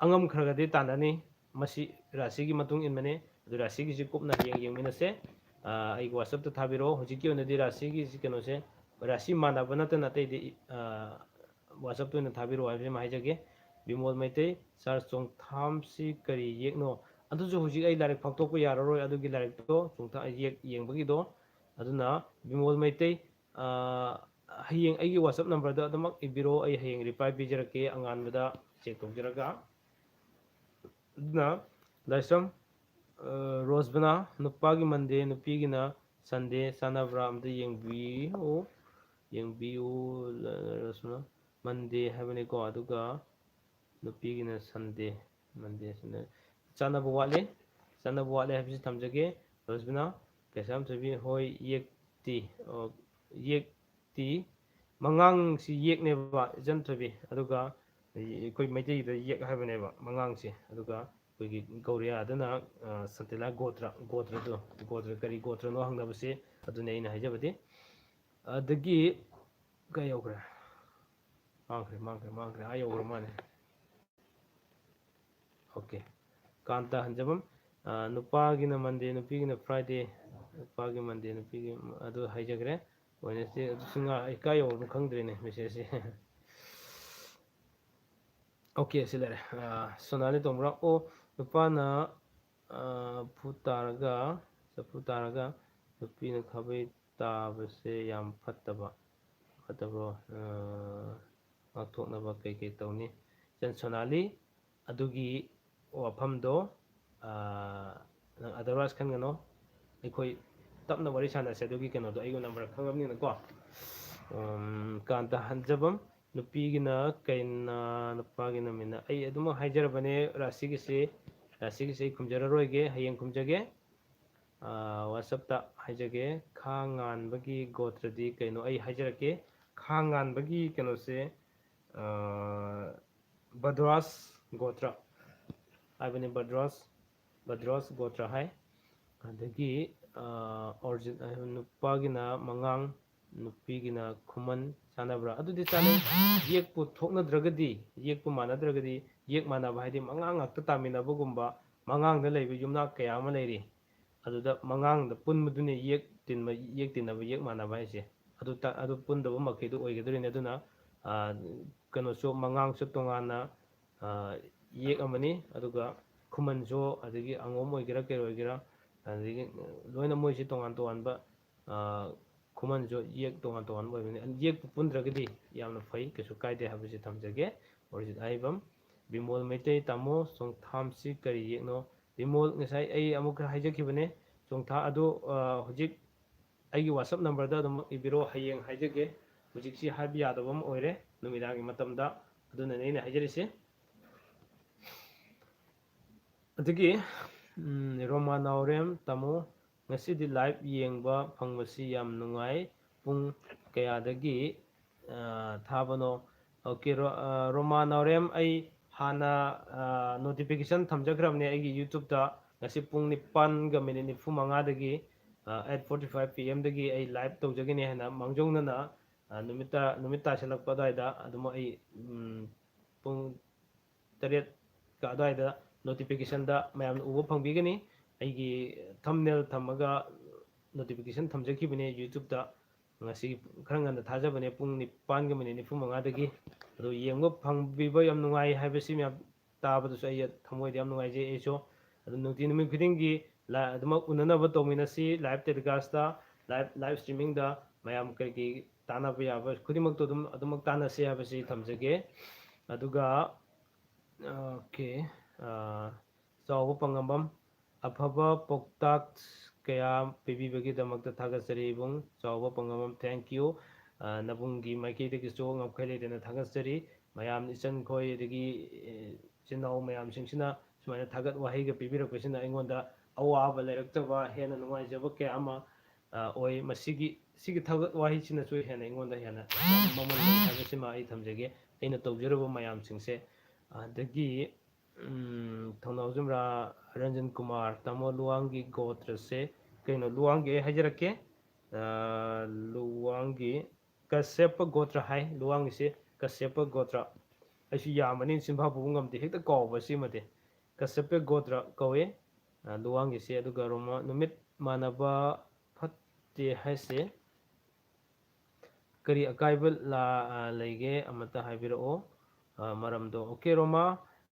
ꯑꯉꯝ ꯈꯔꯒꯗꯤ ꯇꯥꯟꯅꯅꯤ꯫ ꯃꯁꯤ ꯔꯥꯁꯤꯒꯤ ꯃꯇꯨꯡ ꯏꯟꯕꯅꯤ꯫ ꯑꯗꯨ ꯔꯥꯁꯤꯒꯤꯁꯤ ꯀꯨꯞꯅ ꯍꯌꯦꯡ ꯌꯦꯡꯃꯤꯟꯅꯁꯦ꯫ ꯑ, ꯑꯩꯒꯤ WhatsApp-ꯇ ꯊꯥꯕꯤꯔꯛꯑꯣ꯫ ꯍꯧꯖꯤꯛꯀꯤ ꯑꯣꯏꯅꯗꯤ ꯔꯥꯁꯤꯒꯤꯁꯤ ꯀꯩꯅꯣꯁꯦ, ꯔꯥꯁꯤ ꯃꯥꯟꯅꯕ ꯅꯠꯇꯅ ꯑꯇꯩꯗꯤ, ꯑ, WhatsApp-ꯇ ꯑꯣꯏꯅ ꯊꯥꯕꯤꯔꯛꯑꯣ ꯍꯥꯏꯕꯁꯤꯃ ꯍꯥꯏꯖꯒꯦ꯫ ꯕꯤꯃꯣꯜ ꯃꯩꯇꯩ, ꯁꯥꯔ, ꯆꯣꯡꯊꯥꯝꯁꯤ ꯀꯔꯤ ꯌꯦꯛꯅꯣ? ꯑꯗꯨꯁꯨ ꯍꯧꯖꯤꯛ ꯑꯩ ꯂꯥꯏꯔꯤꯛ ꯐꯥꯛꯇꯣꯛꯄ ꯌꯥꯔꯔꯣꯏ, ꯑꯗꯨꯒꯤ ꯂꯥꯏꯔꯤꯛꯇꯣ ꯆꯣꯡꯊꯥ-, ꯌꯦꯛ ꯌꯦꯡꯕꯒꯤꯗꯣ꯫ ꯑꯗꯨꯅ ꯕꯤꯃꯣꯜ ꯃꯩꯇꯩ, ꯑ, ꯍꯌꯦꯡ ꯑꯩꯒꯤ WhatsApp number-ꯗ ꯑꯗꯨꯃꯛ ꯏꯕꯤꯔꯣ, ꯑꯩ ꯍꯌꯦꯡ reply ꯄꯤꯖꯔꯛꯀꯦ ꯑꯉꯥꯟꯕꯗ check ꯇꯧꯖꯔꯒ꯫ ꯑꯗꯨꯅ ꯂꯥꯏꯁ꯭ꯔꯝ, ꯑ, ꯔꯣꯁꯕꯅꯥ, ꯅꯨꯄꯥꯒꯤ Monday, ꯅꯨꯄꯤꯒꯤꯅ Sunday, ꯆꯥꯟꯅꯕ꯭ꯔꯥ ꯑꯝꯇ ꯌꯦꯡꯕꯤꯌꯨ, ꯌꯦꯡꯕꯤꯌꯨ꯫ ꯂ-, ꯔꯣꯁꯕꯅꯥ, Monday ꯍꯥꯏꯕꯅꯤꯀꯣ, ꯑꯗꯨꯒ ꯅꯨꯄꯤꯒꯤꯅ Sunday, Monday, Sunday꯫ ꯆꯥꯟꯅꯕ ꯋꯥꯠꯂꯤ, ꯆꯥꯟꯅꯕ ꯋꯥꯠꯂꯤ ꯍꯥꯏꯕꯁꯤ ꯊꯝꯖꯒꯦ꯫ ꯔꯣꯁꯕꯤꯅꯥ ꯀꯩꯁꯥꯝꯊꯣꯏꯕꯤ, ꯍꯣꯏ, ꯌꯦꯛꯇꯤ, ꯑꯣ, ꯌꯦꯛꯇꯤ ꯃꯉꯥꯡꯁꯤ ꯌꯦꯛꯅꯦꯕ ꯏꯆꯟ ꯊꯣꯏꯕꯤ, ꯑꯗꯨꯒ ꯑꯩꯈꯣꯏ ꯃꯩꯇꯩꯗ ꯌꯦꯛ ꯍꯥꯏꯕꯅꯦꯕ ꯃꯉꯥꯡꯁꯦ, ꯑꯗꯨꯒ ꯑꯩꯈꯣꯏꯒꯤ ꯒꯧꯔꯤꯌꯥꯗꯅ ꯁꯟꯇꯤꯂꯥ ꯒꯣꯇ꯭ꯔ, ꯒꯣꯇ꯭ꯔꯗꯣ, ꯒꯣꯇ꯭ꯔ ꯀꯔꯤ ꯒꯣꯇ꯭ꯔꯅꯣ ꯍꯪꯅꯕꯁꯦ ꯑꯗꯨꯅꯦ ꯑꯩꯅ ꯍꯥꯏꯖꯕꯗꯤ꯫ ꯑꯗꯒꯤ ꯀꯥꯏ ꯌꯧꯈ꯭ꯔꯦ? ꯃꯥꯡꯈ꯭ꯔꯦ, ꯃꯥꯡꯈ꯭ꯔꯦ, ꯃꯥꯡꯈ꯭ꯔꯦ, ꯑꯥ ꯌꯧꯈ꯭ꯔ ꯃꯥꯜꯂꯦ꯫ ꯑꯣꯀꯦ꯫ ꯀꯥꯟꯇ ꯍꯟꯖꯕꯝ, ꯅꯨꯄꯥꯒꯤꯅ ꯃꯟꯗꯦ, ꯅꯨꯄꯤꯒꯤꯅ ꯐ꯭ꯔꯥꯏꯗꯦ꯫ ꯅꯨꯄꯥꯒꯤ ꯃꯟꯗꯦ, ꯅꯨꯄꯤꯒꯤ ꯑꯗꯨ ꯍꯥꯏꯖꯈ꯭ꯔꯦ꯫ ꯋꯦꯅꯁꯗꯦ ꯑꯗꯨꯁꯨ ꯉꯥ ꯑꯩ ꯀꯥꯏ ꯌꯧꯔꯕꯅꯣ ꯈꯪꯗ꯭ꯔꯦꯅꯦ ꯃꯦꯁꯦꯖꯁꯦ꯫ ꯑꯣꯀꯦ, ꯁꯤ ꯂꯩꯔꯦ꯫ ꯁꯣꯅꯥꯂꯤ ꯇꯣꯡꯕ꯭ꯔꯥ? ꯑꯣ, ꯅꯨꯄꯥꯅ ꯐꯨ ꯇꯥꯔꯒ, ꯆꯐꯨ ꯇꯥꯔꯒ ꯅꯨꯄꯤꯅ ꯈꯥꯕꯩ ꯇꯥꯕꯁꯦ ꯌꯥꯝ ꯐꯠꯇꯕ, ꯐꯠꯇꯕ꯭ꯔꯣ? ꯉꯥꯛꯊꯣꯛꯅꯕ ꯀꯩ ꯀꯩ ꯇꯧꯅꯤ? ꯏꯆꯟ ꯁꯣꯅꯥꯂꯤ, ꯑꯗꯨꯒꯤ ꯋꯥꯐꯝꯗꯣ ꯅꯪ otherwise ꯈꯟꯒꯅꯣ꯫ ꯑꯩꯈꯣꯏ ꯇꯞꯅ ꯋꯥꯔꯤ ꯁꯥꯟꯅꯁꯦ ꯑꯗꯨꯒꯤ ꯀꯩꯅꯣꯗꯣ, ꯑꯩꯒꯤ ꯅꯝꯕꯔ ꯈꯪꯉꯕꯅꯤꯅꯀꯣ꯫ ꯀꯥꯟꯇ ꯍꯟꯖꯕꯝ, ꯅꯨꯄꯤꯒꯤꯅ ꯀꯩꯅ, ꯅꯨꯄꯥꯒꯤꯅ ꯃꯤꯅ꯫ ꯑꯩ ꯑꯗꯨꯃꯛ ꯍꯥꯏꯖꯔꯕꯅꯦ ꯔꯥꯁꯤꯒꯤꯁꯤ꯫ ꯔꯥꯁꯤꯒꯤꯁꯤ ꯑꯩ ꯈꯨꯝꯖꯔꯔꯣꯏꯒꯦ, ꯍꯌꯦꯡ ꯈꯨꯝꯖꯒꯦ꯫ ꯋꯥꯆꯞꯇ ꯍꯥꯏꯖꯒꯦ꯫ ꯈꯥ ꯉꯥꯟꯕꯒꯤ ꯒꯣꯇ꯭ꯔꯗꯤ ꯀꯩꯅꯣ? ꯑꯩ ꯍꯥꯏꯖꯔꯛꯀꯦ꯫ ꯈꯥ ꯉꯥꯟꯕꯒꯤ ꯀꯩꯅꯣꯁꯦ ꯚꯗ꯭ꯔꯥꯁ ꯒꯣꯇ꯭ꯔ ꯍꯥꯏꯕꯅꯤ꯫ ꯚꯗ꯭ꯔꯥꯁ, ꯚꯗ꯭ꯔꯥꯁ ꯒꯣꯇ꯭ꯔ ꯍꯥꯏ꯫ ꯑꯗꯒꯤ ꯑꯣꯔꯤꯖꯤꯟ, ꯅꯨꯄꯥꯒꯤꯅ ꯃꯉꯥꯡ, ꯅꯨꯄꯤꯒꯤꯅ ꯈꯨꯃꯟ꯫ ꯆꯥꯟꯅꯕ꯭ꯔꯥ? ꯑꯗꯨꯗꯤ ꯆꯥꯟꯅꯩ꯫ ꯌꯦꯛꯄꯨ ꯊꯣꯛꯅꯗ꯭ꯔꯒꯗꯤ, ꯌꯦꯛꯄꯨ ꯃꯥꯟꯅꯗ꯭ꯔꯒꯗꯤ, ꯌꯦꯛ ꯃꯥꯟꯅꯕ ꯍꯥꯏꯗꯤ ꯃꯉꯥꯡ ꯉꯥꯛꯇ ꯇꯥꯃꯤꯟꯅꯕꯒꯨꯝꯕ, ꯃꯉꯥꯡꯗ ꯂꯩꯕ ꯌꯨꯝꯅꯥꯛ ꯀꯌꯥ ꯑꯃ ꯂꯩꯔꯤ꯫ ꯑꯗꯨꯗ ꯃꯉꯥꯡꯗ ꯄꯨꯟꯕꯗꯨꯅꯤ ꯌꯦꯛ ꯇꯤꯟꯕ, ꯌꯦꯛ ꯇꯤꯟꯅꯕ, ꯌꯦꯛ ꯃꯥꯟꯅꯕ ꯍꯥꯏꯁꯦ꯫ ꯑꯗꯨ ꯇ-, ꯑꯗꯨ ꯄꯨꯟꯗꯕꯃꯛꯀꯤꯗꯨ ꯑꯣꯏꯒꯗꯣꯔꯤꯅꯤ꯫ ꯑꯗꯨꯅ, ꯑ, ꯀꯩꯅꯣꯁꯨ, ꯃꯉꯥꯡꯁꯨ ꯇꯣꯉꯥꯟꯅ, ꯑ, ꯌꯦꯛ ꯑꯃꯅꯤ, ꯑꯗꯨꯒ ꯈꯨꯃꯟꯁꯨ, ꯑꯗꯒꯤ ꯑꯉꯣꯝ ꯑꯣꯏꯒꯦꯔꯥ ꯀꯩ ꯑꯣꯏꯒꯦꯔꯥ, ꯑꯗꯒꯤ ꯂꯣꯏꯅ ꯃꯣꯏꯁꯤ ꯇꯣꯉꯥꯟ ꯇꯣꯉꯥꯟꯕ, ꯑ, ꯈꯨꯃꯟꯁꯨ ꯌꯦꯛ ꯇꯣꯉꯥꯟ ꯇꯣꯉꯥꯟꯕ ꯑꯣꯏꯕꯅꯤ꯫ ꯌꯦꯛꯄꯨ ꯄꯨꯟꯗ꯭ꯔꯒꯗꯤ ꯌꯥꯝꯅ ꯐꯩ, ꯀꯩꯁꯨ ꯀꯥꯏꯗꯦ ꯍꯥꯏꯕꯁꯤ ꯊꯝꯖꯒꯦ꯫ ꯑꯣꯔꯤꯖꯤꯠ ꯑꯍꯩꯕꯝ, ꯕꯤꯃꯣꯜ ꯃꯩꯇꯩ ꯇꯥꯃꯣ, ꯆꯣꯡꯊꯥꯝꯁꯤ ꯀꯔꯤ ꯌꯦꯛꯅꯣ? ꯕꯤꯃꯣꯜ, ꯉꯁꯥꯏ ꯑꯩ ꯑꯃꯨꯛ ꯈꯔ ꯍꯥꯏꯖꯈꯤꯕꯅꯦ꯫ ꯆꯣꯡꯊꯥ ꯑꯗꯨ, ꯑ, ꯍꯧꯖꯤꯛ ꯑꯩꯒꯤ WhatsApp ꯅꯝꯕꯔꯗ ꯑꯗꯨꯝ ꯏꯕꯤꯔꯣ, ꯍꯌꯦꯡ ꯍꯥꯏꯖꯒꯦ꯫ ꯍꯧꯖꯤꯛꯁꯤ ꯍꯥꯏꯕ ꯌꯥꯗꯕ ꯑꯃ ꯑꯣꯏꯔꯦ ꯅꯨꯃꯤꯗꯥꯡꯒꯤ ꯃꯇꯝꯗ, ꯑꯗꯨꯅꯅꯦ ꯑꯩꯅ ꯍꯥꯏꯖꯔꯤꯁꯦ꯫ ꯑꯗꯒꯤ, ꯎꯝ, ꯔꯣꯃꯥ ꯅꯥꯎꯔꯦꯝ ꯇꯥꯃꯣ, ꯉꯁꯤꯗꯤ live ꯌꯦꯡꯕ ꯐꯪꯕꯁꯤ ꯌꯥꯝ ꯅꯨꯡꯉꯥꯏ꯫ ꯄꯨꯡ ꯀꯌꯥꯗꯒꯤ, ꯑ, ꯊꯥꯕꯅꯣ? ꯑꯣꯀꯦ, ꯔꯣ-, ꯑ, ꯔꯣꯃꯥ ꯅꯥꯎꯔꯦꯝ, ꯑꯩ ꯍꯥꯟꯅ, ꯑ, ꯅꯣꯇꯤꯐꯤꯀꯦꯁꯟ ꯊꯝꯖꯈ꯭ꯔꯕꯅꯦ ꯑꯩꯒꯤ ꯌꯨꯇ꯭ꯌꯨꯕꯇ꯫ ꯉꯁꯤ ꯄꯨꯡ ꯅꯤꯄꯥꯟꯒ ꯃꯤꯅꯤꯠ ꯅꯤꯐꯨ ꯃꯉꯥꯗꯒꯤ, ꯑ, eight forty five P M ꯗꯒꯤ ꯑꯩ ꯂꯥꯏꯚ ꯇꯧꯖꯒꯅꯤ ꯍꯥꯏꯅ ꯃꯥꯡꯖꯧꯅꯅ, ꯑ, ꯅꯨꯃꯤꯠ ꯇꯔꯥ, ꯅꯨꯃꯤꯠ ꯇꯥꯁꯤꯜꯂꯛꯄ ꯑꯗꯨꯋꯥꯏꯗ ꯑꯗꯨꯝ ꯑꯩ, ꯎꯝ, ꯄꯨꯡ ꯇꯔꯦꯠꯀ ꯑꯗꯨꯋꯥꯏꯗ ꯅꯣꯇꯤꯐꯤꯀꯦꯁꯟꯗ ꯃꯌꯥꯝꯅ ꯎꯕ ꯐꯪꯕꯤꯒꯅꯤ꯫ ꯑꯩꯒꯤ ꯊꯝꯅꯦꯜ ꯊꯝꯃꯒ ꯅꯣꯇꯤꯐꯤꯀꯦꯁꯟ ꯊꯝꯖꯈꯤꯕꯅꯦ ꯌꯨꯇ꯭ꯌꯨꯕꯇ꯫ ꯉꯁꯤ ꯈꯔ ꯉꯟꯅ ꯊꯥꯖꯕꯅꯦ, ꯄꯨꯡ ꯅꯤꯄꯥꯟꯒ ꯃꯤꯅꯤꯠ ꯅꯤꯐꯨ ꯃꯉꯥꯗꯒꯤ꯫ ꯑꯗꯣ ꯌꯦꯡꯕ ꯐꯪꯕꯤꯕ ꯌꯥꯝ ꯅꯨꯡꯉꯥꯏ ꯍꯥꯏꯕꯁꯤ ꯃꯌꯥꯝ ꯇꯥꯕꯗꯁꯨ ꯑꯩ ꯊꯃꯣꯏꯗ ꯌꯥꯝ ꯅꯨꯡꯉꯥꯏꯖꯩ꯫ ꯑꯩꯁꯨ ꯑꯗꯨꯝ ꯅꯨꯡꯇꯤ ꯅꯨꯃꯤꯠ ꯈꯨꯗꯤꯡꯒꯤ ꯂꯥ-, ꯑꯗꯨꯃꯛ ꯎꯅꯅꯕ ꯇꯧꯃꯤꯟꯅꯁꯤ꯫ ꯂꯥꯏꯚ ꯇꯦꯂꯤꯀꯥꯁꯇ, ꯂꯥꯏꯚ, ꯂꯥꯏꯚ ꯁ꯭ꯇ꯭ꯔꯤꯃꯤꯡꯗ ꯃꯌꯥꯝ ꯀꯔꯤ ꯀꯔꯤ ꯇꯥꯟꯅꯕ ꯌꯥꯕ ꯈꯨꯗꯤꯡꯃꯛꯇꯣ ꯑꯗꯨꯝ, ꯑꯗꯨꯃꯛ ꯇꯥꯟꯅꯁꯤ ꯍꯥꯏꯕꯁꯤ ꯊꯝꯖꯒꯦ꯫ ꯑꯗꯨꯒ, ꯑꯣꯀꯦ, ꯑ, ꯆꯥꯎꯕ ꯄꯪꯉꯝꯕꯝ, ꯑꯐꯕ ꯄꯥꯎꯇꯥꯛ ꯀꯌꯥ ꯄꯤꯕꯤꯕꯒꯤꯗꯃꯛꯇ ꯊꯥꯒꯠꯆꯔꯤ ꯏꯕꯨꯡ꯫ ꯆꯥꯎꯕ ꯄꯪꯉꯝꯕꯝ, thank you꯫ ꯑ, ꯅꯕꯨꯡꯒꯤ ꯃꯥꯏꯀꯩꯗꯒꯤꯁꯨ ꯉꯝꯈꯩ ꯂꯩꯇꯅ ꯊꯥꯒꯠꯆꯔꯤ꯫ ꯃꯌꯥꯝ, ꯏꯆꯟꯈꯣꯏ, ꯑꯗꯒꯤ, ꯑꯦ, ꯏꯆꯤꯟ ꯏꯅꯥꯎ ꯃꯌꯥꯝꯁꯤꯡꯁꯤꯅ ꯁꯨꯃꯥꯏꯅ ꯊꯥꯒꯠ ꯋꯥꯍꯩꯒ ꯄꯤꯕꯤꯔꯛꯄꯁꯤꯅ ꯑꯩꯉꯣꯟꯗ ꯑꯋꯥꯕ ꯂꯩꯔꯛꯇꯕ, ꯍꯦꯟꯅ ꯅꯨꯡꯉꯥꯏꯖꯕ ꯀꯌꯥ ꯑꯃ, ꯑ, ꯑꯣꯏ꯫ ꯃꯁꯤꯒꯤ, ꯁꯤꯒꯤ ꯊꯥꯒꯠ ꯋꯥꯍꯩꯁꯤꯅꯁꯨ ꯍꯦꯟꯅ ꯑꯩꯉꯣꯟꯗ ꯍꯦꯟꯅ ꯃꯃꯜ ꯂꯩ ꯍꯥꯏꯕꯁꯤꯃ ꯑꯩ ꯊꯝꯖꯒꯦ, ꯑꯩꯅ ꯇꯧꯖꯔꯨꯕ ꯃꯌꯥꯝꯁꯤꯡꯁꯦ꯫ ꯑꯗꯒꯤ, ꯎꯝ, ꯊꯧꯅꯥꯎꯖꯝ ꯔꯥ-, ꯔꯟꯖꯟ ꯀꯨꯃꯥꯔ, ꯇꯥꯃꯣ ꯂꯨꯋꯥꯡꯒꯤ ꯒꯣꯇ꯭ꯔꯁꯦ ꯀꯩꯅꯣ? ꯂꯨꯋꯥꯡꯒꯤ ꯑꯩ ꯍꯥꯏꯖꯔꯛꯀꯦ꯫ ꯑ, ꯂꯨꯋꯥꯡꯒꯤ ꯀꯁ꯭ꯌꯄ ꯒꯣꯇ꯭ꯔ ꯍꯥꯏ, ꯂꯨꯋꯥꯡꯒꯤꯁꯦ ꯀꯁ꯭ꯌꯄ ꯒꯣꯇ꯭ꯔ꯫ ꯑꯩꯁꯨ ꯌꯥꯝꯕꯅꯤꯅ ꯆꯤꯟꯐꯥ ꯄꯨꯕ ꯉꯝꯗꯦ, ꯍꯦꯛꯇ ꯀꯥꯎꯕ ꯁꯤꯃꯗꯤ꯫ ꯀꯁ꯭ꯌꯄ ꯒꯣꯇ꯭ꯔ ꯀꯧꯏ, ꯑ, ꯂꯨꯋꯥꯡꯒꯤꯁꯦ꯫ ꯑꯗꯨꯒ ꯔꯣꯃꯥ ꯅꯨꯃꯤꯠ ꯃꯥꯟꯅꯕ ꯐꯠꯇꯦ ꯍꯥꯏꯁꯦ ꯀꯔꯤ ꯑꯀꯥꯏꯕ ꯂꯥ-, ꯑ, ꯂꯩꯒꯦ? ꯑꯃꯇ ꯍꯥꯏꯕꯤꯔꯛꯑꯣ, ꯑ, ꯃꯔꯝꯗꯣ꯫ ꯑꯣꯀꯦ, ꯔꯣꯃꯥ,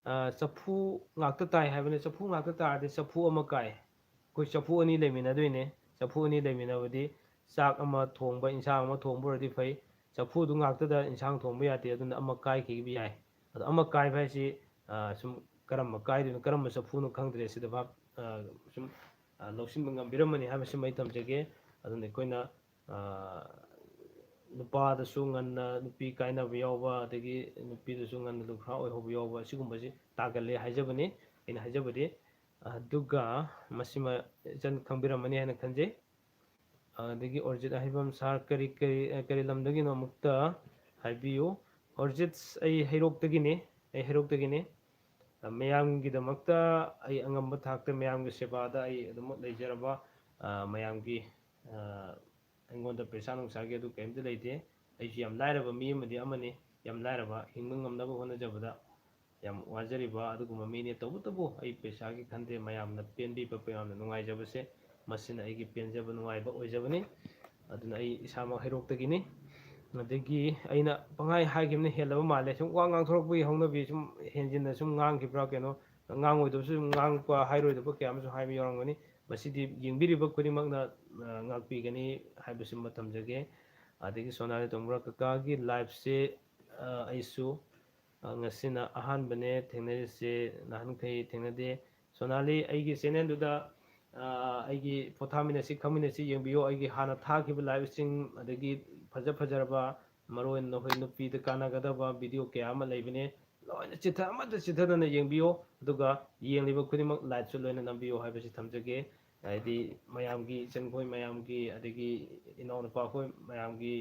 ꯑ, ꯆꯐꯨ ꯉꯥꯛꯇ ꯇꯥꯏ ꯍꯥꯏꯕꯅꯤ꯫ ꯆꯐꯨ ꯉꯥꯛꯇ ꯇꯥꯔꯗꯤ ꯆꯐꯨ ꯑꯃ ꯀꯥꯏ꯫ ꯑꯩꯈꯣꯏ ꯆꯐꯨ ꯑꯅꯤ ꯂꯩꯃꯤꯟꯅꯗꯣꯏꯅꯦ꯫ ꯆꯐꯨ ꯑꯅꯤ ꯂꯩꯃꯤꯟꯅꯕꯗꯤ ꯆꯥꯛ ꯑꯃ ꯊꯣꯡꯕ, ꯏꯟꯁꯥꯡ ꯑꯃ ꯊꯣꯡꯕ ꯑꯣꯏꯔꯗꯤ ꯐꯩ꯫ ꯆꯐꯨꯗꯨ ꯉꯥꯛꯇꯗ ꯏꯟꯁꯥꯡ ꯊꯣꯡꯕ ꯌꯥꯗꯦ, ꯑꯗꯨꯅ ꯑꯃ ꯀꯥꯏꯈꯤꯕ ꯌꯥꯏ꯫ ꯑꯗꯣ ꯑꯃ ꯀꯥꯏꯕ ꯍꯥꯏꯁꯤ, ꯑ, ꯁꯨꯝ ꯀꯔꯝꯕ ꯀꯥꯏꯗꯣꯏꯅꯣ, ꯀꯔꯝꯕ ꯆꯐꯨꯅꯣ ꯈꯪꯗ꯭ꯔꯦ꯫ ꯁꯤꯗ ꯚꯥꯞ, ꯑ, ꯁꯨꯝ, ꯑ, ꯂꯧꯁꯤꯟꯕ ꯉꯝꯕꯤꯔꯝꯃꯅꯤ ꯍꯥꯏꯕꯁꯤꯃ ꯑꯩ ꯊꯝꯖꯒꯦ꯫ ꯑꯗꯨꯅ ꯑꯩꯈꯣꯏꯅ, ꯑ, ꯅꯨꯄꯥꯗꯁꯨ ꯉꯟꯅ ꯅꯨꯄꯤ ꯀꯥꯏꯅꯕ ꯌꯥꯎꯕ, ꯑꯗꯒꯤ ꯅꯨꯄꯤꯗꯁꯨ ꯉꯟꯅ ꯂꯨꯈ꯭ꯔꯥ ꯑꯣꯏꯍꯧꯕ ꯌꯥꯎꯕ, ꯑꯁꯤꯒꯨꯝꯕꯁꯤ ꯇꯥꯒꯜꯂꯦ ꯍꯥꯏꯖꯕꯅꯤ꯫ ꯑꯩꯅ ꯍꯥꯏꯖꯕꯗꯤ, ꯑꯗꯨꯒ ꯃꯁꯤꯃ ꯏꯆꯟ ꯈꯪꯕꯤꯔꯝꯃꯅꯤ ꯍꯥꯏꯅ ꯈꯟꯖꯩ꯫ ꯑꯗꯒꯤ ꯑꯣꯔꯖꯤꯠ ꯑꯍꯩꯕꯝ ꯁꯥꯔ, ꯀꯔꯤ, ꯀꯔꯤ, ꯑ, ꯀꯔꯤ ꯂꯝꯗꯒꯤꯅꯣ ꯑꯃꯨꯛꯇ ꯍꯥꯏꯕꯤꯌꯨ꯫ ꯑꯣꯔꯖꯤꯠ, ꯑꯩ ꯍꯩꯔꯣꯛꯇꯒꯤꯅꯤ, ꯑꯩ ꯍꯩꯔꯣꯛꯇꯒꯤꯅꯤ꯫ ꯑ, ꯃꯌꯥꯝꯒꯤꯗꯃꯛꯇ ꯑꯩ ꯑꯉꯝꯕ ꯊꯥꯛꯇ ꯃꯌꯥꯝꯒꯤ ꯁꯦꯕꯥꯗ ꯑꯩ ꯑꯗꯨꯃꯛ ꯂꯩꯖꯔꯕ, ꯑ, ꯃꯌꯥꯝꯒꯤ, ꯑ, ꯑꯩꯉꯣꯟꯗ ꯄꯩꯁꯥ ꯅꯨꯡꯁꯥꯒꯤ ꯑꯗꯨ ꯀꯔꯤꯝꯇ ꯂꯩꯇꯦ꯫ ꯑꯩꯁꯨ ꯌꯥꯝ ꯂꯥꯏꯔꯕ ꯃꯤ ꯑꯃꯗꯤ ꯑꯃꯅꯤ꯫ ꯌꯥꯝ ꯂꯥꯏꯔꯕ, ꯍꯤꯡꯕ ꯉꯝꯅꯕ ꯍꯣꯠꯅꯖꯕꯗ ꯌꯥꯝ ꯋꯥꯖꯔꯤꯕ ꯑꯗꯨꯒꯨꯝꯕ ꯃꯤꯅꯤ꯫ ꯇꯧꯕꯇꯕꯨ ꯑꯩ ꯄꯩꯁꯥꯒꯤ ꯈꯟꯗꯦ, ꯃꯌꯥꯝꯅ ꯄꯦꯟꯕꯤꯕ, ꯃꯌꯥꯝꯅ ꯅꯨꯡꯉꯥꯏꯖꯕꯁꯦ, ꯃꯁꯤꯅ ꯑꯩꯒꯤ ꯄꯦꯟꯖꯕ ꯅꯨꯡꯉꯥꯏꯕ ꯑꯣꯏꯖꯕꯅꯤ꯫ ꯑꯗꯨꯅ ꯑꯩ ꯏꯁꯥꯃꯛ ꯍꯩꯔꯣꯛꯇꯒꯤꯅꯤ꯫ ꯑꯗꯒꯤ ꯑꯩꯅ ꯄꯪꯍꯥꯏ ꯍꯥꯏꯈꯤꯕꯅ ꯍꯦꯜꯂꯕ ꯃꯥꯜꯂꯦ꯫ ꯁꯨꯝ ꯋꯥ ꯉꯥꯡꯊꯣꯔꯛꯄꯒꯤ ꯍꯧꯅꯕꯤ ꯁꯨꯝ ꯍꯦꯟꯖꯤꯟꯅ ꯁꯨꯝ ꯉꯥꯡꯈꯤꯕ꯭ꯔꯥ ꯀꯩꯅꯣ, ꯉꯥꯡꯉꯣꯏꯗꯕꯁꯨ ꯁꯨꯝ ꯉꯥꯡꯕ, ꯍꯥꯏꯔꯣꯏꯗꯕ ꯀꯌꯥ ꯑꯃꯁꯨ ꯍꯥꯏꯕ ꯌꯥꯎꯔꯝꯒꯅꯤ꯫ ꯃꯁꯤꯗꯤ ꯌꯦꯡꯕꯤꯔꯤꯕ ꯈꯨꯗꯤꯡꯃꯛꯅ, ꯑ, ꯉꯥꯛꯄꯤꯒꯅꯤ ꯍꯥꯏꯕꯁꯤꯃ ꯊꯝꯖꯒꯦ꯫ ꯑꯗꯒꯤ ꯁꯣꯅꯥꯂꯤ ꯇꯣꯡꯕ꯭ꯔꯥ ꯀꯀꯥꯒꯤ ꯂꯥꯏꯐꯁꯦ, ꯑ, ꯑꯩꯁꯨ, ꯑ, ꯉꯁꯤꯅ ꯑꯍꯥꯟꯕꯅꯦ ꯊꯦꯡꯅꯔꯤꯁꯦ, ꯅꯍꯥꯟꯈꯩ ꯊꯦꯡꯅꯗꯦ꯫ ꯁꯣꯅꯥꯂꯤ, ꯑꯩꯒꯤ ꯆꯦꯅꯦꯜꯗꯨꯗ, ꯑ, ꯑꯩꯒꯤ ꯄꯣꯊꯥꯃꯤꯟꯅꯁꯤ ꯈꯪꯃꯤꯟꯅꯁꯤ ꯌꯦꯡꯕꯤꯌꯨ꯫ ꯑꯩꯒꯤ ꯍꯥꯟꯅ ꯊꯥꯈꯤꯕ ꯂꯥꯏꯐꯁꯤꯡ, ꯑꯗꯒꯤ ꯐꯖ ꯐꯖꯔꯕ, ꯃꯔꯨ ꯑꯣꯏꯅ ꯅꯈꯣꯏ ꯅꯨꯄꯤꯗ ꯀꯥꯟꯅꯒꯗꯕ ꯚꯤꯗꯤꯑꯣ ꯀꯌꯥ ꯑꯃ ꯂꯩꯕꯅꯦ꯫ ꯂꯣꯏꯅ ꯆꯤꯊ-, ꯑꯃꯠꯇ ꯆꯤꯊꯗꯅ ꯌꯦꯡꯕꯤꯌꯨ꯫ ꯑꯗꯨꯒ ꯌꯦꯡꯂꯤꯕ ꯈꯨꯗꯤꯡꯃꯛ ꯂꯥꯏꯛꯁꯨ ꯂꯣꯏꯅ ꯅꯝꯕꯤꯌꯨ ꯍꯥꯏꯕꯁꯤ ꯊꯝꯖꯒꯦ꯫ ꯍꯥꯏꯗꯤ ꯃꯌꯥꯝꯒꯤ, ꯏꯆꯟꯈꯣꯏ ꯃꯌꯥꯝꯒꯤ, ꯑꯗꯒꯤ ꯏꯅꯥꯎꯅꯨꯄꯥ ꯑꯩꯈꯣꯏ ꯃꯌꯥꯝꯒꯤ,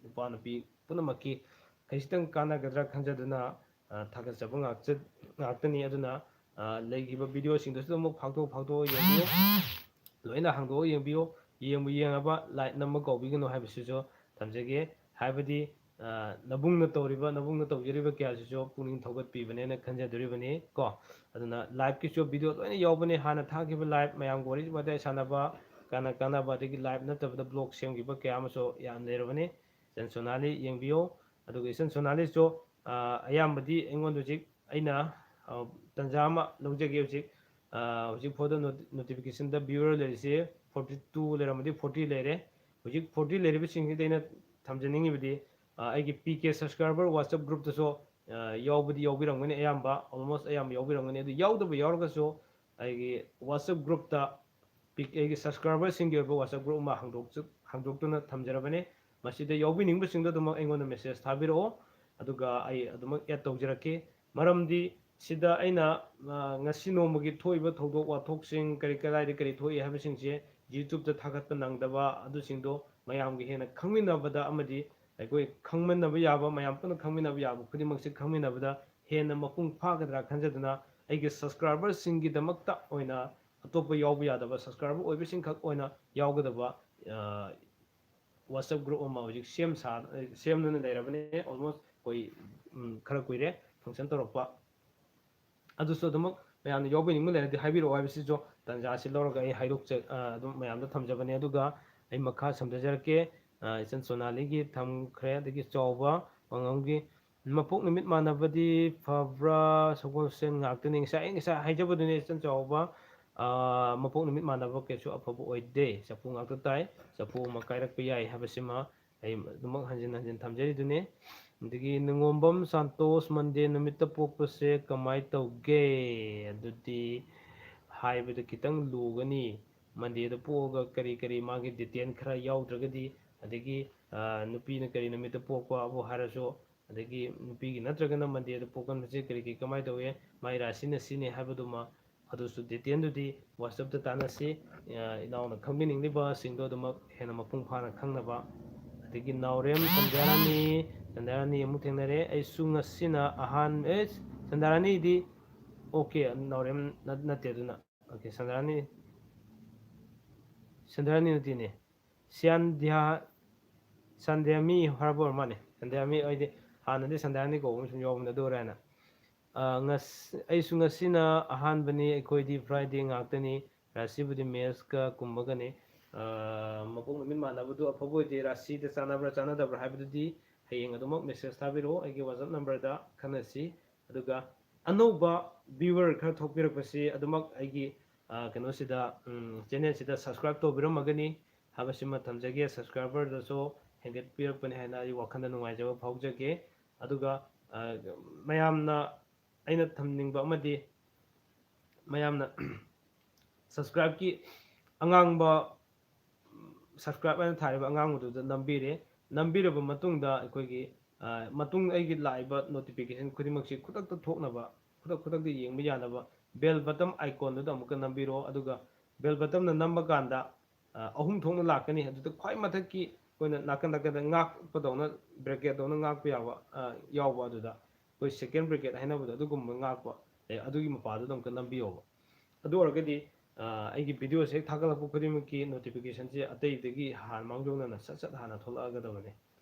ꯅꯨꯄꯥ ꯅꯨꯄꯤ ꯄꯨꯝꯅꯃꯛꯀꯤ ꯈꯖꯤꯛꯇꯪ ꯀꯥꯟꯅꯒꯗ꯭ꯔꯥ ꯈꯟꯖꯗꯨꯅ, ꯑ, ꯊꯥꯒꯠꯆꯕ ꯉꯥꯛꯆ-, ꯉꯥꯛꯇꯅꯤ꯫ ꯑꯗꯨꯅ, ꯑ, ꯂꯩꯈꯤꯕ ꯚꯤꯗꯤꯑꯣꯁꯤꯡꯗꯨꯁꯨ ꯑꯃꯨꯛ ꯐꯥꯛꯇꯣꯛ ꯐꯥꯛꯇꯣꯛꯑ ꯌꯦꯡꯕꯤꯌꯨ꯫ ꯂꯣꯏꯅ ꯍꯥꯡꯗꯣꯛꯑ ꯌꯦꯡꯕꯤꯌꯨ꯫ ꯌꯦꯡꯕꯨ ꯌꯦꯡꯉꯕ ꯂꯥꯏꯛ ꯅꯝꯕ ꯀꯥꯎꯕꯤꯒꯅꯨ ꯍꯥꯏꯕꯁꯤꯁꯨ ꯊꯝꯖꯒꯦ꯫ ꯍꯥꯏꯕꯗꯤ, ꯑ, ꯅꯕꯨꯡꯅ ꯇꯧꯔꯤꯕ, ꯅꯕꯨꯡꯅ ꯇꯧꯖꯔꯤꯕ ꯀꯌꯥꯁꯤꯁꯨ ꯄꯨꯛꯅꯤꯡ ꯊꯧꯒꯠꯄꯤꯕꯅꯦꯅ ꯈꯟꯖꯗꯣꯔꯤꯕꯅꯤ ꯀꯣ꯫ ꯑꯗꯨꯅ ꯂꯥꯏꯐꯀꯤꯁꯨ ꯚꯤꯗꯤꯑꯣ ꯂꯣꯏꯅ ꯌꯥꯎꯕꯅꯦ꯫ ꯍꯥꯟꯅ ꯊꯥꯈꯤꯕ ꯂꯥꯏꯐ, ꯃꯌꯥꯝꯒ ꯋꯥꯔꯤ ꯋꯥꯇꯥꯏ ꯁꯥꯟꯅꯕ, ꯀꯥꯟꯅ ꯀꯥꯟꯅꯕ, ꯑꯗꯒꯤ ꯂꯥꯏꯐ ꯅꯠꯇꯕꯗ ꯕ꯭ꯂꯣꯒ ꯁꯦꯝꯈꯤꯕ ꯀꯌꯥ ꯑꯃꯁꯨ ꯌꯥꯝ ꯂꯩꯔꯕꯅꯤ꯫ ꯏꯆꯟ ꯁꯣꯅꯥꯂꯤ ꯌꯦꯡꯕꯤꯌꯨ꯫ ꯑꯗꯨꯒ ꯏꯆꯟ ꯁꯣꯅꯥꯂꯤꯁꯨ, ꯑ, ꯑꯌꯥꯝꯕꯗꯤ ꯑꯩꯉꯣꯟꯗ ꯍꯧꯖꯤꯛ ꯑꯩꯅ, ꯑ, ꯇꯟꯖꯥ ꯑꯃ ꯂꯧꯖꯒꯦ ꯍꯧꯖꯤꯛ꯫ ꯑ, ꯍꯧꯖꯤꯛ ꯐꯥꯎꯗ ꯅꯣꯇꯤ-, ꯅꯣꯇꯤꯐꯤꯀꯦꯁꯟꯗ ꯚ꯭ꯌꯨꯋꯔ ꯂꯩꯔꯤꯁꯦ ꯐꯣꯔꯇꯤ ꯇꯨ ꯂꯩꯔꯝꯃꯗꯤ ꯐꯣꯔꯇꯤ ꯂꯩꯔꯦ꯫ ꯍꯧꯖꯤꯛ ꯐꯣꯔꯇꯤ ꯂꯩꯔꯤꯕꯁꯤꯡꯁꯤꯗ ꯑꯩꯅ ꯊꯝꯖꯅꯤꯡꯉꯤꯕꯗꯤ, ꯑ, ꯑꯩꯒꯤ ꯄꯤ ꯀꯦ ꯁꯕꯁꯀ꯭ꯔꯥꯏꯕꯔ WhatsApp ꯒ꯭ꯔꯨꯞꯇꯁꯨ, ꯑ, ꯌꯥꯎꯕꯗꯤ ꯌꯥꯎꯕꯤꯔꯝꯒꯅꯤ, ꯑꯌꯥꯝꯕ, almost ꯑꯌꯥꯝꯕ ꯌꯥꯎꯕꯤꯔꯝꯒꯅꯤ꯫ ꯑꯗꯨ ꯌꯥꯎꯗꯕ ꯌꯥꯎꯔꯒꯁꯨ ꯑꯩꯒꯤ WhatsApp ꯒ꯭ꯔꯨꯞꯇ ꯄꯤꯛ-, ꯑꯩꯒꯤ ꯁꯕꯁꯀ꯭ꯔꯥꯏꯕꯔꯁꯤꯡꯒꯤ ꯑꯣꯏꯕ WhatsApp ꯒ꯭ꯔꯨꯞ ꯑꯃ ꯍꯥꯡꯗꯣꯛꯆ-, ꯍꯥꯡꯗꯣꯛꯇꯨꯅ ꯊꯝꯖꯔꯕꯅꯤ꯫ ꯃꯁꯤꯗ ꯌꯥꯎꯕꯤꯅꯤꯡꯕꯁꯤꯡꯗꯣ ꯑꯗꯨꯃꯛ ꯑꯩꯉꯣꯟꯗ ꯃꯦꯁꯦꯖ ꯊꯥꯕꯤꯔꯛꯑꯣ, ꯑꯗꯨꯒ ꯑꯩ ꯑꯗꯨꯃꯛ ꯑꯦꯗ ꯇꯧꯖꯔꯛꯀꯦ꯫ ꯃꯔꯝꯗꯤ ꯁꯤꯗ ꯑꯩꯅ, ꯑ, ꯉꯁꯤ ꯅꯣꯡꯃꯒꯤ ꯊꯣꯛꯏꯕ ꯊꯧꯗꯣꯛ ꯋꯥꯊꯣꯛꯁꯤꯡ, ꯀꯔꯤ ꯀꯗꯥꯏꯗ ꯀꯔꯤ ꯊꯣꯛꯏ ꯍꯥꯏꯕꯁꯤꯡꯁꯦ YouTube-ꯇ ꯊꯥꯒꯠꯄ ꯅꯪꯗꯕ ꯑꯗꯨꯁꯤꯡꯗꯣ ꯃꯌꯥꯝꯒꯤ ꯍꯦꯟꯅ ꯈꯪꯃꯤꯟꯅꯕꯗ ꯑꯃꯗꯤ ꯑꯩꯈꯣꯏ ꯈꯪꯃꯤꯟꯅꯕ ꯌꯥꯕ, ꯃꯌꯥꯝ ꯄꯨꯟꯅ ꯈꯪꯃꯤꯟꯅꯕ ꯌꯥꯕ ꯈꯨꯗꯤꯡꯃꯛꯁꯦ ꯈꯪꯃꯤꯟꯅꯕꯗ ꯍꯦꯟꯅ ꯃꯄꯨꯡ ꯐꯥꯒꯗ꯭ꯔꯥ ꯈꯟꯖꯗꯨꯅ ꯑꯩꯒꯤ subscriber-ꯁꯤꯡꯒꯤꯗꯃꯛꯇ ꯑꯣꯏꯅ ꯑꯇꯣꯞꯄ ꯌꯥꯎꯕ ꯌꯥꯗꯕ, subscriber ꯑꯣꯏꯕꯁꯤꯡꯈꯛ ꯑꯣꯏꯅ ꯌꯥꯎꯒꯗꯕ, ꯑ, WhatsApp group ꯑꯃ ꯍꯧꯖꯤꯛ ꯁꯦꯝ ꯁꯥ-, ꯁꯦꯝꯗꯨꯅ ꯂꯩꯔꯕꯅꯦ꯫ Almost ꯑꯩꯈꯣꯏ, ꯎꯝ, ꯈꯔ ꯀꯨꯏꯔꯦ function ꯇꯧꯔꯛꯄ꯫ ꯑꯗꯨꯁꯨ ꯑꯗꯨꯃꯛ ꯃꯌꯥꯝꯅ ꯌꯥꯎꯕꯤꯅꯤꯡꯕ ꯂꯩꯔꯗꯤ ꯍꯥꯏꯕꯤꯔꯛꯑꯣ ꯍꯥꯏꯕꯁꯤꯁꯨ ꯇꯥꯟꯖꯥꯁꯤ ꯂꯧꯔꯒ ꯑꯩ ꯍꯥꯏꯗꯣꯛꯆ-, ꯑ, ꯑꯗꯨꯝ ꯃꯌꯥꯝꯗ ꯊꯝꯖꯕꯅꯦ꯫ ꯑꯗꯨꯒ ꯑꯩ ꯃꯈꯥ ꯁꯝꯊꯖꯔꯛꯀꯦ꯫ ꯑ, ꯏꯆꯟ ꯁꯣꯅꯥꯂꯤꯒꯤ ꯊꯝꯈ꯭ꯔꯦ, ꯑꯗꯒꯤ ꯆꯥꯎꯕ ꯄꯥꯡꯉꯝꯒꯤ ꯃꯄꯣꯛ ꯅꯨꯃꯤꯠ ꯃꯥꯟꯅꯕꯗꯤ ꯐꯕ꯭ꯔꯥ? ꯁꯒꯣꯜꯁꯦꯟ ꯉꯥꯛꯇꯅꯤ꯫ ꯉꯁꯥꯏ, ꯑꯩ ꯉꯁꯥꯏ ꯍꯥꯏꯖꯕꯗꯨꯅꯦ, ꯏꯆꯟ ꯆꯥꯎꯕ, ꯑ, ꯃꯄꯣꯛ ꯅꯨꯃꯤꯠ ꯃꯥꯟꯅꯕ ꯀꯩꯁꯨ ꯑꯐꯕ ꯑꯣꯏꯗꯦ, ꯆꯐꯨ ꯉꯥꯛꯇ ꯇꯥꯏ, ꯆꯐꯨ ꯑꯃ ꯀꯥꯏꯔꯛꯄ ꯌꯥꯏ ꯍꯥꯏꯕꯁꯤꯃ ꯑꯩ ꯑꯗꯨꯃꯛ ꯍꯟꯖꯤꯟ ꯍꯟꯖꯤꯟ ꯊꯝꯖꯔꯤꯗꯨꯅꯤ꯫ ꯑꯗꯒꯤ ꯅꯤꯉꯣꯝꯕꯝ ꯁꯥꯟꯇꯣꯁ, Monday ꯅꯨꯃꯤꯠꯇ ꯄꯣꯛꯄꯁꯦ ꯀꯃꯥꯏ ꯇꯧꯒꯦ? ꯑꯗꯨꯗꯤ ꯍꯥꯏꯕꯗ ꯈꯤꯇꯪ ꯂꯨꯒꯅꯤ꯫ Monday-ꯗ ꯄꯣꯛꯑꯒ ꯀꯔꯤ ꯀꯔꯤ ꯃꯥꯒꯤ detail ꯈꯔ ꯌꯥꯎꯗ꯭ꯔꯒꯗꯤ, ꯑꯗꯒꯤ, ꯑ, ꯅꯨꯄꯤꯅ ꯀꯔꯤ ꯅꯨꯃꯤꯠꯇ ꯄꯣꯛꯄꯕꯨ ꯍꯥꯏꯔꯁꯨ, ꯑꯗꯒꯤ ꯅꯨꯄꯤꯒꯤ ꯅꯠꯇ꯭ꯔꯒꯅ Monday-ꯗ ꯄꯣꯛꯀꯟꯕꯁꯦ ꯀꯔꯤ ꯀꯔꯤ ꯀꯃꯥꯏꯅ ꯇꯧꯏ, ꯃꯥꯏ ꯔꯥꯁꯤꯅ ꯁꯤꯅꯤ ꯍꯥꯏꯕꯗꯨꯃ, ꯑꯗꯨꯁꯨ detail-ꯗꯨꯗꯤ WhatsApp-ꯇ ꯇꯥꯟꯅꯁꯤ꯫ ꯑ, ꯏꯅꯥꯎꯅ ꯈꯪꯕꯤꯅꯤꯡꯂꯤꯕꯁꯤꯡꯗꯣ ꯑꯗꯨꯃꯛ ꯍꯦꯟꯅ ꯃꯄꯨꯡ ꯐꯥꯅ ꯈꯪꯅꯕ꯫ ꯑꯗꯒꯤ ꯅꯥꯎꯔꯦꯝ ꯁꯟꯙ꯭ꯌꯥꯔꯥꯅꯤ, ꯁꯟꯙ꯭ꯌꯥꯔꯥꯅꯤ ꯑꯃꯨꯛ ꯊꯦꯡꯅꯔꯦ꯫ ꯑꯩꯁꯨ ꯉꯁꯤꯅ ꯑꯍꯥꯟꯕ, ꯑꯦ, ꯁꯟꯙ꯭ꯌꯥꯔꯥꯅꯤꯗꯤ, okay, ꯅꯥꯎꯔꯦꯝ ꯅꯠ-, ꯅꯠꯇꯦ ꯑꯗꯨꯅ꯫ Okay, ꯁꯟꯙ꯭ꯌꯥꯔꯥꯅꯤ, ꯁꯟꯙ꯭ꯌꯥꯔꯥꯅꯤ ꯅꯠꯇꯦꯅꯦ꯫ ꯁ꯭ꯌꯥꯟꯙ꯭ꯌꯥ-, ꯁꯟꯙ꯭ꯌꯥꯃꯤ ꯍꯥꯏꯕ ꯑꯣꯏꯔ ꯃꯥꯜꯂꯦ꯫ ꯁꯟꯙ꯭ꯌꯥꯃꯤ, ꯑꯩꯗꯤ ꯍꯥꯟꯅꯗꯤ ꯁꯟꯙ꯭ꯌꯥꯔꯥꯅꯤ ꯀꯧꯕ ꯑꯃ ꯁꯨꯝ ꯌꯥꯎꯕꯅꯦ, ꯑꯗꯨ ꯑꯣꯏꯔꯦꯅ꯫ ꯑ, ꯉꯁ-, ꯑꯩꯁꯨ ꯉꯁꯤꯅ ꯑꯍꯥꯟꯕꯅꯤ, ꯑꯩꯈꯣꯏꯗꯤ Friday ꯉꯥꯛꯇꯅꯤ, ꯔꯥꯁꯤꯕꯨꯗꯤ ꯃꯦꯁꯀ ꯀꯨꯝꯕꯒꯅꯤ꯫ ꯑ, ꯃꯄꯣꯛ ꯅꯨꯃꯤꯠ ꯃꯥꯟꯅꯕꯗꯨ ꯑꯐꯕ ꯑꯣꯏꯗꯦ, ꯔꯥꯁꯤꯗ ꯆꯥꯟꯅꯕ꯭ꯔꯥ ꯆꯥꯟꯅꯗꯕ꯭ꯔꯥ ꯍꯥꯏꯕꯗꯨꯗꯤ ꯍꯌꯦꯡ ꯑꯗꯨꯃꯛ message ꯊꯥꯕꯤꯔꯛꯑꯣ ꯑꯩꯒꯤ WhatsApp number-ꯗ ꯈꯟꯅꯁꯤ꯫ ꯑꯗꯨꯒ ꯑꯅꯧꯕ viewer ꯈꯔ ꯊꯣꯛꯄꯤꯔꯛꯄꯁꯤ ꯑꯗꯨꯃꯛ ꯑꯩꯒꯤ, ꯑ, ꯀꯩꯅꯣꯁꯤꯗ, ꯎꯝ, channel-ꯁꯤꯗ subscribe ꯇꯧꯕꯤꯔꯝꯃꯒꯅꯤ ꯍꯥꯏꯕꯁꯤꯃ ꯊꯝꯖꯒꯦ꯫ Subscriber-ꯗꯁꯨ ꯍꯦꯟꯒꯠꯄꯤꯔꯛꯄꯅꯤ ꯍꯥꯏꯅ ꯑꯩ ꯋꯥꯈꯜꯗ ꯅꯨꯡꯉꯥꯏꯖꯕ ꯐꯥꯎꯖꯒꯦ꯫ ꯑꯗꯨꯒ, ꯑ, ꯃꯌꯥꯝꯅ ꯑꯩꯅ ꯊꯝꯅꯤꯡꯕ ꯑꯃꯗꯤ ꯃꯌꯥꯝꯅ subscribe-ꯀꯤ ꯑꯉꯥꯡꯕ, subscribe ꯍꯥꯏꯅ ꯊꯥꯔꯤꯕ ꯑꯉꯥꯡꯕꯗꯨꯗ ꯅꯝꯕꯤꯔꯦ꯫ ꯅꯝꯕꯤꯔꯕ ꯃꯇꯨꯡꯗ ꯑꯩꯈꯣꯏꯒꯤ, ꯑ, ꯃꯇꯨꯡ ꯑꯩꯒꯤ ꯂꯥꯛꯏꯕ notification ꯈꯨꯗꯤꯡꯃꯛꯁꯤ ꯈꯨꯗꯛꯇ ꯊꯣꯛꯅꯕ, ꯈꯨꯗꯛ ꯈꯨꯗꯛꯇ ꯌꯦꯡꯕ ꯌꯥꯅꯕ bell button icon-ꯗꯨꯗ ꯑꯃꯨꯛꯀ ꯅꯝꯕꯤꯔꯣ꯫ ꯑꯗꯨꯒ bell button-ꯅ ꯅꯝꯕ ꯀꯥꯟꯗ ꯑꯍꯨꯝ ꯊꯣꯛꯅ ꯂꯥꯛꯀꯅꯤ꯫ ꯑꯗꯨꯗ ꯈ꯭ꯋꯥꯏ ꯃꯊꯛꯀꯤ ꯑꯩꯈꯣꯏꯅ ꯅꯥꯀꯟ ꯅꯥꯀꯟꯗ ꯉꯥꯛꯄꯗꯧꯅ, ꯕ꯭ꯔꯦꯀꯦꯠꯇꯧꯅ ꯉꯥꯛꯄ ꯌꯥꯕ ꯌꯥꯎꯕ, ꯑꯗꯨꯗ ꯑꯩꯈꯣꯏ ꯁꯦꯀꯦꯟ ꯕ꯭ꯔꯦꯀꯦꯠ ꯍꯥꯏꯅꯕꯗꯣ, ꯑꯗꯨꯒꯨꯝꯕ ꯉꯥꯛꯄ, ꯑꯗꯨꯒꯤ ꯃꯄꯥꯗꯨꯗ ꯑꯃꯨꯛꯇ ꯅꯝꯕꯤꯌꯣꯕ꯫ ꯑꯗꯨ ꯑꯣꯏꯔꯒꯗꯤ ꯑꯩꯒꯤ ꯚꯤꯗꯤꯑꯣꯁꯦ ꯍꯦꯛ ꯊꯥꯒꯠꯂꯛꯄ ꯈꯨꯗꯤꯡꯃꯛꯀꯤ ꯅꯣꯇꯤꯐꯤꯀꯦꯁꯟꯁꯦ ꯑꯇꯩꯗꯒꯤ ꯍꯥꯟꯅ ꯃꯥꯡꯖꯧꯅꯅ ꯁꯠ ꯁꯠ ꯍꯥꯟꯅ ꯊꯣꯛꯂꯛꯑꯒꯗꯕꯅꯤ꯫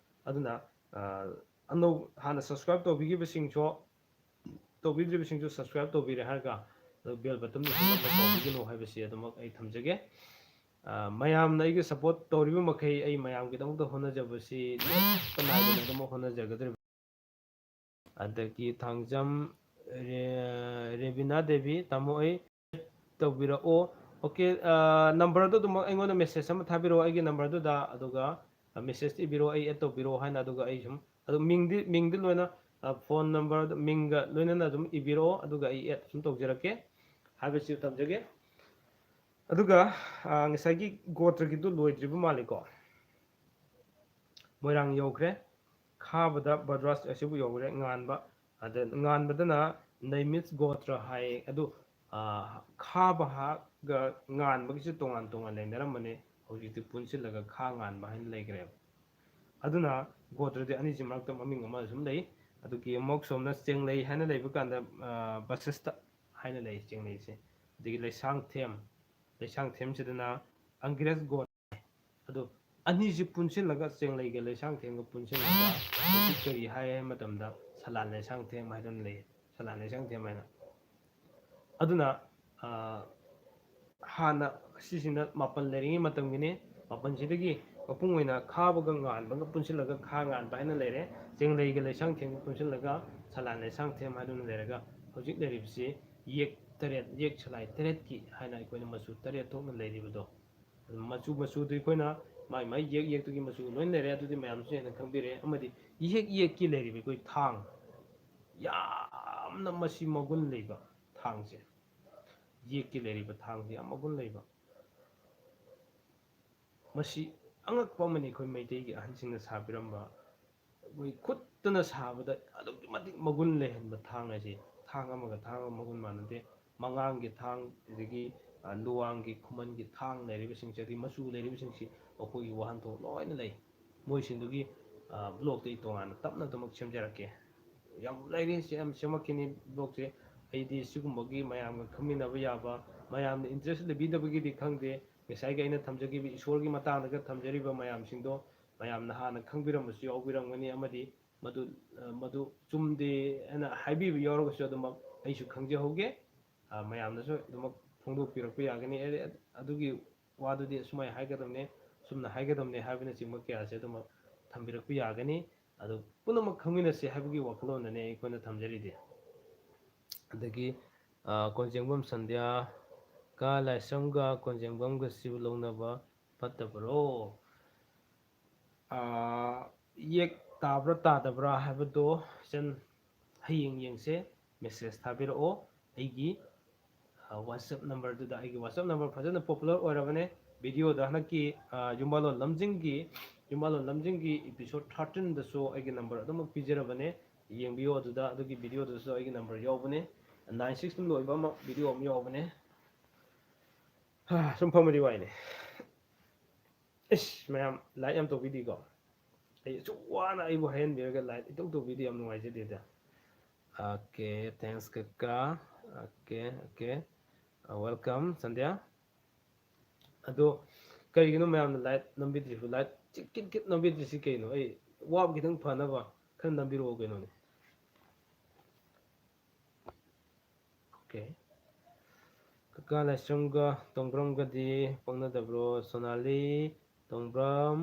ꯑꯗꯨꯅ ꯑꯅꯧ ꯍꯥꯟꯅ ꯁꯕꯁꯀ꯭ꯔꯥꯏꯕ ꯇꯧꯕꯤꯈꯤꯕꯁꯤꯡꯁꯨ, ꯇꯧꯕꯤꯗ꯭ꯔꯤꯕꯁꯤꯡꯁꯨ ꯁꯕꯁꯀ꯭ꯔꯥꯏꯕ ꯇꯧꯕꯤꯔꯦ ꯍꯥꯏꯔꯒ, ꯑꯗꯨ ꯕꯦꯜ ꯕꯇꯟꯗꯨꯁꯨ ꯅꯝꯕ ꯀꯥꯎꯕꯤꯒꯅꯨ ꯍꯥꯏꯕꯁꯤ ꯑꯗꯨꯃꯛ ꯑꯩ ꯊꯝꯖꯒꯦ꯫ ꯃꯌꯥꯝꯅ ꯑꯩꯒꯤ ꯁꯞꯄꯣꯔꯠ ꯇꯧꯔꯤꯕ ꯃꯈꯩ ꯑꯩ ꯃꯌꯥꯝꯒꯤꯗꯃꯛꯇ ꯍꯣꯠꯅꯖꯕꯁꯤ ꯂꯦꯞꯄ ꯅꯥꯏꯗꯅ ꯑꯗꯨꯃꯛ ꯍꯣꯠꯅꯖꯒꯗꯧꯔꯤꯕꯅꯤ꯫ ꯑꯗꯒꯤ ꯊꯥꯡꯖꯝ ꯔꯦꯕꯤꯅꯥ ꯗꯦꯕꯤ, ꯇꯥꯃꯣ ꯑꯩ ꯇꯧꯕꯤꯔꯛꯑꯣ꯫ ꯑꯣꯀꯦ, ꯅꯝꯕꯔꯗꯨ ꯑꯗꯨꯃꯛ ꯑꯩꯉꯣꯟꯗ ꯃꯦꯁꯦꯖ ꯑꯃ ꯊꯥꯕꯤꯔꯛꯑꯣ ꯑꯩꯒꯤ ꯅꯝꯕꯔꯗꯨꯗ, ꯑꯗꯨꯒ ꯃꯦꯁꯦꯖ ꯏꯕꯤꯔꯛꯑꯣ, ꯑꯩ ꯑꯦꯗ ꯇꯧꯕꯤꯔꯛꯑꯣ ꯍꯥꯏꯅ꯫ ꯑꯗꯨꯒ ꯑꯩ ꯁꯨꯝ ꯑꯗꯨ ꯃꯤꯡꯗꯤ ꯃꯤꯡꯗꯤ ꯂꯣꯏꯅ, ꯐꯣꯟ ꯅꯝꯕꯔ, ꯃꯤꯡꯒ ꯂꯣꯏꯅꯅ ꯑꯗꯨꯝ ꯏꯕꯤꯔꯛꯑꯣ, ꯑꯗꯨꯒ ꯑꯩ ꯑꯦꯗ ꯁꯨꯝ ꯇꯧꯖꯔꯛꯀꯦ ꯍꯥꯏꯕꯁꯤ ꯊꯝꯖꯒꯦ꯫ ꯑꯗꯨꯒ ꯉꯁꯥꯏꯒꯤ ꯒꯣꯇ꯭ꯔꯒꯤꯗꯨ ꯂꯣꯏꯗ꯭ꯔꯤꯕ ꯃꯥꯜꯂꯤꯀꯣ꯫ ꯃꯣꯏꯔꯥꯡ ꯌꯧꯈ꯭ꯔꯦ꯫ ꯈꯥꯕꯗ ꯕꯗ꯭ꯔꯥꯁ ꯑꯁꯤꯕꯨ ꯌꯧꯈ꯭ꯔꯦ꯫ ꯉꯥꯟꯕ, ꯑꯗ ꯉꯥꯟꯕꯗꯅ ꯅꯩꯃꯤꯠ ꯒꯣꯇ꯭ꯔ ꯍꯥꯏ꯫ ꯑꯗꯨ ꯈꯥꯕ ꯍꯥꯒ ꯉꯥꯟꯕꯒꯤꯁꯨ ꯇꯣꯉꯥꯟ ꯇꯣꯉꯥꯟ ꯂꯩꯅꯔꯝꯕꯅꯦ꯫ ꯍꯧꯖꯤꯛꯇꯤ ꯄꯨꯟꯁꯤꯜꯂꯒ ꯈꯥ ꯉꯥꯟꯕ ꯍꯥꯏꯅ ꯂꯩꯈ꯭ꯔꯦꯕ꯫ ꯑꯗꯨꯅ ꯒꯣꯇ꯭ꯔꯗꯤ ꯑꯅꯤꯁꯤ ꯃꯔꯛꯇ ꯃꯃꯤꯡ ꯑꯃ ꯁꯨꯝ ꯂꯩ꯫ ꯑꯗꯨꯒꯤ ꯑꯃꯨꯛ ꯁꯣꯝꯅ ꯆꯦꯡꯂꯩ ꯍꯥꯏꯅ ꯂꯩꯕ ꯀꯥꯟꯗ ꯕꯁꯤꯁꯇ ꯍꯥꯏꯅ ꯂꯩ ꯆꯦꯡꯂꯩꯁꯦ꯫ ꯑꯗꯒꯤ ꯂꯩꯁꯥꯡꯊꯦꯝ, ꯂꯩꯁꯥꯡꯊꯦꯝꯁꯤꯗꯅ ꯑꯪꯒ꯭ꯔꯦꯖ ꯒꯣꯇ꯭ꯔ꯫ ꯑꯗꯣ ꯑꯅꯤꯁꯤ ꯄꯨꯟꯁꯤꯜꯂꯒ, ꯆꯦꯡꯂꯩꯒ ꯂꯩꯁꯥꯡꯊꯦꯝꯒ ꯄꯨꯟꯁꯤꯜꯂꯒ ꯍꯧꯖꯤꯛ ꯀꯔꯤ ꯍꯥꯏ ꯍꯥꯏ ꯃꯇꯝꯗ ꯁꯂꯥꯟ ꯂꯩꯁꯥꯡꯊꯦꯝ ꯍꯥꯏꯗꯅ ꯂꯩ꯫ ꯁꯂꯥꯟ ꯂꯩꯁꯥꯡꯊꯦꯝ ꯍꯥꯏꯅ꯫ ꯑꯗꯨꯅ ꯍꯥꯟꯅ ꯁꯤꯁꯤꯅ ꯃꯥꯄꯜ ꯂꯩꯔꯤꯉꯩ ꯃꯇꯝꯒꯤꯅꯤ꯫ ꯃꯥꯄꯜꯁꯤꯗꯒꯤ ꯃꯄꯨꯡ ꯑꯣꯏꯅ ꯈꯥꯕꯒ ꯉꯥꯟꯕꯒ ꯄꯨꯟꯁꯤꯜꯂꯒ ꯈꯥ ꯉꯥꯟꯕ ꯍꯥꯏꯅ ꯂꯩꯔꯦ꯫ ꯆꯦꯡꯂꯩꯒ ꯂꯩꯁꯥꯡꯊꯦꯝꯒ ꯄꯨꯟꯁꯤꯜꯂꯒ ꯁꯂꯥꯟ ꯂꯩꯁꯥꯡꯊꯦꯝ ꯍꯥꯏꯗꯨꯅ ꯂꯩꯔꯒ, ꯍꯧꯖꯤꯛ ꯂꯩꯔꯤꯕꯁꯤ ꯌꯦꯛ ꯇꯔꯦꯠ, ꯌꯦꯛ ꯁꯂꯥꯏ ꯇꯔꯦꯠꯀꯤ ꯍꯥꯏꯅ ꯑꯩꯈꯣꯏꯅ ꯃꯆꯨ ꯇꯔꯦꯠ ꯊꯣꯛꯅ ꯂꯩꯔꯤꯕꯗꯣ, ꯃꯆꯨ ꯃꯆꯨꯗꯨ ꯑꯩꯈꯣꯏꯅ ꯃꯥꯏ ꯃꯥꯏ ꯌꯦꯛ ꯌꯦꯛꯇꯨꯒꯤ ꯃꯆꯨ ꯂꯣꯏ ꯂꯩꯔꯦ꯫ ꯑꯗꯨꯗꯤ ꯃꯌꯥꯝꯁꯨ ꯍꯦꯟꯅ ꯈꯪꯕꯤꯔꯦ꯫ ꯑꯃꯗꯤ ꯏꯌꯦꯛ ꯏꯌꯦꯛꯀꯤ ꯂꯩꯔꯤꯕ ꯑꯩꯈꯣꯏ ꯊꯥꯡ, ꯌꯥꯝꯅ ꯃꯁꯤ ꯃꯒꯨꯟ ꯂꯩꯕ ꯊꯥꯡꯁꯦ, ꯌꯦꯛꯀꯤ ꯂꯩꯔꯤꯕ ꯊꯥꯡꯁꯦ ꯌꯥꯝ ꯃꯒꯨꯟ ꯂꯩꯕ꯫ ꯃꯁꯤ ꯑꯉꯛꯄ ꯑꯃꯅꯤ꯫ ꯑꯩꯈꯣꯏ ꯃꯩꯇꯩꯒꯤ ꯑꯍꯟꯁꯤꯡꯅ ꯁꯥꯕꯤꯔꯝꯕ, ꯑꯩꯈꯣꯏ ꯈꯨꯠꯇꯅ ꯁꯥꯕꯗ ꯑꯗꯨꯛꯀꯤ ꯃꯇꯤꯛ ꯃꯒꯨꯟ ꯂꯩꯍꯟꯕ ꯊꯥꯡ ꯍꯥꯏꯁꯦ꯫ ꯊꯥꯡ ꯑꯃꯒ ꯊꯥꯡ ꯑꯃꯒ ꯃꯒꯨꯟ ꯃꯥꯟꯅꯗꯦ꯫ ꯃꯉꯥꯡꯒꯤ ꯊꯥꯡ, ꯑꯗꯒꯤ ꯂꯨꯋꯥꯡꯒꯤ ꯈꯨꯃꯟꯒꯤ ꯊꯥꯡ ꯂꯩꯔꯤꯕꯁꯤꯡꯁꯦ, ꯑꯗꯒꯤ ꯃꯆꯨ ꯂꯩꯔꯤꯕꯁꯤꯡꯁꯤ ꯃꯈꯣꯏꯒꯤ ꯋꯥꯍꯟꯊꯣꯛ ꯂꯣꯏꯅ ꯂꯩ꯫ ꯃꯣꯏꯁꯤꯡꯗꯨꯒꯤ ꯕ꯭ꯂꯣꯛꯇ ꯑꯩ ꯇꯣꯉꯥꯟꯅ ꯇꯞꯅ ꯑꯗꯨꯃꯛ ꯁꯦꯝꯖꯔꯛꯀꯦ꯫ ꯌꯥꯝ ꯂꯩꯔꯤ, ꯁꯦꯝ-, ꯁꯦꯝꯃꯛꯈꯤꯅꯤ ꯕ꯭ꯂꯣꯛꯁꯦ꯫ ꯑꯩꯗꯤ ꯁꯤꯒꯨꯝꯕꯒꯤ ꯃꯌꯥꯝꯒ ꯈꯪꯃꯤꯟꯅꯕ ꯌꯥꯕ, ꯃꯌꯥꯝꯅ ꯏꯟꯇꯔꯦꯁ ꯂꯩꯕꯤꯗꯕꯒꯤꯗꯤ ꯈꯪꯗꯦ, ꯉꯁꯥꯏꯒꯤ ꯑꯩꯅ ꯊꯝꯖꯈꯤꯕ ꯏꯁꯣꯔꯒꯤ ꯃꯇꯥꯡꯗꯒ ꯊꯝꯖꯔꯤꯕ ꯃꯌꯥꯝꯁꯤꯡꯗꯣ ꯃꯌꯥꯝꯅ ꯍꯥꯟꯅ ꯈꯪꯕꯤꯔꯝꯕꯁꯨ ꯌꯥꯎꯕꯤꯔꯝꯒꯅꯤ, ꯑꯃꯗꯤ ꯃꯗꯨ, ꯃꯗꯨ ꯆꯨꯝꯗꯦ ꯍꯥꯏꯅ ꯍꯥꯏꯕꯤꯕ ꯌꯥꯎꯔꯒꯁꯨ ꯑꯗꯨꯃꯛ ꯑꯩꯁꯨ ꯈꯪꯖꯍꯧꯒꯦ꯫ ꯃꯌꯥꯝꯅꯁꯨ ꯑꯗꯨꯃꯛ ꯐꯣꯡꯗꯣꯛꯄꯤꯔꯛꯄ ꯌꯥꯒꯅꯤ꯫ ꯑꯦ, ꯑꯗꯨꯒꯤ ꯋꯥꯗꯨꯗꯤ ꯑꯁꯨꯃꯥꯏꯅ ꯍꯥꯏꯒꯗꯕꯅꯦ, ꯑꯁꯨꯝꯅ ꯍꯥꯏꯒꯗꯕꯅꯦ ꯍꯥꯏꯕꯅꯆꯤꯡꯕ ꯀꯌꯥꯁꯦ ꯑꯗꯨꯃꯛ ꯊꯝꯕꯤꯔꯛꯄ ꯌꯥꯒꯅꯤ꯫ ꯑꯗꯨ ꯄꯨꯝꯅꯃꯛ ꯈꯪꯃꯤꯟꯅꯁꯤ ꯍꯥꯏꯕꯒꯤ ꯋꯥꯈꯜꯂꯣꯟꯗꯅꯦ ꯑꯩꯈꯣꯏꯅ ꯊꯝꯖꯔꯤꯗꯤ꯫ ꯑꯗꯒꯤ, ꯑ, ꯀꯣꯟꯖꯦꯡꯕꯝ ꯁꯟꯙ꯭ꯌꯥ, ꯀꯥ ꯂꯥꯏꯁ꯭ꯔꯝꯒ ꯀꯣꯟꯖꯦꯡꯕꯝꯒꯁꯤꯕꯨ ꯂꯧꯅꯕ ꯐꯠꯇꯕꯔꯣ? ꯑ, ꯌꯦꯛ ꯇꯥꯕ꯭ꯔꯥ ꯇꯥꯗꯕ꯭ꯔꯥ ꯍꯥꯏꯕꯗꯣ ꯏꯆꯟ ꯍꯌꯦꯡ ꯌꯦꯡꯁꯦ꯫ ꯃꯦꯁꯦꯖ ꯊꯥꯕꯤꯔꯛꯑꯣ ꯑꯩꯒꯤ, ꯑ, WhatsApp ꯅꯝꯕꯔꯗꯨꯗ꯫ ꯑꯩꯒꯤ WhatsApp ꯅꯝꯕꯔ ꯐꯖꯅ ꯄꯣꯄꯨꯂꯔ ꯑꯣꯏꯔꯕꯅꯦ꯫ ꯚꯤꯗꯤꯑꯣꯗ ꯍꯟꯗꯛꯀꯤ, ꯑ, ꯌꯨꯝꯕꯥꯂꯣꯟ ꯂꯝꯖꯤꯡꯒꯤ, ꯌꯨꯝꯕꯥꯂꯣꯟ ꯂꯝꯖꯤꯡꯒꯤ episode thirteenꯗꯁꯨ ꯑꯩꯒꯤ ꯅꯝꯕꯔ ꯑꯗꯨꯃꯛ ꯄꯤꯖꯔꯕꯅꯦ꯫ ꯌꯦꯡꯕꯤꯌꯣ ꯑꯗꯨꯗ, ꯑꯗꯨꯒꯤ ꯚꯤꯗꯤꯑꯣꯗꯨꯁꯨ ꯑꯩꯒꯤ ꯅꯝꯕꯔ ꯌꯥꯎꯕꯅꯦ꯫ Nine six ꯇꯨ ꯂꯣꯏꯕ ꯑꯃ ꯚꯤꯗꯤꯑꯣ ꯑꯃ ꯌꯥꯎꯕꯅꯦ꯫ ꯍꯥ, ꯁꯨꯝ ꯐꯝꯃꯗꯤ ꯋꯥꯏꯅꯦ꯫ ꯏꯁ, ꯃꯌꯥꯝ ꯂꯥꯏꯛ ꯌꯥꯝ ꯇꯧꯕꯤꯗꯤꯀꯣ꯫ ꯑꯩ ꯑꯁꯨꯛ ꯋꯥꯅ ꯑꯩꯕꯨ ꯍꯥꯏꯍꯟꯕꯤꯔꯒ ꯂꯥꯏꯛ ꯏꯇꯧ ꯇꯧꯕꯤꯗꯤ ꯌꯥꯝ ꯅꯨꯡꯉꯥꯏꯖꯗꯦꯗ꯫ Okay, thanks ꯀꯀꯥ꯫ Okay, okay. Uh, welcome, ꯁꯟꯙ꯭ꯌꯥ꯫ ꯑꯗꯣ ꯀꯔꯤꯒꯤꯅꯣ ꯃꯌꯥꯝꯅ ꯂꯥꯏꯛ ꯅꯝꯕꯤꯗ꯭ꯔꯤꯕ? ꯂꯥꯏꯛ ꯆꯤꯛ ꯀꯤꯠ ꯀꯤꯠ ꯅꯝꯕꯤꯗ꯭ꯔꯤꯁꯤ ꯀꯩꯅꯣ? ꯑꯩ ꯋꯥꯕ ꯈꯤꯇꯪ ꯐꯅꯕ ꯈꯔ ꯅꯝꯕꯤꯔꯛꯑꯣ ꯀꯩꯅꯣꯅꯦ꯫ Okay. ꯀꯀꯥ ꯂꯥꯏꯁ꯭ꯔꯝꯒ ꯇꯣꯡꯕ꯭ꯔꯝꯒꯗꯤ ꯄꯛꯅꯗꯕ꯭ꯔꯣ? ꯁꯣꯅꯥꯂꯤ ꯇꯣꯡꯕ꯭ꯔꯝ,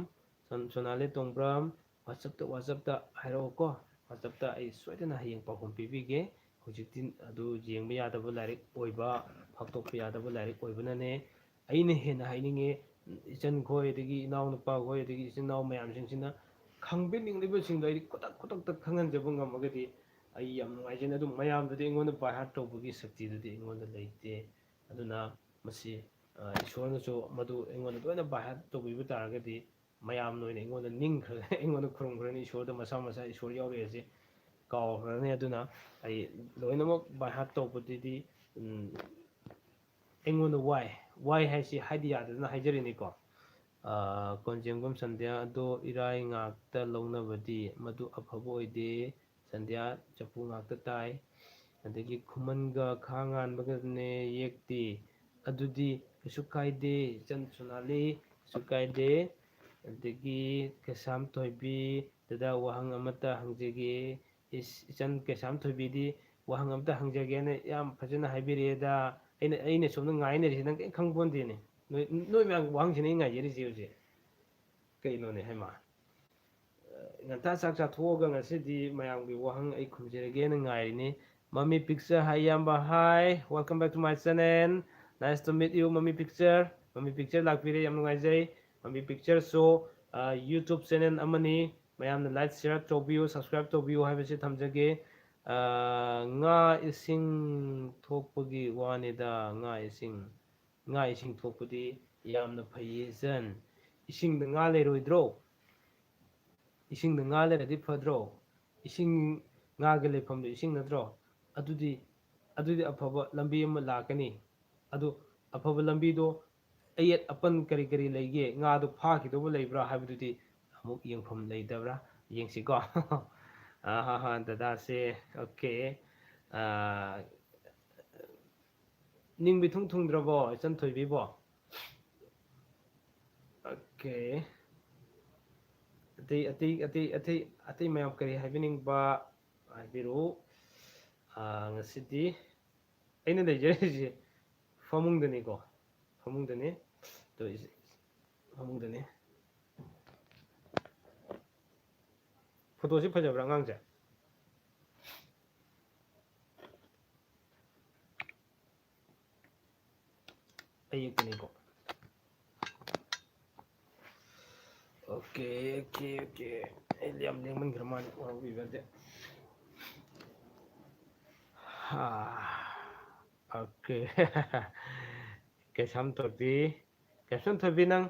ꯁꯣꯟ-, ꯁꯣꯅꯥꯂꯤ ꯇꯣꯡꯕ꯭ꯔꯝ, WhatsAppꯇ, WhatsAppꯇ ꯍꯥꯏꯔꯛꯑꯣꯀꯣ꯫ WhatsAppꯇ ꯑꯩ ꯁꯣꯏꯗꯅ ꯍꯌꯦꯡ ꯄꯥꯎꯈꯨꯝ ꯄꯤꯕꯤꯒꯦ꯫ ꯍꯧꯖꯤꯛꯇꯤ ꯑꯗꯨ ꯌꯦꯡꯕ ꯌꯥꯗꯕ ꯂꯥꯏꯔꯤꯛ ꯑꯣꯏꯕ, ꯐꯥꯛꯇꯣꯛꯄ ꯌꯥꯗꯕ ꯂꯥꯏꯔꯤꯛ ꯑꯣꯏꯕꯅꯅꯦ꯫ ꯑꯩꯅ ꯍꯦꯟꯅ ꯍꯥꯏꯅꯤꯡꯉꯦ, ꯏꯆꯟ ꯈꯣꯏ, ꯑꯗꯒꯤ ꯏꯅꯥꯎꯅꯨꯄꯥ ꯈꯣꯏ, ꯑꯗꯒꯤ ꯏꯆꯤꯟ ꯏꯅꯥꯎ ꯃꯌꯥꯝꯁꯤꯡꯁꯤꯅ ꯈꯪꯕꯤꯅꯤꯡꯂꯤꯕꯁꯤꯡꯗꯣ ꯑꯩꯗꯤ ꯈꯨꯗꯛ ꯈꯨꯗꯛꯇ ꯈꯪꯍꯟꯖꯕ ꯉꯝꯃꯒꯗꯤ ꯑꯩ ꯌꯥꯝ ꯅꯨꯡꯉꯥꯏꯖꯅꯤ꯫ ꯑꯗꯨ ꯃꯌꯥꯝꯗꯨꯗꯤ ꯑꯩꯉꯣꯟꯗ by heart ꯇꯧꯕꯒꯤ ꯁꯛꯇꯤꯗꯨꯗꯤ ꯑꯩꯉꯣꯟꯗ ꯂꯩꯇꯦ꯫ ꯑꯗꯨꯅ ꯃꯁꯤ, ꯑ, ꯏꯁꯣꯔꯅꯁꯨ ꯃꯗꯨ ꯑꯩꯉꯣꯟꯗ ꯂꯣꯏꯅ by heart ꯇꯧꯕꯤꯕ ꯇꯥꯔꯒꯗꯤ ꯃꯌꯥꯝꯅ ꯑꯣꯏꯅ ꯑꯩꯉꯣꯟꯗ ꯅꯤꯡꯈ꯭ꯔꯒ ꯑꯩꯉꯣꯟꯗ ꯈꯨꯔꯨꯝꯈ꯭ꯔꯅꯤ꯫ ꯏꯁꯣꯔꯗ ꯃꯁꯥ ꯃꯁꯥ ꯏꯁꯣꯔ ꯌꯥꯎꯔꯛꯑꯦꯁꯦ ꯀꯥꯎꯈ꯭ꯔꯅꯤ꯫ ꯑꯗꯨꯅ ꯑꯩ ꯂꯣꯏꯅꯃꯛ by heart ꯇꯧꯕꯗꯨꯗꯤ, ꯎꯝ, ꯑꯩꯉꯣꯟꯗ ꯋꯥꯏ꯫ ꯋꯥꯏ ꯍꯥꯏꯁꯤ ꯍꯥꯏꯗꯤ ꯌꯥꯗꯗꯅ ꯍꯥꯏꯖꯔꯤꯅꯤꯀꯣ꯫ ꯑꯥ, ꯀꯣꯟꯖꯦꯡꯕꯝ ꯁꯟꯙ꯭ꯌꯥ ꯑꯗꯣ ꯏꯔꯥꯏ ꯉꯥꯛꯇ ꯂꯧꯅꯕꯗꯤ ꯃꯗꯨ ꯑꯐꯕ ꯑꯣꯏꯗꯦ꯫ ꯁꯟꯙ꯭ꯌꯥ ꯆꯐꯨ ꯉꯥꯛꯇ ꯇꯥꯏ꯫ ꯑꯗꯒꯤ ꯈꯨꯃꯟꯒ ꯈꯥ ꯉꯥꯟꯕꯒꯅꯦ ꯌꯦꯛꯇꯤ꯫ ꯑꯗꯨꯗꯤ ꯀꯩꯁꯨ ꯀꯥꯏꯗꯦ, ꯏꯆꯟ ꯁꯣꯅꯥꯂꯤ, ꯀꯩꯁꯨ ꯀꯥꯏꯗꯦ꯫ ꯑꯗꯒꯤ ꯀꯩꯁꯥꯝ ꯊꯣꯏꯕꯤ, ꯗꯗꯥ ꯋꯥꯍꯪ ꯑꯃꯠꯇ ꯍꯪꯖꯒꯦ꯫ ꯏꯁ, ꯏꯆꯟ ꯀꯩꯁꯥꯝ ꯊꯣꯏꯕꯤꯗꯤ ꯋꯥꯍꯪ ꯑꯃꯇ ꯍꯪꯖꯒꯦꯅ ꯌꯥꯝ ꯐꯖꯅ ꯍꯥꯏꯕꯤꯔꯛꯑꯦꯗ꯫ ꯑꯩꯅ, ꯑꯩꯅ ꯁꯣꯝꯗ ꯉꯥꯏꯅꯔꯤꯁꯤ ꯅꯪ ꯀꯔꯤꯝ ꯈꯪꯄꯣꯟꯇꯦꯅꯦ꯫ ꯅꯣꯏ, ꯅꯣꯏ ꯃꯌꯥꯝꯒꯤ ꯋꯥꯍꯪꯁꯤꯅꯦ ꯑꯩ ꯉꯥꯏꯖꯔꯤꯁꯦ ꯍꯧꯖꯤꯛ꯫ ꯀꯩꯅꯣꯅꯦ ꯍꯥꯏꯃ? ꯉꯟꯇꯥ ꯆꯥꯛ ꯆꯥꯊꯣꯛꯑꯒ ꯉꯁꯤꯗꯤ ꯃꯌꯥꯝꯒꯤ ꯋꯥꯍꯪ ꯑꯩ ꯈꯨꯝꯖꯔꯒꯦꯅ ꯉꯥꯏꯔꯤꯅꯤ꯫ ꯃꯃꯤ Picture ꯍꯥꯏ ꯏꯌꯥꯝꯕ, hi, welcome back to my channel, nice to meet you, ꯃꯃꯤ Picture꯫ ꯃꯃꯤ Picture ꯂꯥꯛꯄꯤꯔꯦ, ꯌꯥꯝ ꯅꯨꯡꯉꯥꯏꯖꯩ꯫ ꯃꯃꯤ Picture show, ꯑ, YouTube channel ꯑꯃꯅꯤ, ꯃꯌꯥꯝꯅ like, share ꯇꯧꯕꯤꯌꯨ, subscribe ꯇꯧꯕꯤꯌꯨ ꯍꯥꯏꯕꯁꯤ ꯊꯝꯖꯒꯦ꯫ ꯑ, ꯉꯥ ꯏꯁꯤꯡ ꯊꯣꯛꯄꯒꯤ ꯋꯥꯅꯤꯗ, ꯉꯥ ꯏꯁꯤꯡ, ꯉꯥ ꯏꯁꯤꯡ ꯊꯣꯛꯄꯗꯤ ꯌꯥꯝꯅ ꯐꯩꯌꯦ ꯏꯆꯟ꯫ ꯏꯁꯤꯡꯗ ꯉꯥ ꯂꯩꯔꯣꯏꯗ꯭ꯔꯣ? ꯏꯁꯤꯡꯗ ꯉꯥ ꯂꯩꯔꯗꯤ ꯐꯗ꯭ꯔꯣ? ꯏꯁꯤꯡ ꯉꯥꯒꯤ ꯂꯩꯐꯝꯗꯣ ꯏꯁꯤꯡ ꯅꯠꯇ꯭ꯔꯣ? ꯑꯗꯨꯗꯤ, ꯑꯗꯨꯗꯤ ꯑꯐꯕ ꯂꯝꯕꯤ ꯑꯃ ꯂꯥꯛꯀꯅꯤ꯫ ꯑꯗꯨ ꯑꯐꯕ ꯂꯝꯕꯤꯗꯣ ꯑꯌꯦꯠ ꯑꯄꯟ ꯀꯔꯤ ꯀꯔꯤ ꯂꯩꯒꯦ, ꯉꯥꯗꯣ ꯐꯥꯈꯤꯗꯧꯕ ꯂꯩꯕ꯭ꯔꯥ ꯍꯥꯏꯕꯗꯨꯗꯤ ꯑꯃꯨꯛ ꯌꯦꯡꯐꯝ ꯂꯩꯇꯕ꯭ꯔꯥ? ꯌꯦꯡꯁꯤꯀꯣ꯫ ꯑꯥ, ꯍꯥ, ꯍꯥ, ꯗꯗꯥꯁꯦ, okay꯫ ꯑꯥ, ꯅꯤꯡꯕ ꯏꯊꯨꯡ ꯊꯨꯡꯗ꯭ꯔꯕꯣ, ꯏꯆꯟ ꯊꯣꯏꯕꯤꯕꯣ? Okay꯫ ꯑꯇꯩ, ꯑꯇꯩ, ꯑꯇꯩ, ꯑꯇꯩ, ꯑꯇꯩ ꯃꯌꯥꯝ ꯀꯔꯤ ꯍꯥꯏꯕꯤꯅꯤꯡꯕ ꯍꯥꯏꯕꯤꯔꯛꯎ꯫ ꯑꯥ, ꯉꯁꯤꯗꯤ ꯑꯩꯅ ꯂꯩꯖꯔꯤꯁꯦ ꯐꯃꯨꯡꯗꯅꯤꯀꯣ, ꯐꯃꯨꯡꯗꯅꯤ꯫ ꯑꯗꯣ ꯏꯁ-, ꯐꯃꯨꯡꯗꯅꯤ꯫ ꯐꯣꯇꯣꯁꯤ ꯐꯖꯕ꯭ꯔꯥ ꯑꯉꯥꯡꯁꯦ? ꯑꯩ ꯌꯦꯛꯄꯅꯤꯀꯣ꯫ Okay, okay, okay꯫ ꯑꯩ ꯌꯥꯝ ꯂꯦꯡꯃꯟꯈ꯭ꯔ ꯃꯥꯜꯂꯦ, ꯋꯥꯔꯧꯕꯤꯕ ꯌꯥꯗꯦ꯫ ꯍꯥ, okay꯫ ꯀꯩꯁꯥꯝ ꯊꯣꯏꯕꯤ, ꯀꯩꯁꯥꯝ ꯊꯣꯏꯕꯤ, ꯅꯪ,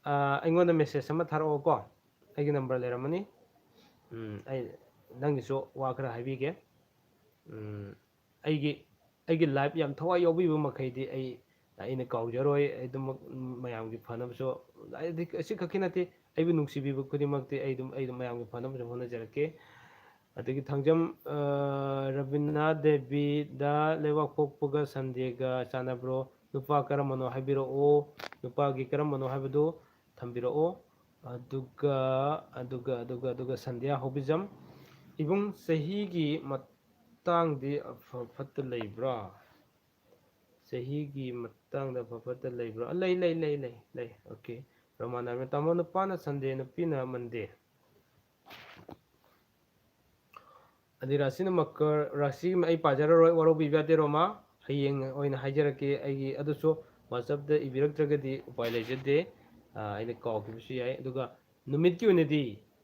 ꯑ, ꯑꯩꯉꯣꯟꯗ message ꯑꯃ ꯊꯥꯔꯛꯑꯣꯀꯣ꯫ ꯑꯩꯒꯤ number ꯂꯩꯔꯝꯃꯅꯤ꯫ ꯎꯝ, ꯑꯩ ꯅꯪꯒꯤꯁꯨ ꯋꯥ ꯈꯔ ꯍꯥꯏꯕꯤꯒꯦ꯫ ꯎꯝ, ꯑꯩꯒꯤ, ꯑꯩꯒꯤ live ꯌꯥꯝ ꯊꯋꯥꯏ ꯌꯥꯎꯕꯤꯕ ꯃꯈꯩꯗꯤ ꯑꯩ ꯑꯩꯅ ꯀꯥꯎꯖꯔꯣꯏ꯫ ꯑꯩ ꯑꯗꯨꯃꯛ ꯃꯌꯥꯝꯒꯤ ꯐꯅꯕꯁꯨ, ꯍꯥꯏꯗꯤ ꯑꯁꯤ ꯈꯛꯀꯤ ꯅꯠꯇꯦ, ꯑꯩꯕꯨ ꯅꯨꯡꯁꯤꯕꯤꯕ ꯈꯨꯗꯤꯡꯃꯛꯇꯤ ꯑꯩ ꯑꯗꯨꯝ, ꯑꯩ ꯑꯗꯨꯝ ꯃꯌꯥꯝꯒꯤ ꯐꯅꯕꯁꯨ ꯍꯣꯠꯅꯖꯔꯛꯀꯦ꯫ ꯑꯗꯒꯤ ꯊꯥꯡꯖꯝ, ꯑ, ꯔꯕꯤꯅꯥ ꯗꯦꯕꯤꯗ ꯂꯩꯕꯥꯛ ꯄꯣꯛꯄꯒ ꯁꯟꯗꯦꯒ ꯆꯥꯟꯅꯕ꯭ꯔꯣ? ꯅꯨꯄꯥ ꯀꯔꯝꯕꯅꯣ ꯍꯥꯏꯕꯤꯔꯛꯑꯣ꯫ ꯅꯨꯄꯥꯒꯤ ꯀꯔꯝꯕꯅꯣ ꯍꯥꯏꯕꯗꯨ ꯊꯝꯕꯤꯔꯛꯑꯣ꯫ ꯑꯗꯨꯒ, ꯑꯗꯨꯒ, ꯑꯗꯨꯒ, ꯑꯗꯨꯒ ꯁꯟꯙ꯭ꯌꯥ ꯍꯧꯕꯤꯖꯝ, ꯏꯕꯨꯡ, ꯆꯍꯤꯒꯤ ꯃꯇꯥꯡꯗꯤ ꯑꯐ ꯐꯠꯇ ꯂꯩꯕ꯭ꯔꯥ? ꯆꯍꯤꯒꯤ ꯃꯇꯥꯡꯗ ꯑꯐ ꯐꯠꯇ ꯂꯩꯕ꯭ꯔꯥ? ꯂꯩ, ꯂꯩ, ꯂꯩ, ꯂꯩ, ꯂꯩ꯫ ꯑꯣꯀꯦ꯫ ꯔꯣꯃꯥꯟ ꯅꯥꯏꯕ ꯇꯥꯃꯣ, ꯅꯨꯄꯥꯅ ꯁꯟꯗꯦ, ꯅꯨꯄꯤꯅ ꯃꯟꯗꯦ꯫ ꯑꯗꯩ ꯔꯥꯁꯤꯅ ꯃꯀꯔ, ꯔꯥꯁꯤ ꯑꯩ ꯄꯥꯖꯔꯔꯣꯏ, ꯋꯥꯔꯧꯕꯤꯕ ꯌꯥꯗꯦ ꯔꯣꯃꯥ, ꯍꯌꯦꯡ ꯑꯣꯏꯅ ꯍꯥꯏꯖꯔꯛꯀꯦ꯫ ꯑꯩꯒꯤ ꯑꯗꯨꯁꯨ WhatsApp-ꯇ ꯏꯕꯤꯔꯛꯇ꯭ꯔꯒꯗꯤ ꯎꯄꯥꯏ ꯂꯩꯖꯗꯦ꯫ ꯑ, ꯑꯩꯅ ꯀꯥꯎꯈꯤꯕꯁꯨ ꯌꯥꯏ꯫ ꯑꯗꯨꯒ ꯅꯨꯃꯤꯠꯀꯤ ꯑꯣꯏꯅꯗꯤ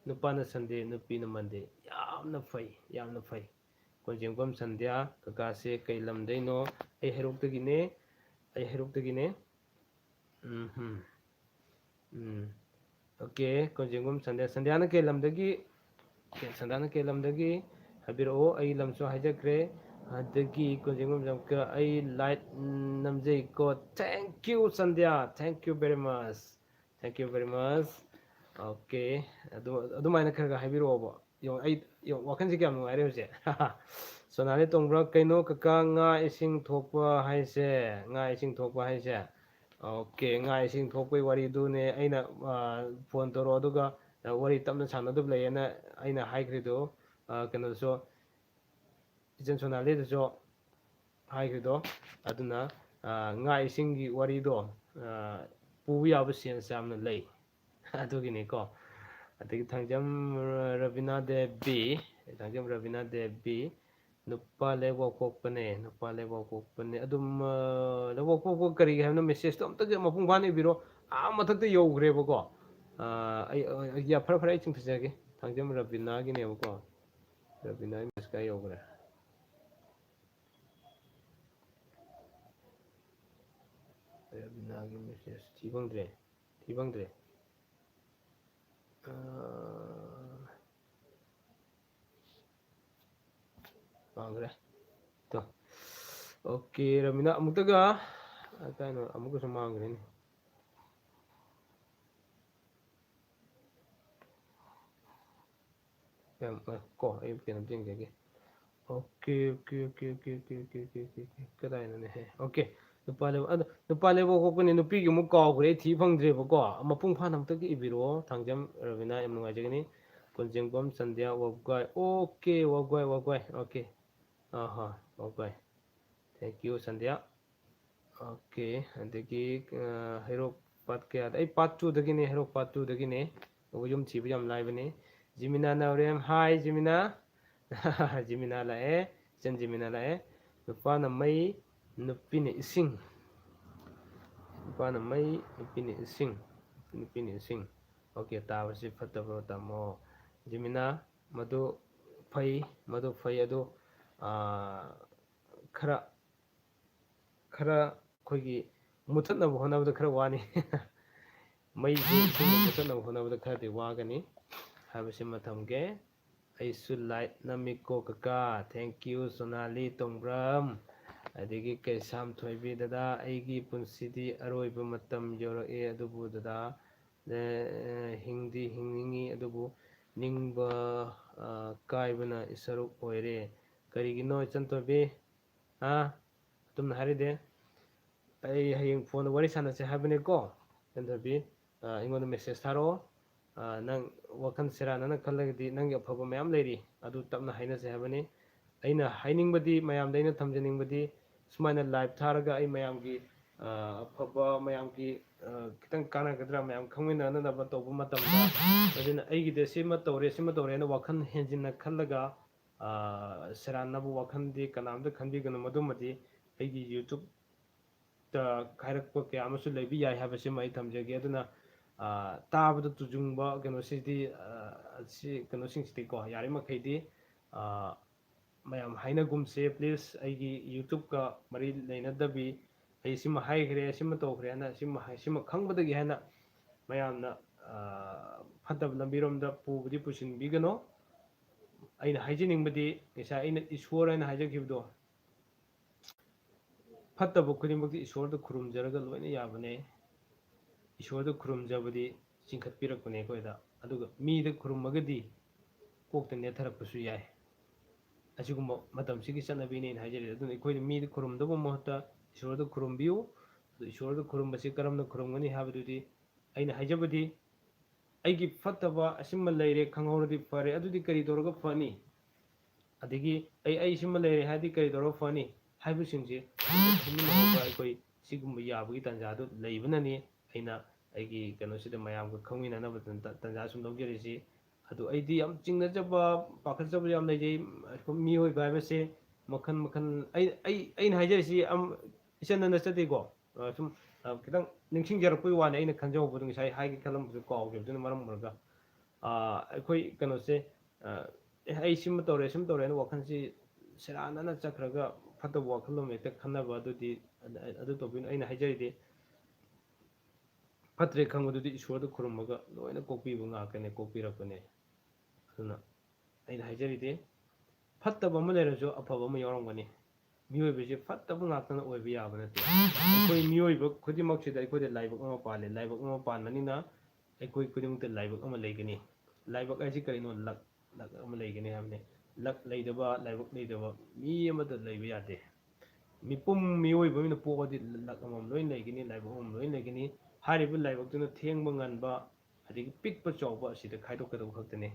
ꯅꯨꯄꯥꯅ ꯁꯟꯗꯦ, ꯅꯨꯄꯤꯅ ꯃꯟꯗꯦ꯫ ꯌꯥꯝꯅ ꯐꯩ, ꯌꯥꯝꯅ ꯐꯩ꯫ ꯀꯣꯟꯖꯦꯡꯕꯝ ꯁꯟꯙ꯭ꯌꯥ, ꯀꯀꯥꯁꯦ ꯀꯩ ꯂꯝꯗꯩꯅꯣ? ꯑꯩ ꯍꯩꯔꯣꯛꯇꯒꯤꯅꯦ, ꯑꯩ ꯍꯩꯔꯣꯛꯇꯒꯤꯅꯦ꯫ ꯎꯝ ꯍꯝ꯫ ꯎꯝ꯫ ꯑꯣꯀꯦ, ꯀꯣꯟꯖꯦꯡꯕꯝ ꯁꯟꯙ꯭ꯌꯥ, ꯁꯟꯙ꯭ꯌꯥꯅ ꯀꯩ ꯂꯝꯗꯒꯤ, ꯁꯟꯙ꯭ꯌꯥꯅ ꯀꯩ ꯂꯝꯗꯒꯤ ꯍꯥꯏꯕꯤꯔꯛꯑꯣ꯫ ꯑꯩ ꯂꯝꯁꯨ ꯍꯥꯏꯖꯈ꯭ꯔꯦ꯫ ꯑꯗꯒꯤ ꯀꯣꯟꯖꯦꯡꯕꯝ ꯖꯝꯀ, ꯑꯩ like ꯅꯝꯖꯩꯀꯣ꯫ Thank you ꯁꯟꯙ꯭ꯌꯥ, thank you very much, thank you very much꯫ Okay. ꯑꯗꯨ, ꯑꯗꯨꯃꯥꯏꯅ ꯈꯔ ꯈꯔ ꯍꯥꯏꯕꯤꯔꯛꯑꯣꯕ꯫ ꯌꯦꯡꯉꯣ, ꯑꯩ, ꯌꯦꯡꯉꯣ, ꯋꯥꯈꯜꯁꯦ ꯀꯌꯥꯝ ꯅꯨꯡꯉꯥꯏꯔꯦ ꯍꯧꯖꯤꯛ꯫ ꯁꯣꯅꯥꯂꯤ ꯇꯣꯡꯕ꯭ꯔꯥ? ꯀꯩꯅꯣ ꯀꯀꯥ, ꯉꯥ ꯏꯁꯤꯡ ꯊꯣꯛꯄ ꯍꯥꯏꯁꯦ, ꯉꯥ ꯏꯁꯤꯡ ꯊꯣꯛꯄ ꯍꯥꯏꯁꯦ? ꯑꯣꯀꯦ, ꯉꯥ ꯏꯁꯤꯡ ꯊꯣꯛꯄꯩ ꯋꯥꯔꯤꯗꯨꯅꯦ ꯑꯩꯅ, ꯑ, phone ꯇꯧꯔꯛꯑꯣ, ꯑꯗꯨꯒ, ꯑ, ꯋꯥꯔꯤ ꯇꯞꯅ ꯁꯥꯟꯅꯗꯕ ꯂꯩꯌꯦꯅ ꯑꯩꯅ ꯍꯥꯏꯈ꯭ꯔꯤꯗꯣ, ꯑ, ꯀꯩꯅꯣꯁꯨ, ꯏꯆꯟ ꯁꯣꯅꯥꯂꯤꯗꯁꯨ ꯍꯥꯏꯈ꯭ꯔꯤꯗꯣ꯫ ꯑꯗꯨꯅ, ꯑ, ꯉꯥ ꯏꯁꯤꯡꯒꯤ ꯋꯥꯔꯤꯗꯣ, ꯑ, ꯄꯨꯕ ꯌꯥꯕ chance ꯌꯥꯝꯅ ꯂꯩ꯫ ꯑꯗꯨꯒꯤꯅꯤꯀꯣ꯫ ꯑꯗꯒꯤ ꯊꯥꯡꯖꯝ ꯔꯕꯤꯅꯥ ꯗꯦꯕꯤ, ꯊꯥꯡꯖꯝ ꯔꯕꯤꯅꯥ ꯗꯦꯕꯤ, ꯅꯨꯄꯥ ꯂꯩꯕꯥꯛ ꯄꯣꯛꯄꯅꯦ, ꯅꯨꯄꯥ ꯂꯩꯕꯥꯛ ꯄꯣꯛꯄꯅꯦ꯫ ꯑꯗꯨꯝ, ꯑ, ꯂꯩꯕꯥꯛ ꯄꯣꯛꯄ ꯀꯔꯤꯒꯤ ꯍꯥꯏꯕꯅꯣ? Message-ꯇꯣ ꯑꯝꯇꯒ ꯃꯄꯨꯡ ꯐꯥꯅ ꯏꯕꯤꯔꯣ꯫ ꯑꯥ ꯃꯊꯛꯇ ꯌꯧꯈ꯭ꯔꯦꯕꯀꯣ꯫ ꯑ, ꯑꯩ, ꯑ, ꯌꯥ, ꯐꯔꯦ, ꯐꯔꯦ, ꯑꯩ ꯆꯤꯡꯊꯖꯔꯒꯦ꯫ ꯊꯥꯡꯖꯝ ꯔꯕꯤꯅꯥꯒꯤꯅꯦꯕꯀꯣ꯫ ꯔꯕꯤꯅꯥꯒꯤ message ꯀꯥꯏ ꯌꯧꯈ꯭ꯔꯦ? ꯔꯕꯤꯅꯥꯒꯤ message ꯊꯤ ꯐꯪꯗ꯭ꯔꯦ꯫ ꯊꯤ ꯐꯪꯗ꯭ꯔꯦ꯫ ꯑ, ꯃꯥꯡꯈ꯭ꯔꯦ꯫ ꯇꯣ꯫ ꯑꯣꯀꯦ, ꯔꯕꯤꯅꯥ, ꯑꯃꯨꯛꯇꯒ, ꯑ, ꯀꯥꯏꯅꯣ ꯑꯃꯨꯛꯀꯁꯨ ꯃꯥꯡꯈ꯭ꯔꯦꯅꯦ꯫ ꯌꯥꯝ, ꯑ, ꯀꯣ, ꯑꯩ ꯀꯩꯅꯣꯝꯇ ꯌꯦꯡꯖꯒꯦ꯫ Okay, okay, okay. ꯀꯗꯥꯏꯅꯣꯅꯦꯍꯦ? ꯑꯣꯀꯦ꯫ ꯅꯨꯄꯥ ꯂꯩꯕꯥꯛ, ꯑꯗꯣ ꯅꯨꯄꯥ ꯂꯩꯕꯥꯛ ꯄꯣꯛꯄꯅꯤ, ꯅꯨꯄꯤꯒꯤ ꯑꯃꯨꯛ ꯀꯥꯎꯈ꯭ꯔꯦ, ꯑꯩ ꯊꯤ ꯐꯪꯗ꯭ꯔꯦꯕꯀꯣ꯫ ꯃꯄꯨꯡ ꯐꯥꯅ ꯑꯃꯨꯛꯇꯒ ꯏꯕꯤꯔꯛꯑꯣ, ꯊꯥꯡꯖꯝ ꯔꯕꯤꯅꯥ, ꯌꯥꯝ ꯅꯨꯡꯉꯥꯏꯖꯒꯅꯤ꯫ ꯀꯣꯟꯖꯦꯡꯕꯝ ꯁꯟꯙ꯭ꯌꯥ, ꯋꯥꯕꯒꯥꯏ꯫ ꯑꯣꯀꯦ, ꯋꯥꯕꯒꯥꯏ, ꯋꯥꯕꯒꯥꯏ꯫ ꯑꯣꯀꯦ꯫ ꯑꯍꯥ, ꯋꯥꯕꯒꯥꯏ꯫ Thank you, ꯁꯟꯙ꯭ꯌꯥ꯫ ꯑꯣꯀꯦ, ꯑꯗꯒꯤ, ꯑ, ꯍꯩꯔꯣꯛ part ꯀꯌꯥꯗ? ꯑꯩ part twoꯗꯒꯤꯅꯦ, ꯍꯩꯔꯣꯛ part twoꯗꯒꯤꯅꯦ꯫ ꯑꯗꯨꯒ ꯌꯨꯝ ꯊꯤꯕ ꯌꯥꯝ ꯂꯥꯏꯕꯅꯦ꯫ ꯖꯤꯃꯤꯅꯥ ꯅꯥꯎꯔꯦꯝ, hi, ꯖꯤꯃꯤꯅꯥ꯫ ꯖꯤꯃꯤꯅꯥ ꯂꯥꯛꯑꯦ, ꯏꯆꯟ ꯖꯤꯃꯤꯅꯥ ꯂꯥꯛꯑꯦ꯫ ꯅꯨꯄꯥꯅ ꯃꯩ, ꯅꯨꯄꯤꯅ ꯏꯁꯤꯡ꯫ ꯅꯨꯄꯥꯅ ꯃꯩ, ꯅꯨꯄꯤꯅ ꯏꯁꯤꯡ꯫ ꯅꯨꯄꯤꯅ ꯏꯁꯤꯡ꯫ ꯑꯣꯀꯦ, ꯇꯥꯕꯁꯤ ꯐꯠꯇꯕ꯭ꯔꯣ, ꯇꯥꯃꯣ? ꯖꯤꯃꯤꯅꯥ, ꯃꯗꯨ ꯐꯩ, ꯃꯗꯨ ꯐꯩ, ꯑꯗꯨ, ꯑ, ꯈꯔ, ꯈꯔ ꯑꯩꯈꯣꯏꯒꯤ ꯃꯨꯊꯠꯅꯕ ꯍꯣꯠꯅꯕꯗ ꯈꯔ ꯋꯥꯅꯤ꯫ ꯃꯩꯁꯤ ꯏꯁꯤꯡꯅ ꯃꯨꯊꯠꯅꯕ ꯍꯣꯠꯅꯕꯗ ꯈꯔꯗꯤ ꯋꯥꯒꯅꯤ ꯍꯥꯏꯕꯁꯤꯃ ꯊꯝꯒꯦ꯫ ꯑꯩꯁꯨ like ꯅꯝꯃꯤꯀꯣ ꯀꯀꯥ꯫ Thank you, ꯁꯣꯅꯥꯂꯤ ꯇꯣꯡꯕ꯭ꯔꯝ꯫ ꯑꯗꯒꯤ ꯀꯩꯁꯥꯝ ꯊꯣꯏꯕꯤ, ꯗꯗꯥ, ꯑꯩꯒꯤ ꯄꯨꯟꯁꯤꯗꯤ ꯑꯔꯣꯏꯕ ꯃꯇꯝ ꯌꯧꯔꯛꯑꯦ, ꯑꯗꯨꯕꯨ ꯗꯗꯥ, ꯑꯦ, ꯍꯤꯡꯗꯤ ꯍꯤꯡꯅꯤꯡꯉꯤ, ꯑꯗꯨꯕꯨ ꯅꯤꯡꯕ, ꯑ, ꯀꯥꯏꯕꯅ ꯏꯁꯔꯨꯛ ꯑꯣꯏꯔꯦ꯫ ꯀꯔꯤꯒꯤꯅꯣ, ꯏꯆꯟ ꯊꯣꯏꯕꯤ? ꯍꯥ? ꯑꯗꯨꯝꯅ ꯍꯥꯏꯔꯤꯗꯤ, ꯑꯩ ꯍꯌꯦꯡ phoneꯗ ꯋꯥꯔꯤ ꯁꯥꯟꯅꯁꯦ ꯍꯥꯏꯕꯅꯤꯀꯣ꯫ ꯏꯆꯟ ꯊꯣꯏꯕꯤ, ꯑ, ꯑꯩꯉꯣꯟꯗ message ꯊꯥꯔꯛꯑꯣ꯫ ꯑ, ꯅꯪ ꯋꯥꯈꯜ ꯁꯦꯔꯥꯟꯅꯅ ꯈꯜꯂꯒꯗꯤ ꯅꯪꯒꯤ ꯑꯐꯕ ꯃꯌꯥꯝ ꯂꯩꯔꯤ, ꯑꯗꯨ ꯇꯞꯅ ꯍꯥꯏꯅꯁꯦ ꯍꯥꯏꯕꯅꯤ꯫ ꯑꯩꯅ ꯍꯥꯏꯅꯤꯡꯕꯗꯤ, ꯃꯌꯥꯝꯗ ꯑꯩꯅ ꯊꯝꯖꯅꯤꯡꯕꯗꯤ, ꯁꯨꯃꯥꯏꯅ live ꯊꯥꯔꯒ ꯑꯩ ꯃꯌꯥꯝꯒꯤ, ꯑ, ꯑꯐꯕ, ꯃꯌꯥꯝꯒꯤ, ꯑ, ꯈꯤꯇꯪ ꯀꯥꯟꯅꯒꯗ꯭ꯔꯥ, ꯃꯌꯥꯝ ꯈꯪꯃꯤꯟꯅꯅꯅꯕ ꯇꯧꯕ ꯃꯇꯝꯗ, ꯑꯗꯨꯅ ꯑꯩꯒꯤꯗ ꯁꯤꯃ ꯇꯧꯔꯦ, ꯁꯤꯃ ꯇꯧꯔꯦꯅ ꯋꯥꯈꯜ ꯍꯦꯟꯖꯤꯟꯅ ꯈꯜꯂꯒ, ꯑ, ꯁꯦꯔꯥꯟꯅꯕ ꯋꯥꯈꯜꯗꯤ ꯀꯅꯥꯝꯇ ꯈꯟꯕꯤꯒꯅꯨ꯫ ꯃꯗꯨꯃꯗꯤ ꯑꯩꯒꯤ YouTubeꯇ ꯍꯥꯏꯔꯛꯄ ꯀꯌꯥ ꯑꯃꯁꯨ ꯂꯩꯕ ꯌꯥꯏ ꯍꯥꯏꯕꯁꯤꯃ ꯑꯩ ꯊꯝꯖꯒꯦ꯫ ꯑꯗꯨꯅ, ꯑ, ꯇꯥꯕꯗ ꯇꯨꯖꯨꯡꯕ ꯀꯩꯅꯣꯁꯤꯗꯤ, ꯑ, ꯁꯤ ꯀꯩꯅꯣꯁꯤꯡꯁꯤꯗꯤꯀꯣ, ꯌꯥꯔꯤꯃꯈꯩꯗꯤ, ꯑ, ꯃꯌꯥꯝ ꯍꯥꯏꯅꯒꯨꯝꯁꯦ, please꯫ ꯑꯩꯒꯤ YouTubeꯀ ꯃꯔꯤ ꯂꯩꯅꯗꯕꯤ, ꯑꯩ ꯁꯤꯃ ꯍꯥꯏꯈ꯭ꯔꯦ, ꯁꯤꯃ ꯇꯧꯈ꯭ꯔꯦ ꯍꯥꯏꯅ, ꯁꯤꯃ ꯍꯥꯏ-, ꯁꯤꯃ ꯈꯪꯕꯗꯒꯤ ꯍꯥꯏꯅ ꯃꯌꯥꯝꯅ, ꯑ, ꯐꯠꯇꯕ ꯂꯝꯕꯤꯔꯣꯝꯗ ꯄꯨꯕꯗꯤ ꯄꯨꯁꯤꯟꯕꯤꯒꯅꯣ꯫ ꯑꯩꯅ ꯍꯥꯏꯖꯅꯤꯡꯕꯗꯤ, ꯉꯁꯥꯏ ꯑꯩꯅ ꯏꯁꯣꯔ ꯍꯥꯏꯅ ꯍꯥꯏꯖꯈꯤꯕꯗꯣ, ꯐꯠꯇꯕ ꯈꯨꯗꯤꯡꯃꯛꯇꯤ ꯏꯁꯣꯔꯗ ꯈꯨꯔꯨꯝꯖꯔꯒ ꯂꯣꯏꯅ ꯌꯥꯕꯅꯦ꯫ ꯏꯁꯣꯔꯗ ꯈꯨꯔꯨꯝꯖꯕꯗꯤ ꯆꯤꯡꯈꯠꯄꯤꯔꯛꯄꯅꯦ ꯑꯩꯈꯣꯏꯗ, ꯑꯗꯨꯒ ꯃꯤꯗ ꯈꯨꯔꯨꯝꯃꯒꯗꯤ ꯀꯣꯛꯇ ꯅꯦꯠꯊꯔꯛꯄꯁꯨ ꯌꯥꯏ꯫ ꯑꯁꯤꯒꯨꯝꯕ ꯃꯇꯝꯁꯤꯒꯤ ꯆꯠꯅꯕꯤꯅꯦꯅ ꯍꯥꯏꯖꯔꯤꯁꯦ꯫ ꯑꯗꯨꯅ ꯑꯩꯈꯣꯏꯅ ꯃꯤꯗ ꯈꯨꯔꯨꯝꯗꯕ ꯃꯍꯨꯠꯇ ꯏꯁꯣꯔꯗ ꯈꯨꯔꯨꯝꯕꯤꯌꯨ꯫ ꯑꯗꯨ ꯏꯁꯣꯔꯗ ꯈꯨꯔꯨꯝꯕꯁꯤ ꯀꯔꯝꯅ ꯈꯨꯔꯨꯝꯒꯅꯤ ꯍꯥꯏꯕꯗꯨꯗꯤ ꯑꯩꯅ ꯍꯥꯏꯖꯕꯗꯤ, ꯑꯩꯒꯤ ꯐꯠꯇꯕ ꯑꯁꯤꯃ ꯂꯩꯔꯦ ꯈꯪꯍꯧꯔꯗꯤ ꯐꯔꯦ, ꯑꯗꯨꯗꯤ ꯀꯔꯤ ꯇꯧꯔꯒ ꯐꯅꯤ? ꯑꯗꯒꯤ ꯑꯩ, ꯑꯩ ꯁꯤꯃ ꯂꯩꯔꯦ ꯍꯥꯏꯔꯗꯤ ꯀꯔꯤ ꯇꯧꯔꯒ ꯐꯅꯤ ꯍꯥꯏꯕꯁꯤꯡꯁꯦ ꯈꯟꯃꯤꯟꯅꯔꯒ ꯑꯩꯈꯣꯏ ꯁꯤꯒꯨꯝꯕ ꯌꯥꯕꯒꯤ ꯇꯥꯟꯖꯥꯗꯨ ꯂꯩꯕꯅꯅꯤ ꯑꯩꯅ ꯑꯩꯒꯤ ꯀꯩꯅꯣꯁꯤꯗ ꯃꯌꯥꯝꯒ ꯈꯪꯃꯤꯟꯅꯅꯕ ꯇꯟ-, ꯇꯟꯖꯥ ꯁꯨꯝ ꯂꯧꯖꯔꯤꯁꯤ꯫ ꯑꯗꯨ ꯑꯩꯗꯤ ꯌꯥꯝ ꯆꯤꯡꯅꯖꯕ, ꯄꯥꯈꯠꯆꯕ ꯌꯥꯝ ꯂꯩꯖꯩ꯫ ꯃꯤꯑꯣꯏꯕ ꯍꯥꯏꯕꯁꯦ ꯃꯈꯜ ꯃꯈꯜ, ꯑꯩ, ꯑꯩ, ꯑꯩꯅ ꯍꯥꯏꯖꯔꯤꯁꯤ ꯌꯥꯝ ꯏꯆꯟ ꯅꯟꯅ ꯆꯠꯇꯦꯀꯣ꯫ ꯑ, ꯁꯨꯝ, ꯑ, ꯈꯤꯇꯪ ꯅꯤꯡꯁꯤꯡꯖꯔꯛꯄꯒꯤ ꯋꯥꯅꯤ, ꯑꯩꯅ ꯈꯟꯖꯍꯧꯕꯗꯣ ꯉꯁꯥꯏ ꯍꯥꯏꯒꯦ ꯈꯜꯂꯝꯕꯗꯨ ꯀꯥꯎꯈꯤꯕꯗꯨꯅ ꯃꯔꯝ ꯑꯣꯏꯔꯒ꯫ ꯑ, ꯑꯩꯈꯣꯏ ꯀꯩꯅꯣꯁꯦ, ꯑ, "ꯑꯦ, ꯑꯩ ꯁꯤꯃ ꯇꯧꯔꯦ, ꯁꯤꯃ ꯇꯧꯔꯦ" ꯍꯥꯏꯅ ꯋꯥꯈꯜꯁꯤ ꯁꯦꯔꯥꯟꯅꯅ ꯆꯠꯈ꯭ꯔꯒ ꯐꯠꯇꯕ ꯋꯥꯈꯜꯂꯣꯟ ꯍꯦꯛꯇ ꯈꯟꯅꯕ, ꯑꯗꯨꯗꯤ, ꯑ, ꯑꯗꯨ ꯇꯧꯕꯤꯅꯨ꯫ ꯑꯩꯅ ꯍꯥꯏꯖꯔꯤꯗꯤ, ꯐꯠꯇ꯭ꯔꯦ ꯈꯪꯕꯗꯨꯗꯤ ꯏꯁꯣꯔꯗ ꯈꯨꯔꯨꯝꯃꯒ ꯂꯣꯏꯅ ꯀꯣꯛꯄꯤꯕ ꯉꯥꯛꯇꯅꯦ, ꯀꯣꯛꯄꯤꯔꯛꯄꯅꯦ꯫ ꯑꯗꯨꯅ ꯑꯩꯅ ꯍꯥꯏꯖꯔꯤꯗꯤ, ꯐꯠꯇꯕ ꯑꯃ ꯂꯩꯔꯁꯨ ꯑꯐꯕ ꯑꯃ ꯌꯥꯎꯔꯝꯒꯅꯤ꯫ ꯃꯤꯑꯣꯏꯕꯁꯦ ꯐꯠꯇꯕ ꯉꯥꯛꯇꯅ ꯑꯣꯏꯕ ꯌꯥꯕ ꯅꯠꯇꯦ꯫ ꯑꯩꯈꯣꯏ ꯃꯤꯑꯣꯏꯕ ꯈꯨꯗꯤꯡꯃꯛꯁꯤꯗ ꯑꯩꯈꯣꯏꯗ ꯂꯥꯏꯕꯛ ꯑꯃ ꯄꯥꯜꯂꯤ꯫ ꯂꯥꯏꯕꯛ ꯑꯃ ꯄꯥꯟꯕꯅꯤꯅ ꯑꯩꯈꯣꯏ ꯈꯨꯗꯤꯡꯃꯛꯇ ꯂꯥꯏꯕꯛ ꯑꯃ ꯂꯩꯒꯅꯤ꯫ ꯂꯥꯏꯕꯛ ꯍꯥꯏꯁꯤ ꯀꯔꯤꯅꯣ? ꯂꯛ, ꯂꯛ ꯑꯃ ꯂꯩꯒꯅꯤ ꯍꯥꯏꯕꯅꯤ꯫ ꯂꯛ ꯂꯩꯇꯕ, ꯂꯥꯏꯕꯛ ꯂꯩꯇꯕ ꯃꯤ ꯑꯃꯠꯇ ꯂꯩꯕ ꯌꯥꯗꯦ꯫ ꯃꯤꯄꯨꯝ ꯃꯤꯑꯣꯏꯕ ꯑꯃꯅ ꯄꯣꯛꯑꯗꯤ ꯂꯛ ꯑꯃꯃꯝ ꯂꯣꯏ ꯂꯩꯒꯅꯤ, ꯂꯥꯏꯕꯛ ꯑꯃꯃꯝ ꯂꯣꯏ ꯂꯩꯒꯅꯤ꯫ ꯍꯥꯏꯔꯤꯕ ꯂꯥꯏꯕꯛꯇꯨꯅ ꯊꯦꯡꯕ ꯉꯟꯕ, ꯑꯗꯒꯤ ꯄꯤꯛꯄ ꯆꯥꯎꯕ ꯑꯁꯤꯗ ꯈꯥꯏꯗꯣꯛꯀꯗꯕ ꯈꯛꯇꯅꯤ꯫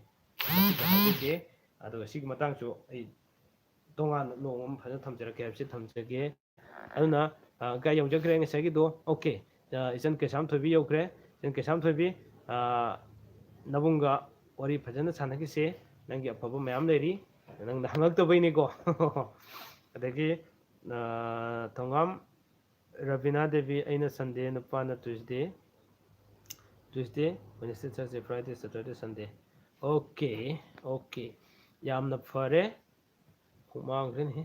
ꯃꯁꯤꯗ ꯍꯥꯏꯖꯒꯦ꯫ ꯑꯗꯨꯒ ꯁꯤꯒꯤ ꯃꯇꯥꯡꯁꯨ ꯑꯩ ꯇꯣꯉꯥꯟꯅ ꯅꯣꯡꯃ ꯑꯃ ꯐꯖꯅ ꯊꯝꯖꯔꯛꯀꯦ ꯍꯥꯏꯕꯁꯤ ꯊꯝꯖꯒꯦ꯫ ꯑꯗꯨꯅ, ꯑ, ꯀꯥꯏ ꯌꯧꯖꯈ꯭ꯔꯦ ꯉꯁꯥꯏꯒꯤꯗꯣ? ꯑꯣꯀꯦ꯫ ꯑ, ꯏꯆꯟ ꯀꯩꯁꯥꯝ ꯊꯣꯏꯕꯤ ꯌꯧꯈ꯭ꯔꯦ꯫ ꯏꯆꯟ ꯀꯩꯁꯥꯝ ꯊꯣꯏꯕꯤ, ꯑ, ꯅꯕꯨꯡꯒ ꯋꯥꯔꯤ ꯐꯖꯅ ꯁꯥꯟꯅꯈꯤꯁꯦ꯫ ꯅꯪꯒꯤ ꯑꯐꯕ ꯃꯌꯥꯝ ꯂꯩꯔꯤ꯫ ꯅꯪꯅ ꯍꯪꯉꯛꯇꯕꯩꯅꯤꯀꯣ꯫ ꯑꯗꯒꯤ, ꯑ, ꯊꯣꯉꯥꯝ ꯔꯕꯤꯅꯥ ꯗꯦꯕꯤ, ꯑꯩꯅ Sunday, ꯅꯨꯄꯥꯅ Tuesday, Tuesday, Wednesday, Thursday, Friday, Saturday, Sunday꯫ Okay, okay. ꯌꯥꯝꯅ ꯐꯔꯦ꯫ ꯑꯃꯨꯛ ꯃꯥꯡꯈ꯭ꯔꯦꯅꯦꯍꯦ꯫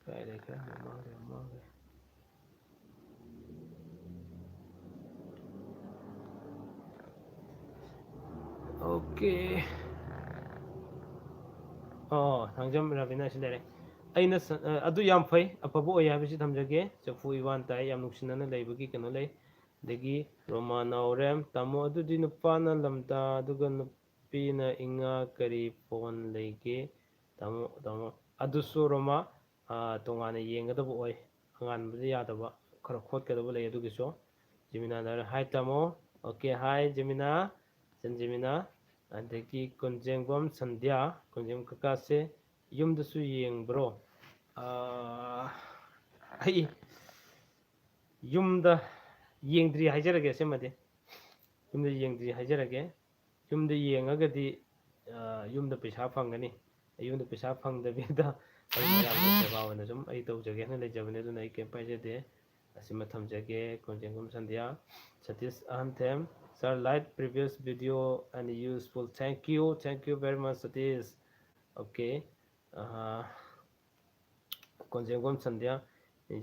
ꯀꯥꯏ ꯂꯩꯈ꯭ꯔꯦ? ꯑꯃꯨꯛ ꯃꯥꯡꯈ꯭ꯔꯦ, ꯑꯃꯨꯛ ꯃꯥꯡꯈ꯭ꯔꯦ꯫ ꯑꯣꯀꯦ꯫ ꯑꯣ, ꯊꯥꯡꯖꯝ ꯔꯕꯤꯅꯥ ꯁꯤ ꯂꯩꯔꯦ꯫ ꯑꯩꯅ ꯁ-, ꯑ, ꯑꯗꯨ ꯌꯥꯝ ꯐꯩ, ꯑꯐꯕ ꯑꯣꯏ ꯍꯥꯏꯕꯁꯤ ꯊꯝꯖꯒꯦ꯫ ꯆꯐꯨ ꯏꯋꯥꯟ ꯇꯥꯏ, ꯌꯥꯝ ꯅꯨꯡꯁꯤꯅꯅ ꯂꯩꯕꯒꯤ ꯀꯩꯅꯣ ꯂꯩ꯫ ꯑꯗꯒꯤ ꯔꯣꯃꯥ ꯅꯥꯎꯔꯦꯝ, "ꯇꯥꯃꯣ, ꯑꯗꯨꯗꯤ ꯅꯨꯄꯥꯅ ꯂꯝꯇꯥ ꯑꯗꯨꯒ ꯅꯨꯄꯤꯅ ꯏꯉꯥ ꯀꯔꯤ ꯐꯣꯟ ꯂꯩꯒꯦ?" ꯇꯥꯃꯣ, ꯇꯥꯃꯣ, ꯑꯗꯨꯁꯨ ꯔꯣꯃꯥ, ꯑ, ꯇꯣꯉꯥꯟꯅ ꯌꯦꯡꯒꯗꯕ ꯑꯣꯏ꯫ ꯑꯉꯥꯟꯕꯗꯤ ꯌꯥꯗꯕ, ꯈꯔ ꯈꯣꯠꯀꯗꯕ ꯂꯩ ꯑꯗꯨꯒꯤꯁꯨ꯫ ꯖꯤꯃꯤꯅꯥ ꯅꯥꯎꯔꯦꯝ, "ꯍꯥꯏ ꯇꯥꯃꯣ"꯫ ꯑꯣꯀꯦ, ꯍꯥꯏ ꯖꯤꯃꯤꯅꯥ, ꯏꯆꯟ ꯖꯤꯃꯤꯅꯥ꯫ ꯑꯗꯒꯤ ꯀꯣꯟꯖꯦꯡꯕꯝ ꯁꯟꯙ꯭ꯌꯥ, ꯀꯣꯟꯖꯦꯡꯕꯝ ꯀꯀꯥꯁꯦ ꯌꯨꯝꯗꯁꯨ ꯌꯦꯡꯕ꯭ꯔꯣ? ꯑꯥ, ꯑꯩ ꯌꯨꯝꯗ ꯌꯦꯡꯗ꯭ꯔꯤ ꯍꯥꯏꯖꯔꯒꯦ, ꯑꯁꯦꯡꯕꯗꯤ꯫ ꯌꯨꯝꯗ ꯌꯦꯡꯗ꯭ꯔꯤ ꯍꯥꯏꯖꯔꯒꯦ꯫ ꯌꯨꯝꯗ ꯌꯦꯡꯉꯒꯗꯤ, ꯑꯥ, ꯌꯨꯝꯗ ꯄꯩꯁꯥ ꯐꯪꯒꯅꯤ꯫ ꯌꯨꯝꯗ ꯄꯩꯁꯥ ꯐꯪꯗꯕꯤꯗ ꯑꯩ ꯃꯌꯥꯝꯒꯤ ꯁꯦꯕꯥ ꯑꯣꯏꯅ ꯁꯨꯝ ꯑꯩ ꯇꯧꯖꯒꯦ ꯍꯥꯏꯅ ꯂꯩꯖꯕꯅꯦ, ꯑꯗꯨꯅ ꯑꯩ ꯀꯩꯝ ꯄꯥꯏꯖꯗꯦ꯫ ꯑꯁꯤꯃ ꯊꯝꯖꯒꯦ, ꯀꯣꯟꯖꯦꯡꯕꯝ ꯁꯟꯙ꯭ꯌꯥ꯫ Satish ꯑꯍꯟꯊꯦꯝ, "Sir, like previous video and useful." Thank you, thank you very much, ꯁꯇꯤꯁ꯫ ꯑꯣꯀꯦ꯫ ꯑꯥ, ꯀꯣꯟꯖꯦꯡꯕꯝ ꯁꯟꯙ꯭ꯌꯥ,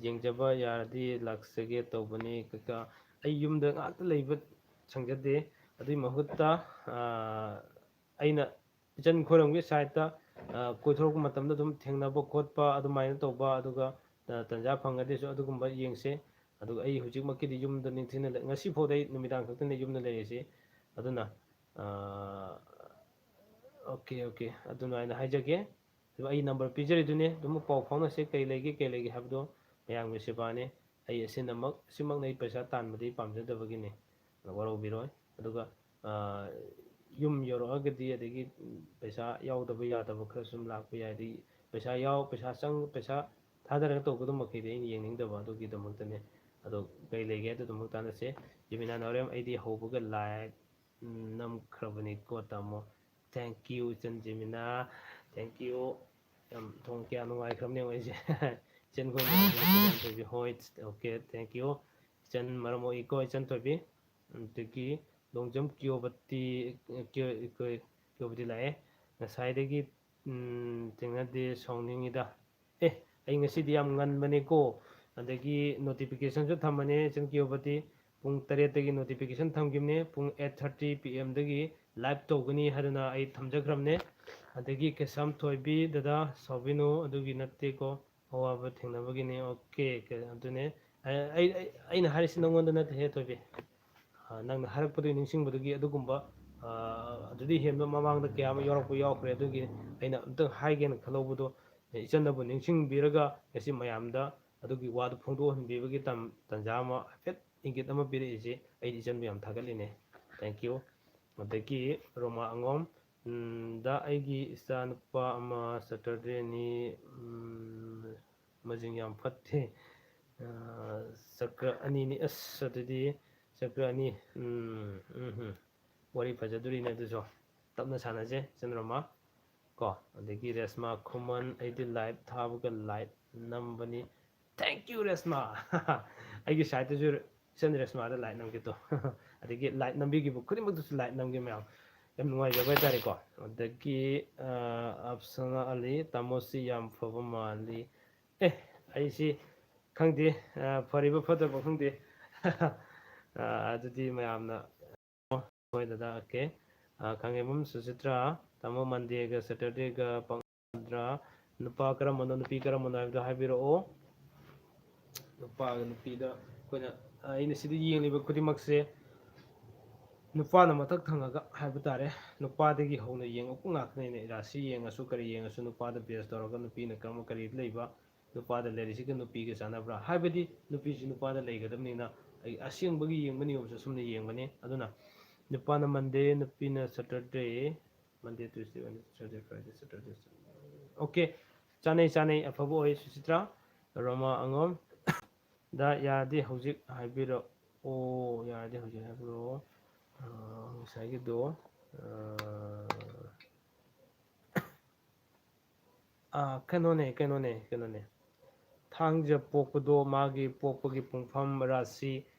"ꯌꯦꯡꯖꯕ ꯌꯥꯔꯗꯤ ꯂꯥꯛꯆꯒꯦ ꯇꯧꯕꯅꯤ ꯀꯀꯥ꯫ ꯑꯩ ꯌꯨꯝꯗ ꯉꯥꯛꯇ ꯂꯩꯕ ꯁꯪꯖꯗꯦ꯫ ꯑꯗꯨꯒꯤ ꯃꯍꯨꯠꯇ, ꯑꯥ, ꯑꯩꯅ ꯏꯆꯟ ꯈꯣꯏꯔꯝꯒꯤ ꯁꯥꯏꯠꯇ, ꯑꯥ, ꯀꯣꯏꯊꯣꯔꯛꯄ ꯃꯇꯝꯗ ꯑꯗꯨꯝ ꯊꯦꯡꯅꯕ ꯈꯣꯠꯄ ꯑꯗꯨꯃꯥꯏꯅ ꯇꯧꯕ, ꯑꯗꯨꯒ, ꯑꯥ, ꯇꯟꯖꯥ ꯐꯪꯉꯗꯤꯁꯨ ꯑꯗꯨꯒꯨꯝꯕ ꯌꯦꯡꯁꯦ꯫ ꯑꯗꯨꯒ ꯑꯩ ꯍꯧꯖꯤꯛꯃꯛꯀꯤꯗꯤ ꯌꯨꯝꯗ ꯅꯤꯡꯊꯤꯅ ꯂꯩ-, ꯉꯁꯤ ꯐꯥꯎꯗ ꯑꯩ ꯅꯨꯃꯤꯗꯥꯡ ꯈꯛꯇꯅꯤ ꯌꯨꯝꯗ ꯂꯩꯔꯤꯁꯤ꯫ ꯑꯗꯨꯅ, ꯑꯥ, ꯑꯣꯀꯦ, ꯑꯣꯀꯦ, ꯑꯗꯨꯃꯥꯏꯅ ꯍꯥꯏꯖꯒꯦ꯫ ꯑꯗꯨꯒ ꯑꯩ ꯅꯝꯕꯔ ꯄꯤꯖꯔꯤꯗꯨꯅꯦ, ꯑꯗꯨꯝ ꯄꯥꯎ ꯐꯥꯎꯅꯁꯦ, ꯀꯩ ꯂꯩꯒꯦ, ꯀꯩ ꯂꯩꯒꯦ ꯍꯥꯏꯕꯗꯣ ꯃꯌꯥꯝꯒꯤ ꯁꯦꯕꯥꯅꯦ꯫ ꯑꯩ ꯑꯁꯤꯅꯃꯛ, ꯁꯤꯃꯛꯅ ꯑꯩ ꯄꯩꯁꯥ ꯇꯥꯟꯕꯗꯤ ꯄꯥꯝꯖꯗꯕꯒꯤꯅꯦ, ꯋꯥꯔꯧꯕꯤꯔꯣꯏ꯫ ꯑꯗꯨꯒ, ꯑꯥ, ꯌꯨꯝ ꯌꯧꯔꯛꯑꯒꯗꯤ, ꯑꯗꯒꯤ ꯄꯩꯁꯥ ꯌꯥꯎꯗꯕ ꯌꯥꯗꯕ ꯈꯔ ꯁꯨꯝ ꯂꯥꯛꯄ ꯌꯥꯏ, ꯑꯗꯒꯤ ꯄꯩꯁꯥ ꯌꯥꯎ-, ꯄꯩꯁꯥ ꯆꯪ-, ꯄꯩꯁꯥ ꯊꯥꯗꯔꯒ ꯇꯧꯕꯗꯨꯃꯛꯇꯤ ꯑꯩꯅ ꯌꯦꯡꯅꯤꯡꯗꯕ, ꯑꯗꯨꯒꯤꯗꯃꯛꯇꯅꯦ꯫ ꯑꯗꯣ ꯀꯩ ꯂꯩꯒꯦ, ꯑꯗꯨꯗꯨꯃꯛ ꯇꯥꯟꯅꯁꯦ꯫ ꯖꯤꯃꯤꯅꯥ ꯅꯥꯎꯔꯦꯝ, "ꯑꯩꯗꯤ ꯍꯧꯕꯒ like, ꯎꯝ, ꯅꯝꯈ꯭ꯔꯕꯅꯤꯀꯣ ꯇꯥꯃꯣ"꯫ Thank you, ꯏꯆꯟ ꯖꯤꯃꯤꯅꯥ꯫ Thank you꯫ ꯌꯥꯝ ꯊꯣꯡ ꯀꯌꯥ ꯅꯨꯡꯉꯥꯏꯈ꯭ꯔꯕꯅꯦ ꯑꯩꯁꯦ꯫ ꯏꯆꯟ ꯈꯣꯏ ꯃꯌꯥꯝꯁꯤꯅ ꯐꯖꯅ ꯇꯧꯕꯤ꯫ ꯍꯣꯏ, ꯑꯣꯀꯦ, thank you꯫ ꯏꯆꯟ ꯃꯔꯝ ꯃꯣꯛꯏꯀꯣ, ꯏꯆꯟ ꯊꯣꯏꯕꯤ꯫ ꯑꯗꯒꯤ ꯂꯣꯡꯖꯝ ꯀꯤꯌꯣꯕꯇꯤ, ꯀꯤꯌꯣ-, ꯀꯤꯌꯣ-, ꯀꯤꯌꯣꯕꯇꯤ ꯂꯥꯛꯑꯦ꯫ "ꯉꯁꯥꯏꯗꯒꯤ, ꯎꯝ, ꯊꯦꯡꯅꯗꯦ, ꯁꯥꯎꯅꯤꯡꯉꯤꯗ"꯫ ꯑꯦ, ꯑꯩ ꯉꯁꯤꯗꯤ ꯌꯥꯝ ꯉꯟꯕꯅꯦꯀꯣ꯫ ꯑꯗꯒꯤ notificationꯁꯨ ꯊꯝꯕꯅꯦ, ꯏꯆꯟ ꯀꯤꯌꯣꯕꯇꯤ꯫ ꯄꯨꯡ ꯇꯔꯦꯠꯇꯒꯤ notification ꯊꯝꯈꯤꯕꯅꯦ, ꯄꯨꯡ eight thirty P M ꯗꯒꯤ live ꯇꯧꯒꯅꯤ ꯍꯥꯏꯗꯅ ꯑꯩ ꯊꯝꯖꯈ꯭ꯔꯕꯅꯦ꯫ ꯑꯗꯒꯤ ꯀꯩꯁꯥꯝ ꯊꯣꯏꯕꯤ, ꯗꯗꯥ ꯁꯥꯎꯕꯤꯅꯨ, ꯑꯗꯨꯒꯤ ꯅꯠꯇꯦꯀꯣ, ꯑꯋꯥꯕ ꯊꯦꯡꯅꯕꯒꯤꯅꯤ꯫ ꯑꯣꯀꯦ, ꯀ-, ꯑꯗꯨꯅꯦ꯫ ꯑꯩ, ꯑꯩ, ꯑꯩ, ꯑꯩꯅ ꯍꯥꯏꯔꯤꯁꯤ ꯅꯪꯉꯣꯟꯗ ꯅꯠꯇꯦꯍꯦ, ꯊꯣꯏꯕꯤ꯫ ꯑ, ꯅꯪꯅ ꯍꯥꯏꯔꯛꯄꯗꯨꯒꯤ ꯅꯤꯡꯁꯤꯡꯕꯗꯨꯒꯤ ꯑꯗꯨꯒꯨꯝꯕ, ꯑ, ꯑꯗꯨꯗꯤ ꯍꯦꯟꯕ ꯃꯃꯥꯡꯗ ꯀꯌꯥ ꯑꯃ ꯌꯥꯎꯔꯛꯄ ꯌꯥꯎꯈ꯭ꯔꯦ꯫ ꯑꯗꯨꯒꯤ ꯑꯩꯅ ꯑꯝꯇꯪ ꯍꯥꯏꯒꯦꯅ ꯈꯜꯍꯧꯕꯗꯣ, ꯏꯆꯟꯅꯕꯨ ꯅꯤꯡꯁꯤꯡꯕꯤꯔꯒ ꯉꯁꯤ ꯃꯌꯥꯝꯗ ꯑꯗꯨꯒꯤ ꯋꯥꯗꯨ ꯐꯣꯡꯗꯣꯛꯍꯟꯕꯤꯕꯒꯤ ꯇꯝ-, ꯇꯟꯖꯥ ꯑꯃ ꯍꯥꯏꯐꯦꯠ ꯏꯪꯒꯤꯠ ꯑꯃ ꯄꯤꯔꯛꯏꯁꯤ ꯑꯩꯗꯤ ꯏꯆꯟꯕꯨ ꯌꯥꯝ ꯊꯥꯒꯠꯂꯤꯅꯦ꯫ Thank you꯫ ꯑꯗꯒꯤ ꯔꯣꯃꯥ ꯑꯉꯣꯝ, ꯎꯝ, ꯗ ꯑꯩꯒꯤ ꯏꯆꯥ ꯅꯨꯄꯥ ꯑꯃ Saturdayꯅꯤ, ꯎꯝ, ꯃꯖꯤꯡ ꯌꯥꯝ ꯐꯠꯇꯦ꯫ ꯑ, ꯆꯀ꯭ꯔ ꯑꯅꯤꯅꯤ꯫ ꯑꯁ, ꯑꯗꯨꯗꯤ ꯆꯀ꯭ꯔ ꯑꯅꯤ꯫ ꯎꯝ, ꯎꯝ, ꯎꯝ꯫ ꯋꯥꯔꯤ ꯐꯖꯗꯣꯔꯤꯅꯦ ꯑꯗꯨꯁꯨ꯫ ꯇꯞꯅ ꯁꯥꯟꯅꯁꯦ, ꯏꯆꯟ ꯔꯣꯃꯥ꯫ ꯀꯣ, ꯑꯗꯒꯤ ꯔꯦꯁꯃꯥ ꯈꯨꯃꯟ, "ꯑꯩꯗꯤ live ꯊꯥꯕꯒ like ꯅꯝꯕꯅꯤ"꯫ Thank you, Reshma. ꯑꯩꯒꯤ sideꯇꯁꯨ ꯏꯆꯟ ꯔꯦꯁꯃꯥꯗ like ꯅꯝꯒꯦ ꯇꯧ꯫ ꯑꯗꯒꯤ like ꯅꯝꯕꯤꯈꯤꯕ ꯈꯨꯗꯤꯡꯃꯛꯇꯁꯨ like ꯅꯝꯒꯦ ꯃꯌꯥꯝ꯫ ꯌꯥꯝ ꯅꯨꯡꯉꯥꯏꯖꯕ ꯍꯥꯏꯇꯥꯔꯦꯀꯣ꯫ ꯑꯗꯒꯤ, ꯑ, ꯑꯐꯁꯥꯅꯥ ꯑꯂꯤ, "ꯇꯥꯃꯣꯁꯤ ꯌꯥꯝ ꯐꯕ ꯃꯥꯜꯂꯤ"꯫ ꯑꯦ, ꯑꯩꯁꯤ ꯈꯪꯗꯦ, ꯑ, ꯐꯔꯤꯕ ꯐꯠꯇꯕ ꯈꯪꯗꯦ꯫ ꯑ, ꯑꯗꯨꯗꯤ ꯃꯌꯥꯝꯅ ꯍꯣꯏ, ꯗꯗꯥ, ꯑꯣꯀꯦ꯫ ꯑ, ꯈꯥꯉꯦꯝꯕꯝ ꯁꯨꯆꯤꯇ꯭ꯔꯥ, "ꯇꯥꯃꯣ, Mondayꯒ Saturdayꯒ ꯄꯛꯅꯗ꯭ꯔꯥ? ꯅꯨꯄꯥ ꯀꯔꯝꯕꯅꯣ, ꯅꯨꯄꯤ ꯀꯔꯝꯕꯅꯣ ꯍꯥꯏꯕꯗꯣ ꯍꯥꯏꯕꯤꯔꯛꯑꯣ"꯫ ꯅꯨꯄꯥꯒ ꯅꯨꯄꯤꯗ ꯑꯩꯈꯣꯏꯅ, ꯑ, ꯑꯩꯅ ꯁꯤꯗ ꯌꯦꯡꯂꯤꯕ ꯈꯨꯗꯤꯡꯃꯛꯁꯦ ꯅꯨꯄꯥꯅ ꯃꯊꯛ ꯊꯪꯉꯒ ꯍꯥꯏꯕ ꯇꯥꯔꯦ꯫ ꯅꯨꯄꯥꯗꯒꯤ ꯍꯧꯅ ꯌꯦꯡꯉꯛꯄ ꯉꯥꯛꯇꯅꯤꯅꯦ꯫ ꯔꯥꯁꯤ ꯌꯦꯡꯉꯁꯨ ꯀꯔꯤ ꯌꯦꯡꯉꯁꯨ ꯅꯨꯄꯥꯗ base ꯇꯧꯔꯒ ꯅꯨꯄꯤꯅ ꯀꯔꯝꯕ ꯀꯔꯤ ꯂꯩꯕ, ꯅꯨꯄꯥꯗ ꯂꯩꯔꯤꯁꯤꯒ ꯅꯨꯄꯤꯒ ꯆꯥꯟꯅꯕ꯭ꯔꯥ? ꯍꯥꯏꯕꯗꯤ ꯅꯨꯄꯤꯁꯤ ꯅꯨꯄꯥꯗ ꯂꯩꯒꯗꯕꯅꯤꯅ ꯑꯩ ꯑꯁꯦꯡꯕꯒꯤ ꯌꯦꯡꯕ ꯅꯤꯌꯣꯝꯁꯦ ꯑꯁꯨꯝꯅ ꯌꯦꯡꯕꯅꯤ꯫ ꯑꯗꯨꯅ ꯅꯨꯄꯥꯅ Monday, ꯅꯨꯄꯤꯅ Saturday, Monday, Tuesday, Wednesday, Thursday, Friday, Saturday, Sunday꯫ Okay, ꯆꯥꯅꯩ, ꯆꯥꯅꯩ, ꯑꯐꯕ ꯑꯣꯏ, ꯁꯨꯆꯤꯇ꯭ꯔꯥ꯫ ꯔꯣꯃꯥ ꯑꯉꯝ, ꯗ ꯌꯥꯔꯗꯤ ꯍꯧꯖꯤꯛ ꯍꯥꯏꯕꯤꯔꯛꯑꯣ, ꯌꯥꯔꯗꯤ ꯍꯧꯖꯤꯛ ꯍꯥꯏꯕꯤꯔꯛꯑꯣ꯫ ꯑ, ꯉꯁꯥꯏꯒꯤꯗꯣ, ꯑ, ꯑ, ꯀꯩꯅꯣꯅꯦ, ꯀꯩꯅꯣꯅꯦ, ꯀꯩꯅꯣꯅꯦ꯫ ꯊꯥꯡꯖ ꯄꯣꯛꯄꯗꯣ, ꯃꯥꯒꯤ ꯄꯣꯛꯄꯒꯤ ꯄꯨꯡꯐꯝ, ꯔꯥꯁꯤ,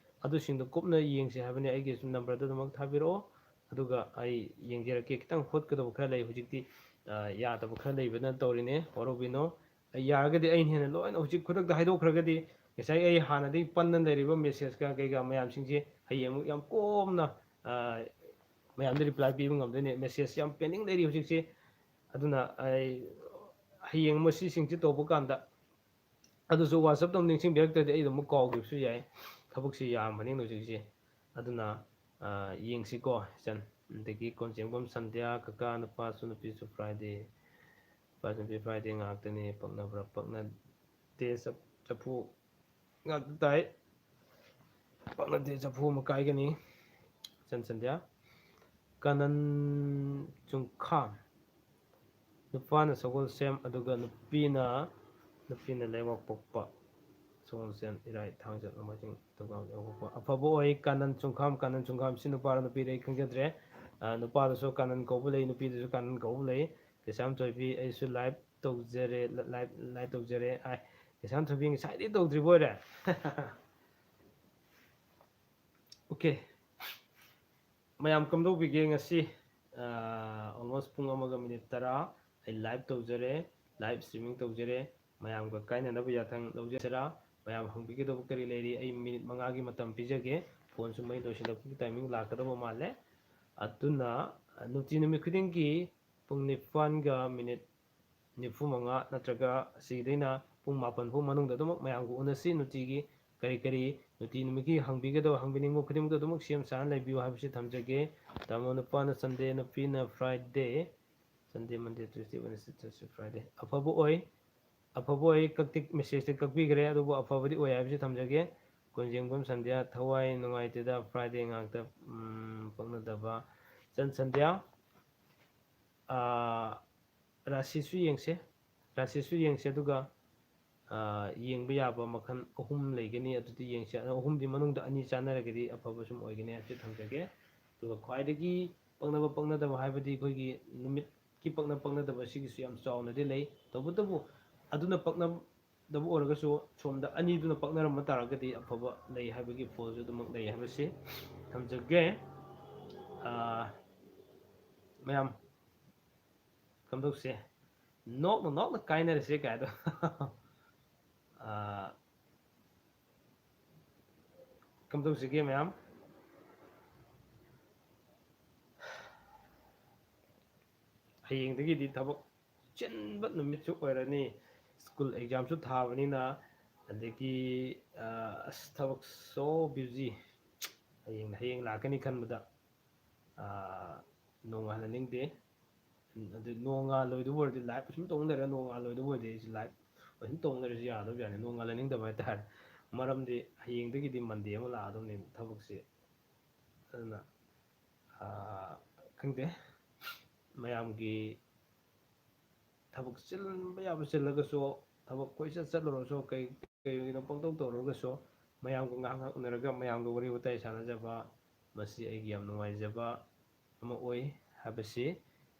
ꯑꯗꯨꯁꯤꯡꯗꯣ ꯀꯨꯞꯅ ꯌꯦꯡꯁꯦ ꯍꯥꯏꯕꯅꯦ꯫ ꯑꯩꯒꯤ ꯁꯨꯝ numberꯗꯨ ꯑꯗꯨꯃꯛ ꯊꯥꯕꯤꯔꯛꯑꯣ, ꯑꯗꯨꯒ ꯑꯩ ꯌꯦꯡꯖꯔꯛꯀꯦ꯫ ꯈꯤꯇꯪ ꯍꯣꯠꯀꯗꯧꯕ ꯈꯔ ꯂꯩ ꯍꯧꯖꯤꯛꯇꯤ, ꯑ, ꯌꯥꯗꯕ ꯈꯔ ꯂꯩꯕꯅ ꯇꯧꯔꯤꯅꯦ, ꯋꯥꯔꯧꯕꯤꯅꯣ꯫ ꯑꯩ ꯌꯥꯔꯒꯗꯤ ꯑꯩꯅ ꯍꯦꯟꯅ ꯂꯣꯏꯅ ꯍꯧꯖꯤꯛ ꯈꯨꯗꯛꯇ ꯍꯥꯏꯗꯣꯛꯈ꯭ꯔꯒꯗꯤ ꯉꯁꯥꯏ ꯑꯩ ꯍꯥꯟꯅꯗꯒꯤ ꯄꯟꯗꯅ ꯂꯩꯔꯤꯕ messageꯀ ꯀꯩꯀꯥ ꯃꯌꯥꯝꯁꯤꯡꯁꯦ ꯍꯌꯦꯡ ꯑꯃꯨꯛ ꯌꯥꯝ ꯀꯣꯝꯅ, ꯑ, ꯃꯌꯥꯝꯗ reply ꯄꯤꯕ ꯉꯝꯗꯣꯏꯅꯦ꯫ Message ꯌꯥꯝ pending ꯂꯩꯔꯤ ꯍꯧꯖꯤꯛꯁꯦ꯫ ꯑꯗꯨꯅ ꯑꯩ ꯍꯌꯦꯡ ꯃꯁꯤꯁꯤꯡꯁꯤ ꯇꯧꯕ ꯀꯥꯟꯗ, ꯑꯗꯨꯁꯨ WhatsApp-ꯇ ꯑꯃꯨꯛ ꯅꯤꯡꯁꯤꯡꯕꯤꯔꯛꯇ꯭ꯔꯗꯤ ꯑꯩ ꯑꯗꯨꯝ ꯀꯥꯎꯈꯤꯕꯁꯨ ꯌꯥꯏ, ꯊꯕꯛꯁꯤ ꯌꯥꯝꯕꯅꯤꯅ ꯍꯧꯖꯤꯛꯁꯦ꯫ ꯑꯗꯨꯅ, ꯑ, ꯌꯦꯡꯁꯤꯀꯣ, ꯏꯆꯟ꯫ ꯑꯗꯒꯤ ꯀꯣꯟꯖꯦꯡꯕꯝ ꯁꯟꯙ꯭ꯌꯥ, ꯀꯀꯥ, ꯅꯨꯄꯥꯁꯨ ꯅꯨꯄꯤꯁꯨ Friday, ꯅꯨꯄꯥꯁꯨ ꯅꯨꯄꯤ Friday ꯉꯥꯛꯇꯅꯤ, ꯄꯛꯅꯕ꯭ꯔꯥ ꯄꯛꯅꯗꯦ, ꯆꯞ-, ꯆꯐꯨ ꯉꯥꯛꯇ ꯇꯥꯏ, ꯄꯛꯅꯗꯦ, ꯆꯐꯨ ꯑꯃ ꯀꯥꯏꯒꯅꯤ꯫ ꯏꯆꯟ ꯁꯟꯙ꯭ꯌꯥ, ꯀꯥꯅꯟ ꯆꯨꯡꯈꯥꯝ, ꯅꯨꯄꯥꯅ ꯁꯒꯣꯜꯁꯦꯝ, ꯑꯗꯨꯒ ꯅꯨꯄꯤꯅ, ꯅꯨꯄꯤꯅ ꯂꯩꯕꯥꯛꯄꯣꯛꯄ꯫ ꯁꯒꯣꯜꯁꯦꯝ, ꯏꯔꯥꯏ, ꯊꯥꯡꯖ, ꯅꯣꯡꯃꯥꯏꯖꯤꯡ, ꯊꯧꯕꯥꯜ, ꯂꯩꯕꯥꯛꯄꯣꯛꯄ꯫ ꯑꯐꯕ ꯑꯣꯏ, ꯀꯥꯅꯟ ꯆꯨꯡꯈꯥꯝ, ꯀꯥꯅꯟ ꯆꯨꯡꯈꯥꯝ꯫ ꯁꯤ ꯅꯨꯄꯥꯔ ꯅꯨꯄꯤꯔ ꯑꯩ ꯈꯪꯖꯗ꯭ꯔꯦ꯫ ꯑ, ꯅꯨꯄꯥꯗꯁꯨ ꯀꯥꯅꯟ ꯀꯧꯕ ꯂꯩ, ꯅꯨꯄꯤꯗꯁꯨ ꯀꯥꯅꯟ ꯀꯧꯕ ꯂꯩ꯫ ꯀꯩꯁꯥꯝ ꯊꯣꯏꯕꯤ, ꯑꯩꯁꯨ live ꯇꯧꯖꯔꯦ, ꯂ-, live, live ꯇꯧꯖꯔꯦ꯫ ꯑꯥꯏ, ꯀꯩꯁꯥꯝ ꯊꯣꯏꯕꯤ ꯉꯁꯥꯏꯗꯩ ꯇꯧꯗ꯭ꯔꯤꯕ ꯑꯣꯏꯔꯦ꯫ Okay꯫ ꯃꯌꯥꯝ ꯀꯝꯗꯧꯕꯤꯒꯦ ꯉꯁꯤ? ꯑ, almost ꯄꯨꯡ ꯑꯃꯒ minute ꯇꯔꯥ ꯑꯩ live ꯇꯧꯖꯔꯦ, live streaming ꯇꯧꯖꯔꯦ꯫ ꯃꯌꯥꯝꯒ ꯀꯥꯏꯅꯅꯕ ꯌꯥꯊꯪ ꯂꯧꯖꯁꯤꯔꯥ? ꯃꯌꯥꯝ ꯍꯪꯕꯤꯒꯗꯕ ꯀꯔꯤ ꯂꯩꯔꯤ? ꯑꯩ minute ꯃꯉꯥꯒꯤ ꯃꯇꯝ ꯄꯤꯖꯒꯦ꯫ Phone-ꯁꯨ ꯃꯩ ꯂꯣꯏꯁꯤꯜꯂꯛꯄꯒꯤ timing ꯂꯥꯛꯀꯗꯕ ꯃꯥꯜꯂꯦ꯫ ꯑꯗꯨꯅ, ꯑ, ꯅꯨꯡꯇꯤ ꯅꯨꯃꯤꯠ ꯈꯨꯗꯤꯡꯒꯤ ꯄꯨꯡ ꯅꯤꯄꯥꯟꯒ minute ꯅꯤꯐꯨ ꯃꯉꯥ ꯅꯠꯇ꯭ꯔꯒ ꯑꯁꯤꯗꯩꯅ ꯄꯨꯡ ꯃꯥꯄꯟ ꯐꯥꯎ ꯃꯅꯨꯡꯗ ꯑꯗꯨꯃꯛ ꯃꯌꯥꯝꯒ ꯎꯅꯁꯤ꯫ ꯅꯨꯡꯇꯤꯒꯤ ꯀꯔꯤ ꯀꯔꯤ ꯅꯨꯡꯇꯤ ꯅꯨꯃꯤꯠꯀꯤ ꯍꯪꯕꯤꯒꯗꯕ, ꯍꯪꯕꯤꯅꯤꯡꯕ ꯈꯨꯗꯤꯡꯃꯛꯇ ꯑꯗꯨꯃꯛ ꯁꯦꯝ ꯁꯥꯅ ꯂꯩꯕꯤꯌꯨ ꯍꯥꯏꯕꯁꯤ ꯊꯝꯖꯒꯦ꯫ ꯇꯥꯃꯣ ꯅꯨꯄꯥꯅ Sunday, ꯅꯨꯄꯤꯅ Friday, Sunday, Monday, Tuesday, Wednesday, Thursday, Friday꯫ ꯑꯐꯕ ꯑꯣꯏ, ꯑꯐꯕ ꯑꯣꯏ, ꯀꯛꯇꯤ, message-ꯇꯤ ꯀꯛꯄꯤꯈ꯭ꯔꯦ, ꯑꯗꯨꯕꯨ ꯑꯐꯕꯗꯤ ꯑꯣꯏ ꯍꯥꯏꯕꯁꯤ ꯊꯝꯖꯒꯦ꯫ ꯀꯣꯟꯖꯦꯡꯕꯝ ꯁꯟꯙ꯭ꯌꯥ, ꯊꯋꯥꯏ ꯅꯨꯡꯉꯥꯏꯇꯦꯗ, Friday ꯉꯥꯛꯇ, ꯎꯝ, ꯄꯛꯅꯗꯕ꯫ ꯏꯆꯟ ꯁꯟꯙ꯭ꯌꯥ, ꯑꯥ, ꯔꯥꯁꯤꯁꯨ ꯌꯦꯡꯁꯦ, ꯔꯥꯁꯤꯁꯨ ꯌꯦꯡꯁꯦ, ꯑꯗꯨꯒ, ꯑꯥ, ꯌꯦꯡꯕ ꯌꯥꯕ ꯃꯈꯜ ꯑꯍꯨꯝ ꯂꯩꯒꯅꯤ, ꯑꯗꯨꯗꯤ ꯌꯦꯡꯁꯦ꯫ ꯑꯗꯣ ꯑꯍꯨꯝꯗꯤ ꯃꯅꯨꯡꯗ ꯑꯅꯤ ꯆꯥꯟꯅꯔꯒꯗꯤ ꯑꯐꯕ ꯁꯨꯝ ꯑꯣꯏꯒꯅꯤ ꯍꯥꯏꯕꯁꯤ ꯊꯝꯖꯒꯦ꯫ ꯑꯗꯨꯒ ꯈ꯭ꯋꯥꯏꯗꯒꯤ ꯄꯛꯅꯕ ꯄꯛꯅꯗꯕ ꯍꯥꯏꯕꯗꯤ ꯑꯩꯈꯣꯏꯒꯤ ꯅꯨꯃꯤꯠꯀꯤ ꯄꯛꯅ ꯄꯛꯅꯗꯕ ꯁꯤꯒꯤꯁꯨ ꯌꯥꯝ ꯆꯥꯎꯅꯗꯤ ꯂꯩ꯫ ꯇꯧꯕꯇꯕꯨ ꯑꯗꯨꯅ ꯄꯛꯅꯗꯕ ꯑꯣꯏꯔꯒꯁꯨ ꯁꯣꯝꯗ ꯑꯅꯤꯗꯨꯅ ꯄꯛꯅꯔꯝꯕ ꯇꯥꯔꯒꯗꯤ ꯑꯐꯕ ꯂꯩ ꯍꯥꯏꯕꯒꯤ ꯐꯣꯜꯁꯨ ꯑꯗꯨꯃꯛ ꯂꯩ ꯍꯥꯏꯕꯁꯤ ꯊꯝꯖꯒꯦ꯫ ꯑꯥ, ꯃꯌꯥꯝ ꯀꯝꯗꯧꯁꯦ? ꯅꯣꯛꯅ ꯅꯣꯛꯅ ꯀꯥꯏꯅꯔꯁꯦ ꯀꯥꯏꯗꯣ꯫ ꯑꯥ, ꯀꯝꯗꯧꯁꯤꯒꯦ ꯃꯌꯥꯝ? ꯍꯌꯦꯡꯗꯒꯤꯗꯤ ꯊꯕꯛ ꯆꯤꯟꯕ ꯅꯨꯃꯤꯠꯁꯨ ꯑꯣꯏꯔꯅꯤ꯫ ꯁ꯭ꯀꯨꯜ ꯑꯦꯛꯖꯥꯝꯁꯨ ꯊꯥꯕꯅꯤꯅ, ꯑꯗꯒꯤ, ꯑ, ꯑꯁ, ꯊꯕꯛ so busy꯫ ꯍꯌꯦꯡ, ꯍꯌꯦꯡ ꯂꯥꯛꯀꯅꯤ ꯈꯟꯕꯗ, ꯑ, ꯅꯣꯡꯉꯥꯜꯍꯟꯅꯤꯡꯗꯦ꯫ ꯑꯗꯨ ꯅꯣꯡꯉꯥꯜꯂꯣꯏꯗꯕ ꯑꯣꯏꯔꯗꯤ live ꯁꯨꯝ ꯇꯧ ꯂꯩꯔꯦ, ꯅꯣꯡꯉꯥꯜꯂꯣꯏꯗꯕ ꯑꯣꯏꯔꯗꯤ ꯑꯩꯁꯦ live ꯁꯨꯝ ꯇꯧ ꯂꯩꯔꯁꯨ ꯌꯥꯗꯕ ꯖꯥꯠꯅꯤ, ꯅꯣꯡꯉꯥꯜꯍꯟꯅꯤꯡꯗꯕ ꯍꯥꯏꯇꯥꯔꯦ꯫ ꯃꯔꯝꯗꯤ ꯍꯌꯦꯡꯗꯒꯤꯗꯤ Monday ꯑꯃ ꯂꯥꯛꯑꯗꯧꯅꯤ ꯊꯕꯛꯁꯦ꯫ ꯑꯗꯨꯅ, ꯑ, ꯈꯪꯗꯦ, ꯃꯌꯥꯝꯒꯤ ꯊꯕꯛ ꯆꯤꯟꯕ ꯌꯥꯕ ꯆꯤꯜꯂꯒꯁꯨ, ꯊꯕꯛ ꯀꯣꯏꯆꯠ ꯆꯠꯂꯨꯔꯁꯨ, ꯀꯩ, ꯀꯩꯒꯤꯅꯣ ꯄꯪꯇꯧ ꯇꯧꯔꯨꯔꯒꯁꯨ, ꯃꯌꯥꯝꯒ ꯉꯥꯏꯍꯥꯛ ꯉꯥꯏꯍꯥꯛ ꯎꯅꯔꯒ ꯃꯌꯥꯝꯒ ꯋꯥꯔꯤ ꯋꯥꯇꯥꯏ ꯁꯥꯟꯅꯖꯕ, ꯃꯁꯤ ꯑꯩꯒꯤ ꯌꯥꯝ ꯅꯨꯡꯉꯥꯏꯖꯕ ꯑꯃ ꯑꯣꯏ ꯍꯥꯏꯕꯁꯤ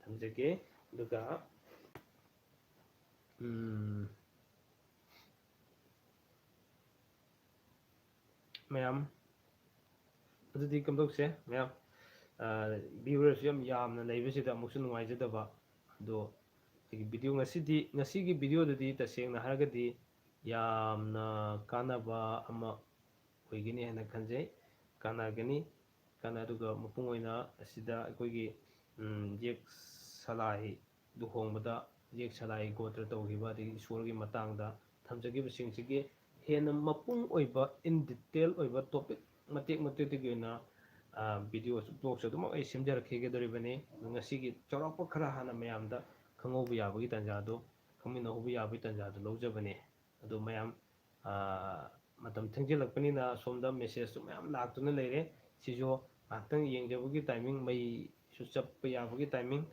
ꯊꯝꯖꯒꯦ꯫ ꯑꯗꯨꯒ, ꯎꯝ, ꯃꯌꯥꯝ, ꯑꯗꯨꯗꯤ ꯀꯝꯗꯧꯁꯦ ꯃꯌꯥꯝ, ꯑ, viewersꯁꯨ ꯌꯥꯝ ꯌꯥꯝꯅ ꯂꯩꯕꯁꯤꯗ ꯑꯃꯨꯛꯁꯨ ꯅꯨꯡꯉꯥꯏꯖꯗꯕ꯫ ꯑꯗꯣ ꯑꯩꯒꯤ video ꯉꯁꯤꯗꯤ, ꯉꯁꯤꯒꯤ videoꯗꯨꯗꯤ ꯇꯁꯦꯡꯅ ꯍꯥꯏꯔꯒꯗꯤ ꯌꯥꯝꯅ ꯀꯥꯟꯅꯕ ꯑꯃ ꯑꯣꯏꯒꯅꯤ ꯍꯥꯏꯅ ꯈꯟꯖꯩ, ꯀꯥꯟꯅꯒꯅꯤ꯫ ꯀꯥꯟꯅ-, ꯑꯗꯨꯒ ꯃꯄꯨꯡ ꯑꯣꯏꯅ ꯑꯁꯤꯗ ꯑꯩꯈꯣꯏꯒꯤ, ꯎꯝ, ꯌꯦꯛ ꯁꯂꯥꯏ ꯂꯨꯍꯣꯡꯕꯗ ꯌꯦꯛ ꯁꯂꯥꯏ ꯒꯣꯇ꯭ꯔ ꯇꯧꯈꯤꯕ, ꯑꯗꯒꯤ ꯏꯁꯣꯔꯒꯤ ꯃꯇꯥꯡꯗ ꯊꯝꯖꯈꯤꯕꯁꯤꯡꯁꯤꯒꯤ ꯍꯦꯟꯅ ꯃꯄꯨꯡ ꯑꯣꯏꯕ, in detail ꯑꯣꯏꯕ topic ꯃꯇꯦꯛ ꯃꯇꯦꯛꯇꯒꯤ ꯑꯣꯏꯅ, ꯑ, videoꯁꯨ, vlogꯁꯨ ꯑꯗꯨꯃꯛ ꯑꯩ ꯁꯦꯝꯖꯔꯛꯈꯤꯒꯗꯧꯔꯤꯕꯅꯤ꯫ ꯑꯗꯨ ꯉꯁꯤꯒꯤ ꯆꯥꯎꯔꯥꯛꯄ ꯈꯔ ꯍꯥꯟꯅ ꯃꯌꯥꯝꯗ ꯈꯪꯍꯧꯕ ꯌꯥꯕꯒꯤ ꯇꯥꯟꯖꯥꯗꯣ, ꯈꯪꯃꯤꯟꯅꯍꯧꯕ ꯌꯥꯕꯒꯤ ꯇꯥꯟꯖꯥꯗꯣ ꯂꯧꯖꯕꯅꯤ꯫ ꯑꯗꯣ ꯃꯌꯥꯝ, ꯑ, ꯃꯇꯝ ꯊꯦꯡꯖꯤꯜꯂꯛꯄꯅꯤꯅ ꯑꯁꯣꯝꯗ messageꯁꯨ ꯃꯌꯥꯝ ꯂꯥꯛꯇꯨꯅ ꯂꯩꯔꯦ꯫ ꯁꯤꯁꯨ ꯉꯥꯏꯍꯥꯛꯇꯪ ꯌꯦꯡꯖꯕꯒꯤ timing, ꯃꯩꯁꯨ ꯆꯞꯄ ꯌꯥꯕꯒꯤ timing